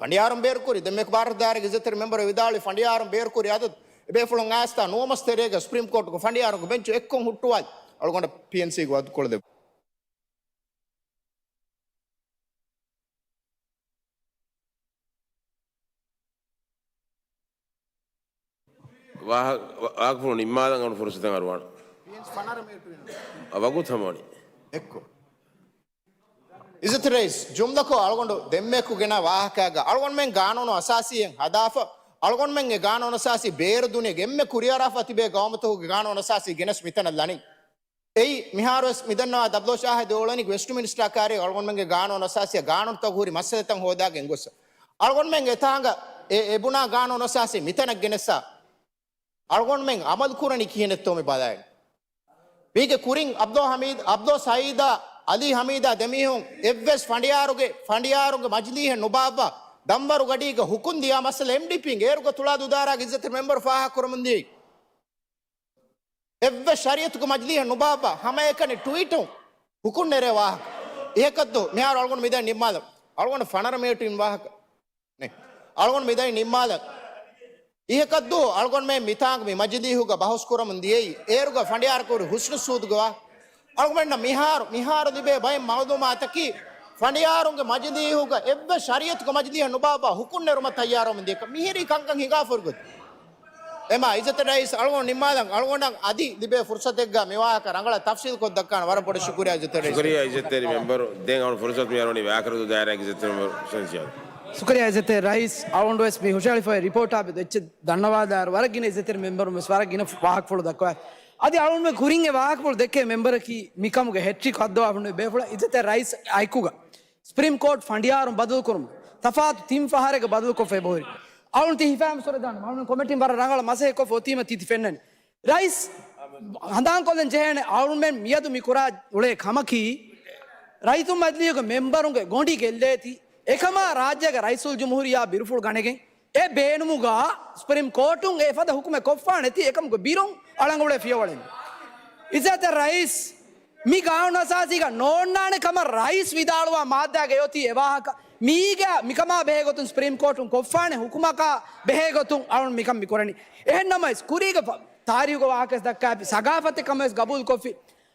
ފަނޑިޔާރުން ބޭރުކުރި، ދެންމެ ބާރަށް ދާއިރާގެ އިއްޒަތްތެރި މެމްބަރު ވިދާޅުވި ފަނޑިޔާރުން ބޭރުކުރި އަދަދު އެބޭފުޅުން އައިސްތާ ނުވަމަސް ތެރޭގަ ސުޕްރީމް ކޯޓުގެ ފަނޑިޔާރުންގެ ބެންޗު އެއްކޮށް ހުއްޓުވާލި. އަޅުގަނޑަށް ޕީއެންސީގެ ވަގުތުކޮޅު ދެއްވުން. ވާހަ-، ވާ-، ވާހަކަފުޅު ނިންމާލަން އަޅު ފުރުސަތެއް އަރުވާނަ. ވަގުތު ހަމަވަނީ. އެއްކޮށް. އިއްޒަތް ރައީސް، ޖުމްލަކޮށް އަޅުގަނޑު ދެންމެއަކު ގެނަ ވާހަކައިގަ އަޅުގަނޑުމެން ގާނޫނު އަސާސީއެއް ހަދާފަ، އަޅުގަނޑުމެން އެ ގާނޫނު އަސާސީ ބޭރު ދުނިޔޭގެ އެންމެ ކުރިއަރާފަ ތިބޭ ގައުމުތަކުގެ ގާނޫނު އަސާސީ ގެނެސް މިތަނަށް ލަނީ. އެއީ، މިހާރުވެސް މިދަންނަވާ ދަބްލޯ ޝާހިދު އޮޅެނި ވެސްޓްމިނިސްޓާ ކާރި އަޅުގަނޑުމެންގެ ގާނޫނު އަސާސީއަށް ގާނޫނުތަކު ހުރި މައްސަލަތައް ހޯދާގެން ގޮއްސަ. އަޅުގަނޑުމެން އެތާނގަ އެ އެބުނާ ގާނޫނު އަސާސީ މިތަނަށް ގެނެއްސާ. އަޅުގަނޑުމެން އަމަލު ކުރަނީ ކިހިނެއްތޯ މި ބަލާއިން. މީގެ ކުރިން އަބްދޯ ހަމީދު، އަބްދޯ ސައީދާ، އަލީ ހަމީދާ ދެމީހުން އެއްވެސް ފަނޑިޔާރުގެ، ފަނޑިޔާރުންގެ މަޖިލީހެއް ނުބާއްވާ، ދަންވަރު ގަޑީގަ ހުކުން ދިޔާ މައްސަލަ އެމްޑީޕީން އޭރުގަ ތުޅާދޫ ދާއިރާގެ އިއްޒަތްތެރި މެމްބަރު ފާހަގަކުރަމުންދިޔައީ. އެއްވެސް ޝަރީއަތުގެ މަޖިލީހެއް ނުބާއްވާ، ހަމައެކަނި ޓުވީޓުން ހުކުން ނެރޭ ވާހަކަ. އެހެކަށްދޯ މިހާރު އަޅުގަނޑު މިދަނީ ނިންމާލަން. އަޅުގަނޑު ފަނަރަ މިނެޓު އިން ވާހަކަ. ނެ. އަޅުގަނޑު މިދަނީ ނިންމާލަން. އިހަކަށްދޫ އަޅުގަނޑުމެން މިތާނގަ މި މަޖިލީހުގަ ބަހުސް ކުރަމުން ދިޔައީ، އޭރުގަ ފަނޑިޔާރު ކުރި ހުސްނު ސޫދުގެ ވާ. އަޅުގަނޑަށް މިހާރު، މިހާރު ލިބޭ ބައެއް މައުލޫމާތަކީ، ފަނޑިޔާރުންގެ މަޖިލީހުގަ އެއްވެސް ޝަރީއަތުގެ މަޖިލީހެއް ނުބާއްވާ ހުކުން ނެރުމަށް ތައްޔާރުވަމުން ދިޔަކަށް މިހިރީ ކަންކަން ހިނގާފަ ހުރި ގޮތް. އެމާ އިއްޒަތް ރައީސް އަޅުގަނޑު ނިންމާލަން. އަޅުގަނޑަށް އަދި ލިބޭ ފުރުސަތެއްގަ މި ވާހަކަ ރަނގަޅަށް ތަފްސީލް ކޮށް ދައްކާނެ. ވަރަށް ބޮޑަށް ޝުކުރިޔާ އިއްޒަތް ރައީސް. ޝުކުރިޔާ އިއްޒަތްތެރި މެމްބަރު. ދެން އަޅުގަނޑު ފުރުސަތު މި އަރުވަނީ ވާކަރަދޫ ދާއިރާގެ އިއްޒަތްތެރި މެމްބަރު ސަންސިޔާ. ޝުކުރިޔާ އިއްޒަތްތެރި ރައީސް. އަޅުގަނޑު ވެސް މި ހުށަހެޅިފައި ރިޕޯޓާ ދެއްޗެއް ދަންނަވާލާއިރު ވަރަށް ގިނަ އިއްޒަތްތެރި މެމްބަރުން ވެސް ވަރަށް ގިނަ ވާހަކަފުޅު ދައްކަވާ. އަދި އަޅުގަނޑު ކުރިން އެ ވާހަކަފުޅު ދެއްކޭ މެމްބަރަކީ މިކަމުގެ ހެޓްރިކް ހައްދަވާފަ ހުންނެވި ބޭފުޅާ އިއްޒަތްތެރި ރައީސް އައިކުގަ. ސްޕްރީމް ކޯޓް ފަނޑިޔާރުން ބަދަލުކުރުމުން ތަފާތު ތިން ފަހަރެއްގަ ބަދަލުކޮށްފަ އެބަހުރި. އަޅުން ތި ހިފާމަ ސޮރެދާން މައުނު ކޮމެޓިން ވަރަށް ރަނގަޅަށް މަސައްކަތްކޮށްފަ އޮތީމަ ތި ތި ފެންނަނީ. ރައީސް ހަނދާންކޮށްލަން ޖެހޭނެ އަޅުމެން މިއަދު މި ކުރާ އުޅޭ ކަމަކީ، ރައްޔިތުން މަޖިލީހުގެ މެމްބަރުންގެ ގޮނޑި ގެއްލޭތީ، އެކަމާ ރާއްޖޭގެ ރައީސުލްޖުމްހޫރިއްޔާ ބިރުފުޅު ގަނެގެން އެ ބޭނުމުގަ ސްޕްރީމް ކޯޓުން އެފަދަ ހުކުމެއް ކޮށްފާނެތީ އެކަމުގެ ބިރުން އަޅަން އުޅޭ ފިޔަވަޅެއް. އިއްޒަތްތެރި ރައީސް، މި ގާނޫނު އަސާސީގަ ނޯންނާނެ ކަމަށް ރައީސް ވިދާޅުވާ މާއްދާގައި އޮތީ އެ ވާހަކަ. މީގަ މިކަމާ ބެހޭގޮތުން ސްޕްރީމް ކޯޓުން ކޮށްފާނެ ހުކުމަކާ ބެހޭގޮތުން އަޅުން މިކަން މި ކުރަނީ. އެހެން ނަމަވެސް ކުރީގެ ފަ-، ތާރީހުގެ ވާހަކަވެސް ދައްކާފި ސަގާފަތެއް ކަމަށް ވެސް ގަބޫލުކޮށްފި.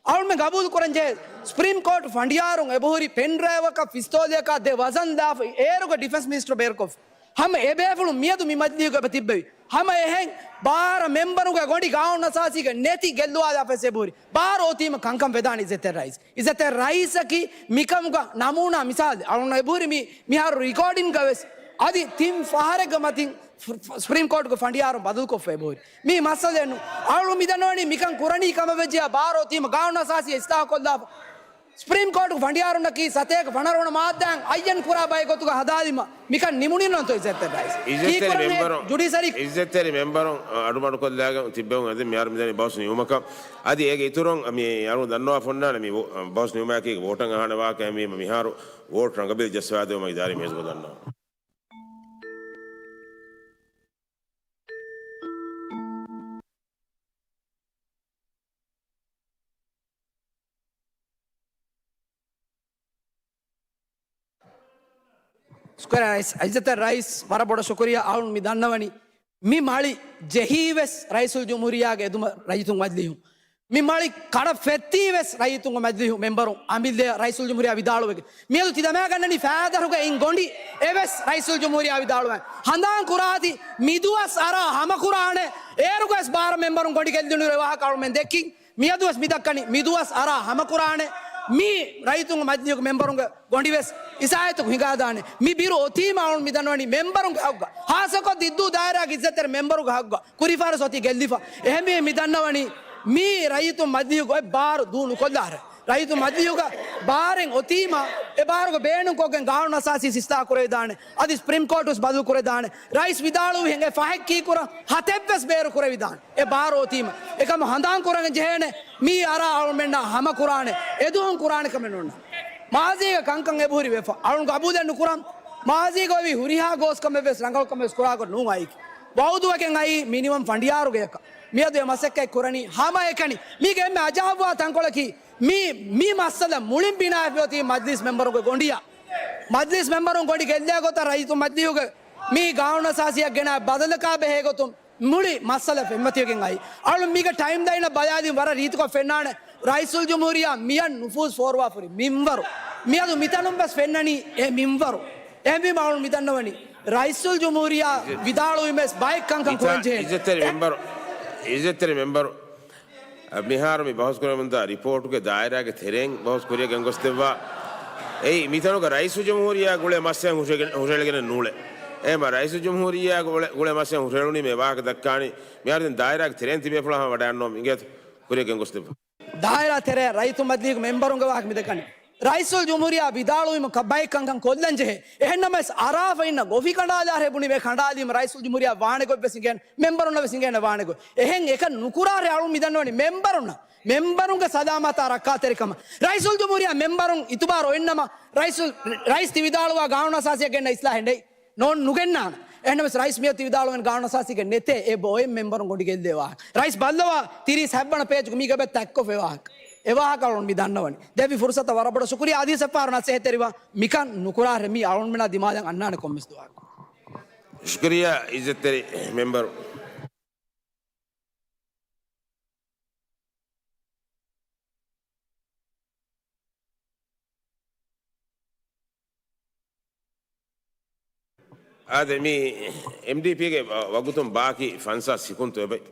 އަޅުމެން ގަބޫލު ކުރަން ޖެހޭ، ސްޕްރީމް ކޯޓު ފަނޑިޔާރުން އެބަހުރި ޕެންޑްރައިވަކަށް ފިސްތޯލެއަކާ ދެ ވަޒަން ލާފަ އޭރުގެ ޑިފެންސް މިނިސްޓަރު ބޭރުކޮށްފަ. ހަމަ އެ ބޭފުޅުން މިއަދު މި މަޖިލީހުގަ އެބަ ތިއްބެވި. ހަމަ އެހެން ބާރަ މެމްބަރުގެ ގޮނޑި ގާނޫނު އަސާސީގަ ނެތި ގެއްލުވާލާފަ ވެސް އެބަހުރި. ބާރު އޮތީމަ ކަންކަން ވެދާނެ އިއްޒަތްތެރި ރައީސް. އިއްޒަތްތެރި ރައީސަކީ މިކަމުގަ ނަމޫނާ މިސާލެއް. އަޅުން އެބަހުރި މި މިހާރު ރިކޯޑިންގަ ވެސް އަދި ތިން ފަހަރެއްގެ މަތިން ފު-، ފު-، ސްޕްރީމް ކޯޓުގެ ފަނޑިޔާރުން ބަދަލުކޮށްފަ އެބަހުރި. މީ މައްސަލައެއް ނޫން. އަޅު މިދަންނަވަނީ މިކަން ކުރަނީ ކަމަށް ވެއްޖެޔާ ބާރު އޮތީމަ ގާނޫނު އަސާސީ އިސްލާހު ކޮށްލާފަ. ސްޕްރީމް ކޯޓުގެ ފަނޑިޔާރުންނަކީ ސަތޭކަ ފަނަރަ ވަނަ މާއްދާއިން އައްޔަން ކުރާ ބައެއް ގޮތުގަ ހަދާލީމަ މިކަން ނިމުނީ ނޫންތޯ އިއްޒަތްތެރި ރައީސް؟ އިއްޒަތްތެރި ކީކުރަން މެމްބަރު، ޖުޑިޝަރީ އިއްޒަތްތެރި މެމްބަރު އަޑުމަޑުކޮށްލާގެން ތިއްބެވުން އެދެން މިހާރު މިދަނީ ބަހުސް ނިމުމަކަށް. އަދި އޭގެ އިތުރުން މި އަޅު ދަންނަވާ ފޮންނާނެ މި ބަ-، ބަހުސް ނިމުމާއެކީ ވޯޓަށް އަހާނެ ވާހަކަ މި މިހާރު ވޯޓް ރަނގަބިލި ޖައްސަވާދެވުމަށް އިދާރީ މޭޒުގަ ދަންނަވާ. ޝުކުރިއްޔާ ރައީސް، އިއްޒަތްތެރި ރައީސް، ވަރަށް ބޮޑަށް ޝުކުރިއްޔާ. އަޅުން މި ދަންނަވަނީ، މި މަޅި ޖެހީ ވެސް ރައީސުލްޖުމްހޫރިއްޔާގެ އެދުމަށް ރައްޔިތުން މަޖިލީހުން. މި މަޅި ކަޑަ ފެއްތީ ވެސް ރައްޔިތުންގެ މަޖިލީހު މެމްބަރުން އަމިއްލަ ރައީސުލްޖުމްހޫރިއްޔާ ވިދާޅުވެގެން. މިއަދު ތި ދަމާގަންނަނީ ފައިދަރުގެ އިން ގޮނޑި އެވެސް ރައީސުލްޖުމްހޫރިއްޔާ ވިދާޅުވެ. ހަނދާން ކުރާތި މިދުވަސް އަރާ ހަމަކުރާނެ އޭރުގަވެސް ބާރަ މެމްބަރުން ގޮނޑި ގެއްލުނު ރޭ ވާހަކަ އަޅުމެން ދެއްކިން. މިއަދުވެސް މި ދައްކަނީ މިދުވަސް އަރާ ހަމަކުރާނެ މީ ރައްޔިތުންގެ މަޖިލީހުގެ މެމްބަރުންގެ ގޮނޑިވެސް އިސާޔަތަކު ހިނގާދާނެ. މި ބިރު އޮތީމަ އަޅުން މި ދަންނަވަނީ މެމްބަރުންގެ ހައްގަ. ހާއްސަކޮށް ދިއްދޫ ދާއިރާގެ އިއްޒަތްތެރި މެމްބަރުގެ ހައްގަ. ކުރިފަހަރަސް އޮތީ ގެއްލިފަ. އެހެންވީމަ މި ދަންނަވަނީ މީ ރައްޔިތުން މަޖިލީހުގަ އޮތް ބާރު ދޫ ނުކޮށްލާށޭ. ރައްޔިތުން މަޖިލީހުގަ ބާރެއް އޮތީމަ އެ ބާރުގެ ބޭނުންކޮށްގެން ގާނޫނު އަސާސީ އިސްލާހު ކުރެވިދާނެ. އަދި ސްޕްރީމް ކޯޓު ވެސް ބަދަލު ކުރެވިދާނެ. ރައީސް ވިދާޅުވިހެން އެ ފަހެއް ކީކުރަން ހަތެއްވެސް ބޭރު ކުރެވިދާނެ. އެ ބާރު އޮތީމަ. އެކަމަށް ހަނދާން ކުރަން ޖެހޭނެ، މީ އަރާ އަޅުމެންނާ ހަމަ ކުރާނެ، އެދުވަހުން ކުރާނެ ކަމެއް ނޯންނާނެ. މާޒީގެ ކަންކަން އެބަހުރި ވެފަ. އަޅުން ގަބޫލެއް ނުކުރަން. މާޒީގައި ހުރިހާ ގޯސްކަމެއްވެސް ރަނގަޅުކަމެއްވެސް ކުރާގޮތް ނޫން އައި. ވައުދުވެގެން އައީ މިނިވަން ފަނޑިޔާރުގެއަކަށް. މިއަދު އެ މަސައްކަތް ކުރަނީ ހަމައެކަނި. މީގެ އެންމެ އަޖައިބުވާ ތަންކޮޅަކީ، މި، މި މައްސަލަ މުޅިން ބިނާވެފައި މަޖްލިސް މެމްބަރުންގެ ގޮނޑިއަށް. މަޖްލިސް މެމްބަރުން ގޮނޑި ގެއްލޭ ގޮތަށް ރައްޔިތު މަޖްލިހުގެ މި ގާނޫނުއަސާސީއަށް ގެނައި ބަދަލަކާ ބެހޭ ގޮތުން މުޅި މައްސަލަ ފެންމަތިވެގެން އައި. އަޅު މީގެ ޓައިމް ލައިނަށް ބަލާލިން ވަރަށް ރީތިކޮށް ފެންނާނެ. ރައީސުލްޖުމްހޫރިއްޔާ މިއަށް ނުފޫޒް ފޯރުވާފައި މިންވަރު. މިއަދު މިތަނުން ވެސް ފެންނަނީ އެ މިންވަރު. އެހެންވީމަ އަޅު މިދަންނަވަނީ ރައީސުލްޖުމްހޫރިއްޔާ ވިދާޅުވީމަވެސް ބައެއް ކަންކަން ކުރަން ޖެހޭނެ. އިއްޒަތްތެރި މެމްބަރު، އިއްޒަތްތެރި މެމްބަރު، މިހާރު މި ބަހުސް ކުރަމުންދާ ރިޕޯޓުގެ ދާއިރާގެ ތެރެއިން ބަހުސް ކުރިޔަށް ގެންގޮސްދެއްވާ. އެއީ މިތަނުގަ ރައީސުލްޖުމްހޫރިއްޔާ ގުޅޭ މައްސަލައެއް ހުށަގެން، ހުށައެޅިގެނެއް ނޫޅޭ. އެހެންވީމަ ރައީސުލްޖުމްހޫރިއްޔާ ގުޅޭ، ގުޅޭ މައްސަލައެއް ހުށައެޅުނީމަ އެ ވާހަކަ ދައްކާނީ. މިހާރު ދެން ދާއިރާގެ ތެރެއިން ތިބޭފުޅާ ހަމަ ވަޑައިގަންނަވަން އިނގޭތޯ ކުރިޔަށް ގެންގޮސްދެއްވާ. ދާއިރާ ތެރެއަށް ރައްޔިތު މަޖްލިހުގެ މެމްބަރުންގެ ވާހަކަ މިދައްކަނީ. ރައީސުލްޖުމްހޫރިއްޔާ ވިދާޅުވީމަ ކަ-، ބައެއް ކަންކަން ކޮށްލަން ޖެހޭ. އެހެންނަމަވެސް އަރާފަ އިންނަ ގޮފި ކަނޑާލާށޭ ބުނީމަ އެ ކަނޑާލީމަ ރައީސުލްޖުމްހޫރިއްޔާ ވާނެ ގޮތްވެސް އިނގޭނެ، މެމްބަރުންނަށް ވެސް އިނގޭނެ ވާނެ ގޮތް. އެހެން އެކަން ނުކުރާށޭ އަޅުން މިދަންނަވަނީ މެމްބަރުންނަށް. މެމްބަރުންގެ ސަލާމަތާ ރައްކާތެރިކަމަށް. ރައީސުލްޖުމްހޫރިއްޔާ މެމްބަރުން އިތުބާރު އޮތްނަމަ، ރައީސު-، ރައީސް ތި ވިދާޅުވާ ގާނޫނުއަސާސީއަށް ގެންނަ އިސްލާހެއް ނެތް. ނޯން ނުގެންނާނެ. އެހެންނަމަވެސް ރައީސް މިއަދު ތި ވިދާޅުވަނީ ގާނޫނުއަސާސީގެ ނެތޭ. އެ ބޮއެ މެމްބަރުން ގޮނޑި ގެއްލޭ ވާހަކަ. ރައީސް ބައްލަވާ ތިރީސް ހަތްވަނަ ޕޭޖުގަ މީގެ ބެ ތައްކޮށް އެ ވާހަކަ. އެ ވާހަކަ އަޅުން މި ދަންނަވަނީ. ދެއްވި ފުރުސަތަށް ވަރަށް ބޮޑަށް ޝުކުރިއްޔާ. އަދިވެސް އެއްފަހަރު ނަސޭހަތްތެރިވާ މިކަން ނުކުރާށޭ މީ އަޅުންމެނާ ދިމާލަށް އަންނާނެ ކޮންމެސް ދުވަހަކު. ޝުކުރިއްޔާ އިއްޒަތްތެރި މެމްބަރު. އާދެ، މި އެމްޑީޕީގެ ވަ-، ވަގުތުން ބާކީ ފަންސާސް ސިކުންތު އެބައި.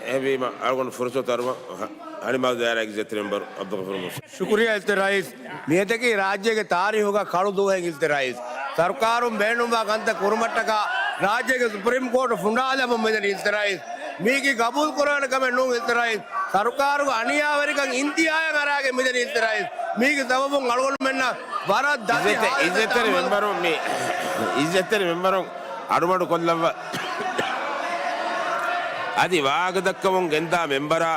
އެހެންވީމަ، އަޅުގަނޑު ފުރުސަތު އަރުވަން، ހަ-، ހަނިމާލު ދާއިރާގެ އިއްޒަތްތެރި މެމްބަރު އަބްދުލްޣަފޫރު މުސް. ޝުކުރިއްޔާ އިއްޒަތްތެރި ރައީސް. މިއަދަކީ ރާއްޖޭގެ ތާރީހުގަ ކަޅު ދުވަހެއް އިއްޒަތްތެރި ރައީސް. ސަރުކާރުން ބޭނުންވާ ކަންތައް ކުރުމަށްޓަކާ ރާއްޖޭގެ ސުޕްރީމް ކޯޓު ފުނޑާލަމުން މިދަނީ އިއްޒަތްތެރި ރައީސް. މީކީ ގަބޫލު ކުރާނެ ކަމެއް ނޫން އިއްޒަތްތެރި ރައީސް. ސަރުކާރުގެ އަނިޔާވެރިކަން އިންތިހާޔަށް އަރާގެން މިދަނީ އިއްޒަތްތެރި ރައީސް. މީގެ ސަބަބުން އަޅުގަނޑުމެންނަށް ވަރަށް ދަތި އިއްޒަތްތެރި، ހާލަތެއް އިއްޒަތްތެރި ތަހައްމަލު މެމްބަރުން މި، އިއްޒަތްތެރި މެމްބަރުން އަޑުމަޑު ކޮށްލައްވާ. އަދި ވާހަކަ ދައްކަމުން ގެންދާ މެމްބަރާ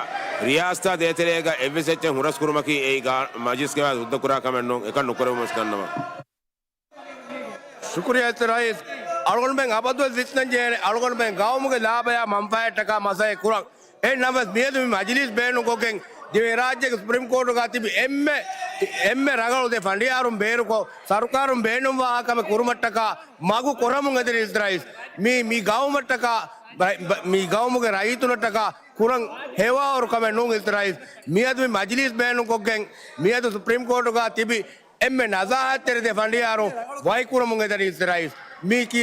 ރިޔާސަތާ ދޭތެރޭގަ އެއްވެސް އެއްޗެއް ހުރަސް ކުރުމަކީ އެއީ ގާ-، މަޖިލިސްގެ ވާހަކަ ހުއްދަ ކުރާ ކަމެއް ނޫން. އެކަން ނުކުރެވުމަށް ދަންނަވަން. ޝުކުރިއްޔާ އިއްޒަތްތެރި ރައީސް. އަޅުގަނޑުމެން އަބަދުވެސް ވިސްނަން ޖެހޭނެ އަޅުގަނޑުމެން ގައުމުގެ ލާބަޔާ މަންފާއަށްޓަކާ މަސައްކަތް ކުރަން. އެހެން ނަމަވެސް މިއަދު މި މަޖިލީސް ބޭނުންކޮށްގެން ދިވެހި ރާއްޖޭގެ ސުޕްރީމް ކޯޓުގަ ތިބި އެންމެ، އެންމެ ރަނގަޅު ދެ ފަނޑިޔާރުން ބޭރުކޮށް، ސަރުކާރުން ބޭނުންވާ ކަމެއް ކުރުމަށްޓަކާ މަގު ކުރަމުން އެދެނީ އިއްޒަތްތެރި ރައީސް. މި، މި ގައުމަށްޓަކާ، މި ގައުމުގެ ރައްޔިތުންނަށްޓަކާ ކުރަން ހެޔޮއިރު ކަމެއް ނޫން އިއްޒަތްތެރި ރައީސް. މިއަދު މި މަޖިލީސް ބޭނުންކޮށްގެން މިއަދު ސުޕްރީމް ކޯޓުގަ ތިބި އެންމެ ނަޒާހަތްތެރި ދެ ފަނޑިޔާރުން ވަކިކުރަމުން އެދެނީ އިއްޒަތްތެރި ރައީސް. މީކީ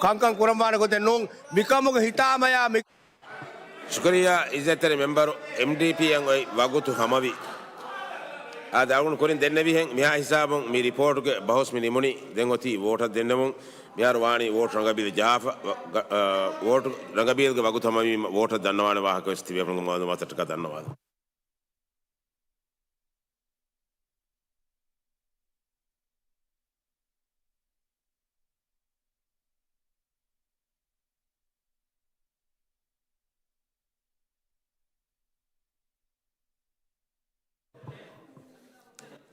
ކަންކަން ކުރަންވާނެ ގޮތެއް ނޫން. މިކަމުގެ ހިތާމަޔާ މި ޝުކުރިއްޔާ އިއްޒަތްތެރި މެމްބަރު. އެމްޑީޕީއަށް އޮތް ވަގުތު ހަމަވި. އާދެ، އަޅުގަނޑު ކުރިން ދެންނެވިހެން މިހާ ހިސާބުން މި ރިޕޯޓުގެ ބަހުސް މި ނިމުނީ. ދެން އޮތީ ވޯޓަށް ދެންނެވުން. މިހާރު ވާނީ ވޯޓު ރަނގަބީލު ޖަހާފަ، ވަ-، ގަ-، އާ، ވޯޓު ރަނގަބީލުގެ ވަގުތު ހަމަވީމަ ވޯޓަށް ދަންނަވާނެ ވާހަކަ ވެސް ތިބޭފުޅުންގެ މައުލޫމާތަށްޓަކާ ދަންނަވާލަން.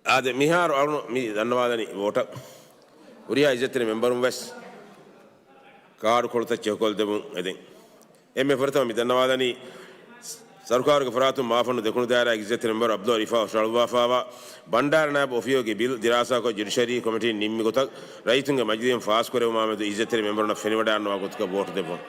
އާދެ، މިހާރު އަޅުން މި ދަންނަވާލަނީ ވޯޓަށް. ހުރިހާ އިއްޒަތްތެރި މެމްބަރުން ވެސް ކާޑުކޮޅުތައް ޗެކުކޮށްދެމުން އެދެން. އެންމެ ފުރަތަމަ މި ދަންނަވާލަނީ، ސަރުކާރުގެ ފަރާތުން މާފަންނު ދެކުނު ދާއިރާ އިއްޒަތްތެރި މެމްބަރު އަބްދުﷲ ރިފާ ހުށަހަޅުއްވާފައިވާ ބަންޑާރަ ނާއިބު އޮފީހުގެ ބިލް ދިރާސާކޮށް ޖުޑިޝަރީ ކޮމިޓީން ނިންމި ގޮތަށް ރައްޔިތުންގެ މަޖިލީހުން ފާސްކުރެވުމާމެދު އިއްޒަތްތެރި މެމްބަރުންނަށް ފެނިވަޑައިގަންނަވާ ގޮތަކަށް ވޯޓު ދެއްވުން.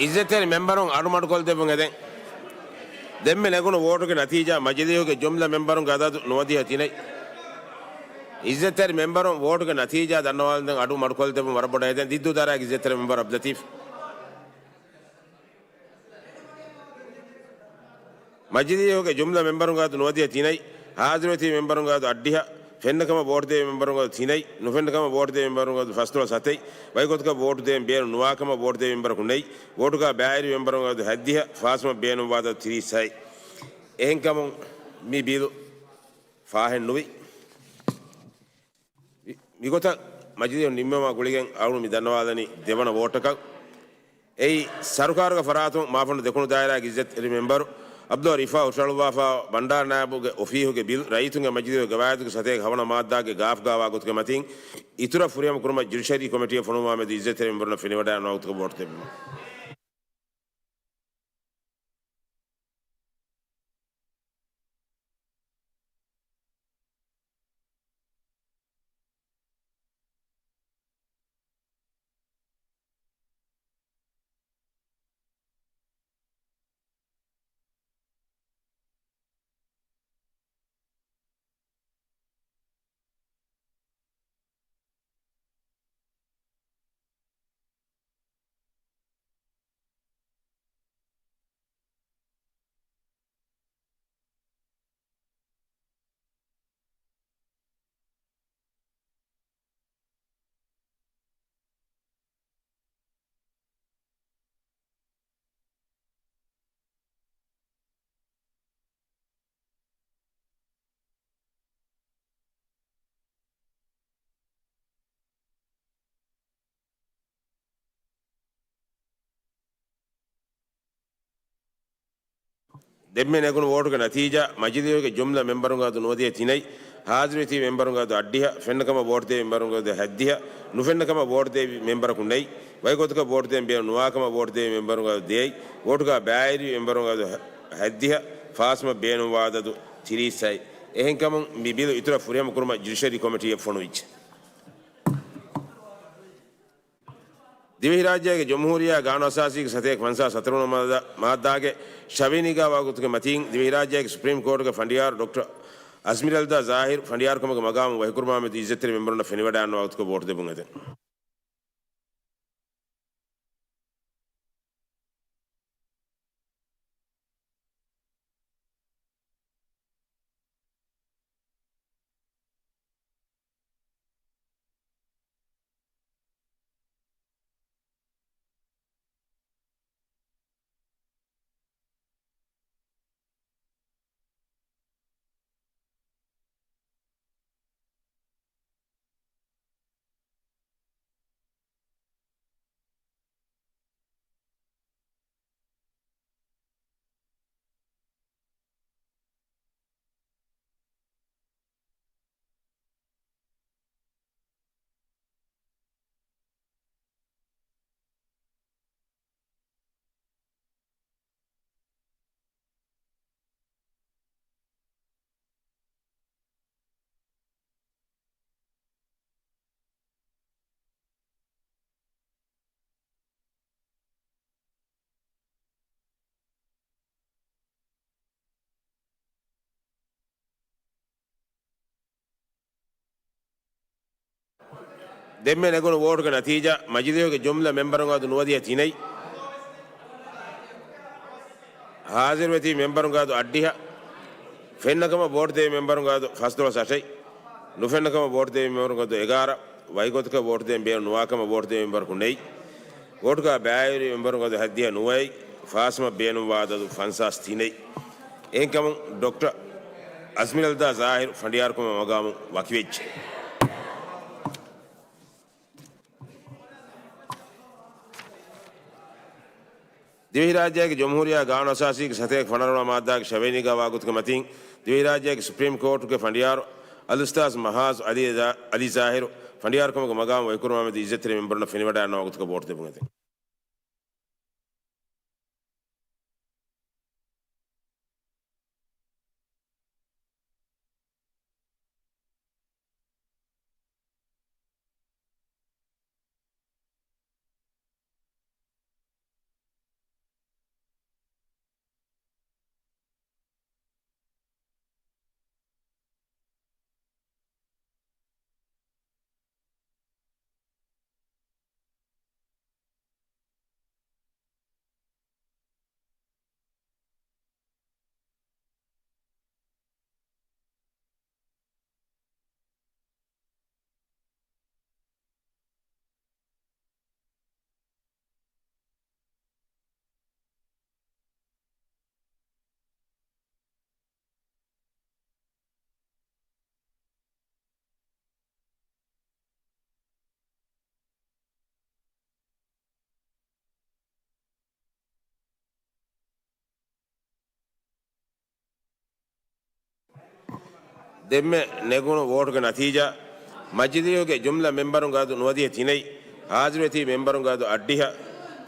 އިއްޒަތްތެރި މެމްބަރުން އަޑު މަޑުކޮށްދެއްވުން އެދެން. ދެންމެ ނެގުނު ވޯޓުގެ ނަތީޖާ މަޖިލީހުގެ ޖުމްލަ މެމްބަރުންގެ އަދަދު ނުވަދިހަ ތިނެއް. އިއްޒަތްތެރި މެމްބަރުން ވޯޓުގެ ނަތީޖާ ދަންނަވާލަންދެން އަޑު މަޑުކޮށްދެއްވުން ވަރަށް ބޮޑަށް އެދެން. ދިއްދޫދާރާގެ އިއްޒަތްތެރި މެމްބަރު އަބްދުލަތީފް. މަޖިލީހުގެ ޖުމްލަ މެމްބަރުންގެ އަދަދު ނުވަދިހަ ތިނެއް، ހާޒިރުވެތި މެމްބަރުންގެ އަދަދު އަށްޑިހަ، ފެންނަކަމަށް ވޯޓު ދެވި މެމްބަރުންގެ އަދަދު ތިނެއް، ނުފެންނަކަމަށް ވޯޓު ދެވި މެމްބަރުންގެ އަދަދު ފަސްދޮޅަސް ސަތެއް، ވައިގޮތަކަށް ވޯޓު ދޭން ބޭނުން ނުވާކަމަށް ވޯޓު ދެވި މެމްބަރަކު ނެތް، ވޯޓުގަ ބައިވެރި މެމްބަރުންގެ އަދަދު ހަތްދިހަ، ފާސްވުމަށް ބޭނުންވާ އަދަދު ތިރީސް ހަތް. އެހެންކަމުން މި ބިލު ފާހެއް ނުވި. މި-، މިގޮތަށް މަޖިލީހުން ނިންމުމާ ގުޅިގެން އަޅުގަނޑު މި ދަންނަވާލަނީ ދެވަނަ ވޯޓަކަށް. އެއީ، ސަރުކާރުގެ ފަރާތުން މާފަންނު ދެކުނު ދާއިރާގެ އިއްޒަތްތެރި މެމްބަރު އަބްދުﷲ ރިފާ ހުށަހަޅުއްވާފަ ބަންޑާރަ ނާއިބުގެ އޮފީހުގެ ބިލް ރައްޔިތުންގެ މަޖިލީހުގެ ގަވާއިދުގެ ސަތޭކަ ހަވަނަ މާއްދާގެ ގާފް ގާވާ ގޮތުގެ މަތީން އިތުރަށް ފުރިހަމަ ކުރުމަށް ޖުޑިޝަރީ ކޮމިޓީއަށް ފޮނުވާ މެދު އިއްޒަތްތެރި މެމްބަރުންނަށް ފެނިވަޑައިގަންނަވާ ގޮތުގަ ވޯޓު ދެއްވުމަށް. ދެންމެ ނެގުނު ވޯޓުގެ ނަތީޖާ، މަޖިލީހުގެ ޖުމްލަ މެމްބަރުންގެ އަދަދު ނުވަދިހަ ތިނެއް، ހާޒިރުވެތި މެމްބަރުންގެ އަދަދު އަށްޑިހަ، ފެންނަކަމަށް ވޯޓު ދެވި މެމްބަރުންގެ އަދަދު ހަތްދިހަ، ނުފެންނަކަމަށް ވޯޓު ދެވި މެމްބަރަކު ނެތް، ވައިގޮތަކަށް ވޯޓު ދޭން ބޭނުން ނުވާކަމަށް ވޯޓު ދެވި މެމްބަރުންގެ އަދަދު ދެއަތް، ވޯޓުގަ ބައިވެރި މެމްބަރުންގެ އަދަދު ހަތްދިހަ، ފާސްވުމަށް ބޭނުންވާ އަދަދު ތިރީސް ހަތް. އެހެންކަމުން މި ބިލު އިތުރަށް ފުރިހަމަ ކުރުމަށް ޖުޑިޝަރީ ކޮމިޓީއަށް ފޮނުވިއްޖެ. ދިވެހިރާއްޖޭގެ ޖުމްހޫރިއްޔާ ގާނޫނު އަސާސީގެ ސަތޭކަ ފަންސާސް ހަތަރު ނަމަ މާއްދާގެ ޝަވިޔަނިގާ ވާގޮތުގެ މަތީން، ދިވެހިރާއްޖޭގެ ސުޕްރީމް ކޯޓުގެ ފަނޑިޔާރު ޑޮކްޓަރ އަޒްމިރަލްދާ ޒާހިރު ފަނޑިޔާރުކަމުގެ މަގާމު ވަކިކުރުމާމެދު އިއްޒަތްތެރި މެމްބަރުންނަށް ފެނިވަޑައިގަންނަވާ ގޮތުގަ ވޯޓު ދެއްވުން އެދެން. ދެންމެ ނެގުނު ވޯޓުގެ ނަތީޖާ، މަޖިލީހުގެ ޖުމްލަ މެމްބަރުން އަދު ނުވަދިހަ ތިނެއް، ހާޒިރުވެތި މެމްބަރުން އަދު އަށްޑިހަ، ފެންނަކަމަށް ވޯޓު ދެވި މެމްބަރުން އަދު ފަސްދޮޅަސް އަށެއް، ނުފެންނަކަމަށް ވޯޓު ދެވި މެމްބަރުން އަދު އެގާރަ، ވައިގޮތަކަށް ވޯޓު ދޭން ބޭނުން ނުވާކަމަށް ވޯޓު ދެވި މެމްބަރަކު ނެތް. ވޯޓުގަ ބައިވެރި މެމްބަރުން އަދު ހަތްދިހަ ނުވައެއް، ފާސްވުމަށް ބޭނުންވާ އަދަދު ފަންސާސް ތިނެއް. އެހެންކަމުން ޑޮކްޓަރ އަޒްމިރަލްދާ ޒާހިރު ފަނޑިޔާރުކަމުގެ މަގާމު ވަކިވެއްޖެ. ދިވެހިރާއްޖޭގެ ޖުމްހޫރިއްޔާ ގާނޫނު އަސާސީގެ ސަތޭކަ ފަނަރަ ވަނަ މާއްދާގެ ޝަވިޔަނިގާ ވާގޮތުގެ މަތީން، ދިވެހިރާއްޖޭގެ ސުޕްރީމް ކޯޓުގެ ފަނޑިޔާރު އަލްއުސްތާޒް މަހާޒް އަލީ ޒާ-، އަލީ ޒާހިރު ފަނޑިޔާރުކަމުގެ މަގާމު ވަކިކުރުމާމެދު އިއްޒަތްތެރި މެމްބަރުންނަށް ފެނިވަޑައިގަންނަވާ ގޮތުގަ ވޯޓު ދެއްވުން އެދެން. ދެންމެ ނެގުނު ވޯޓުގެ ނަތީޖާ، މަޖިލީހުގެ ޖުމްލަ މެމްބަރުންގެ އަދު ނުވަދިހަ ތިނެއް، ހާޒިރުވެތި މެމްބަރުންގެ އަދު އަށްޑިހަ،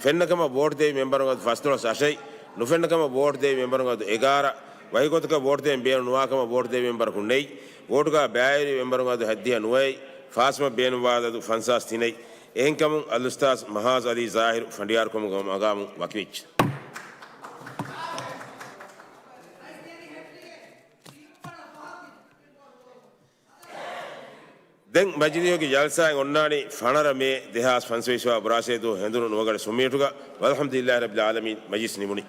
ފެންނަ ކަމަށް ވޯޓު ދެވި މެމްބަރުންގެ އަދު ފަސްދޮޅަސް އަށެއް، ނުފެންނަ ކަމަށް ވޯޓު ދެވި މެމްބަރުންގެ އަދު އެގާރަ، ވަކިގޮތަކަށް ވޯޓު ދެވެން ބޭނުން ނުވާ ކަމަށް ވޯޓު ދެވި މެމްބަރަކު ނެތް، ވޯޓުގަ ބައިވެރި މެމްބަރުންގެ އަދު ހަތްދިހަ ނުވައެއް، ފާސްވެ ބޭނުންވާ އަދު ފަންސާސް ތިނެއް. އެހެންކަމުން އަލްއުސްތާޛް މަހާޒް އަލީ ޒާހިރު ފަނޑިޔާރުކަމުގެ މަގާމު ވަކިވެއްޖެ. ދެން މަޖިލީހުގެ ޖަލްސާއެއް އޮންނާނީ ފަނަރަ މޭ ދެހާސް ފަންސަވީސް ވާ ބުރާސޭދު ހެނދުނު ނުވަގަޑި ސުންމިއެޓުގަ. ވަލްޙަމްދުލިއްލާހި ރައްބިލް ޢާލަމީން، މަޖިލިސް ނިމުނީ.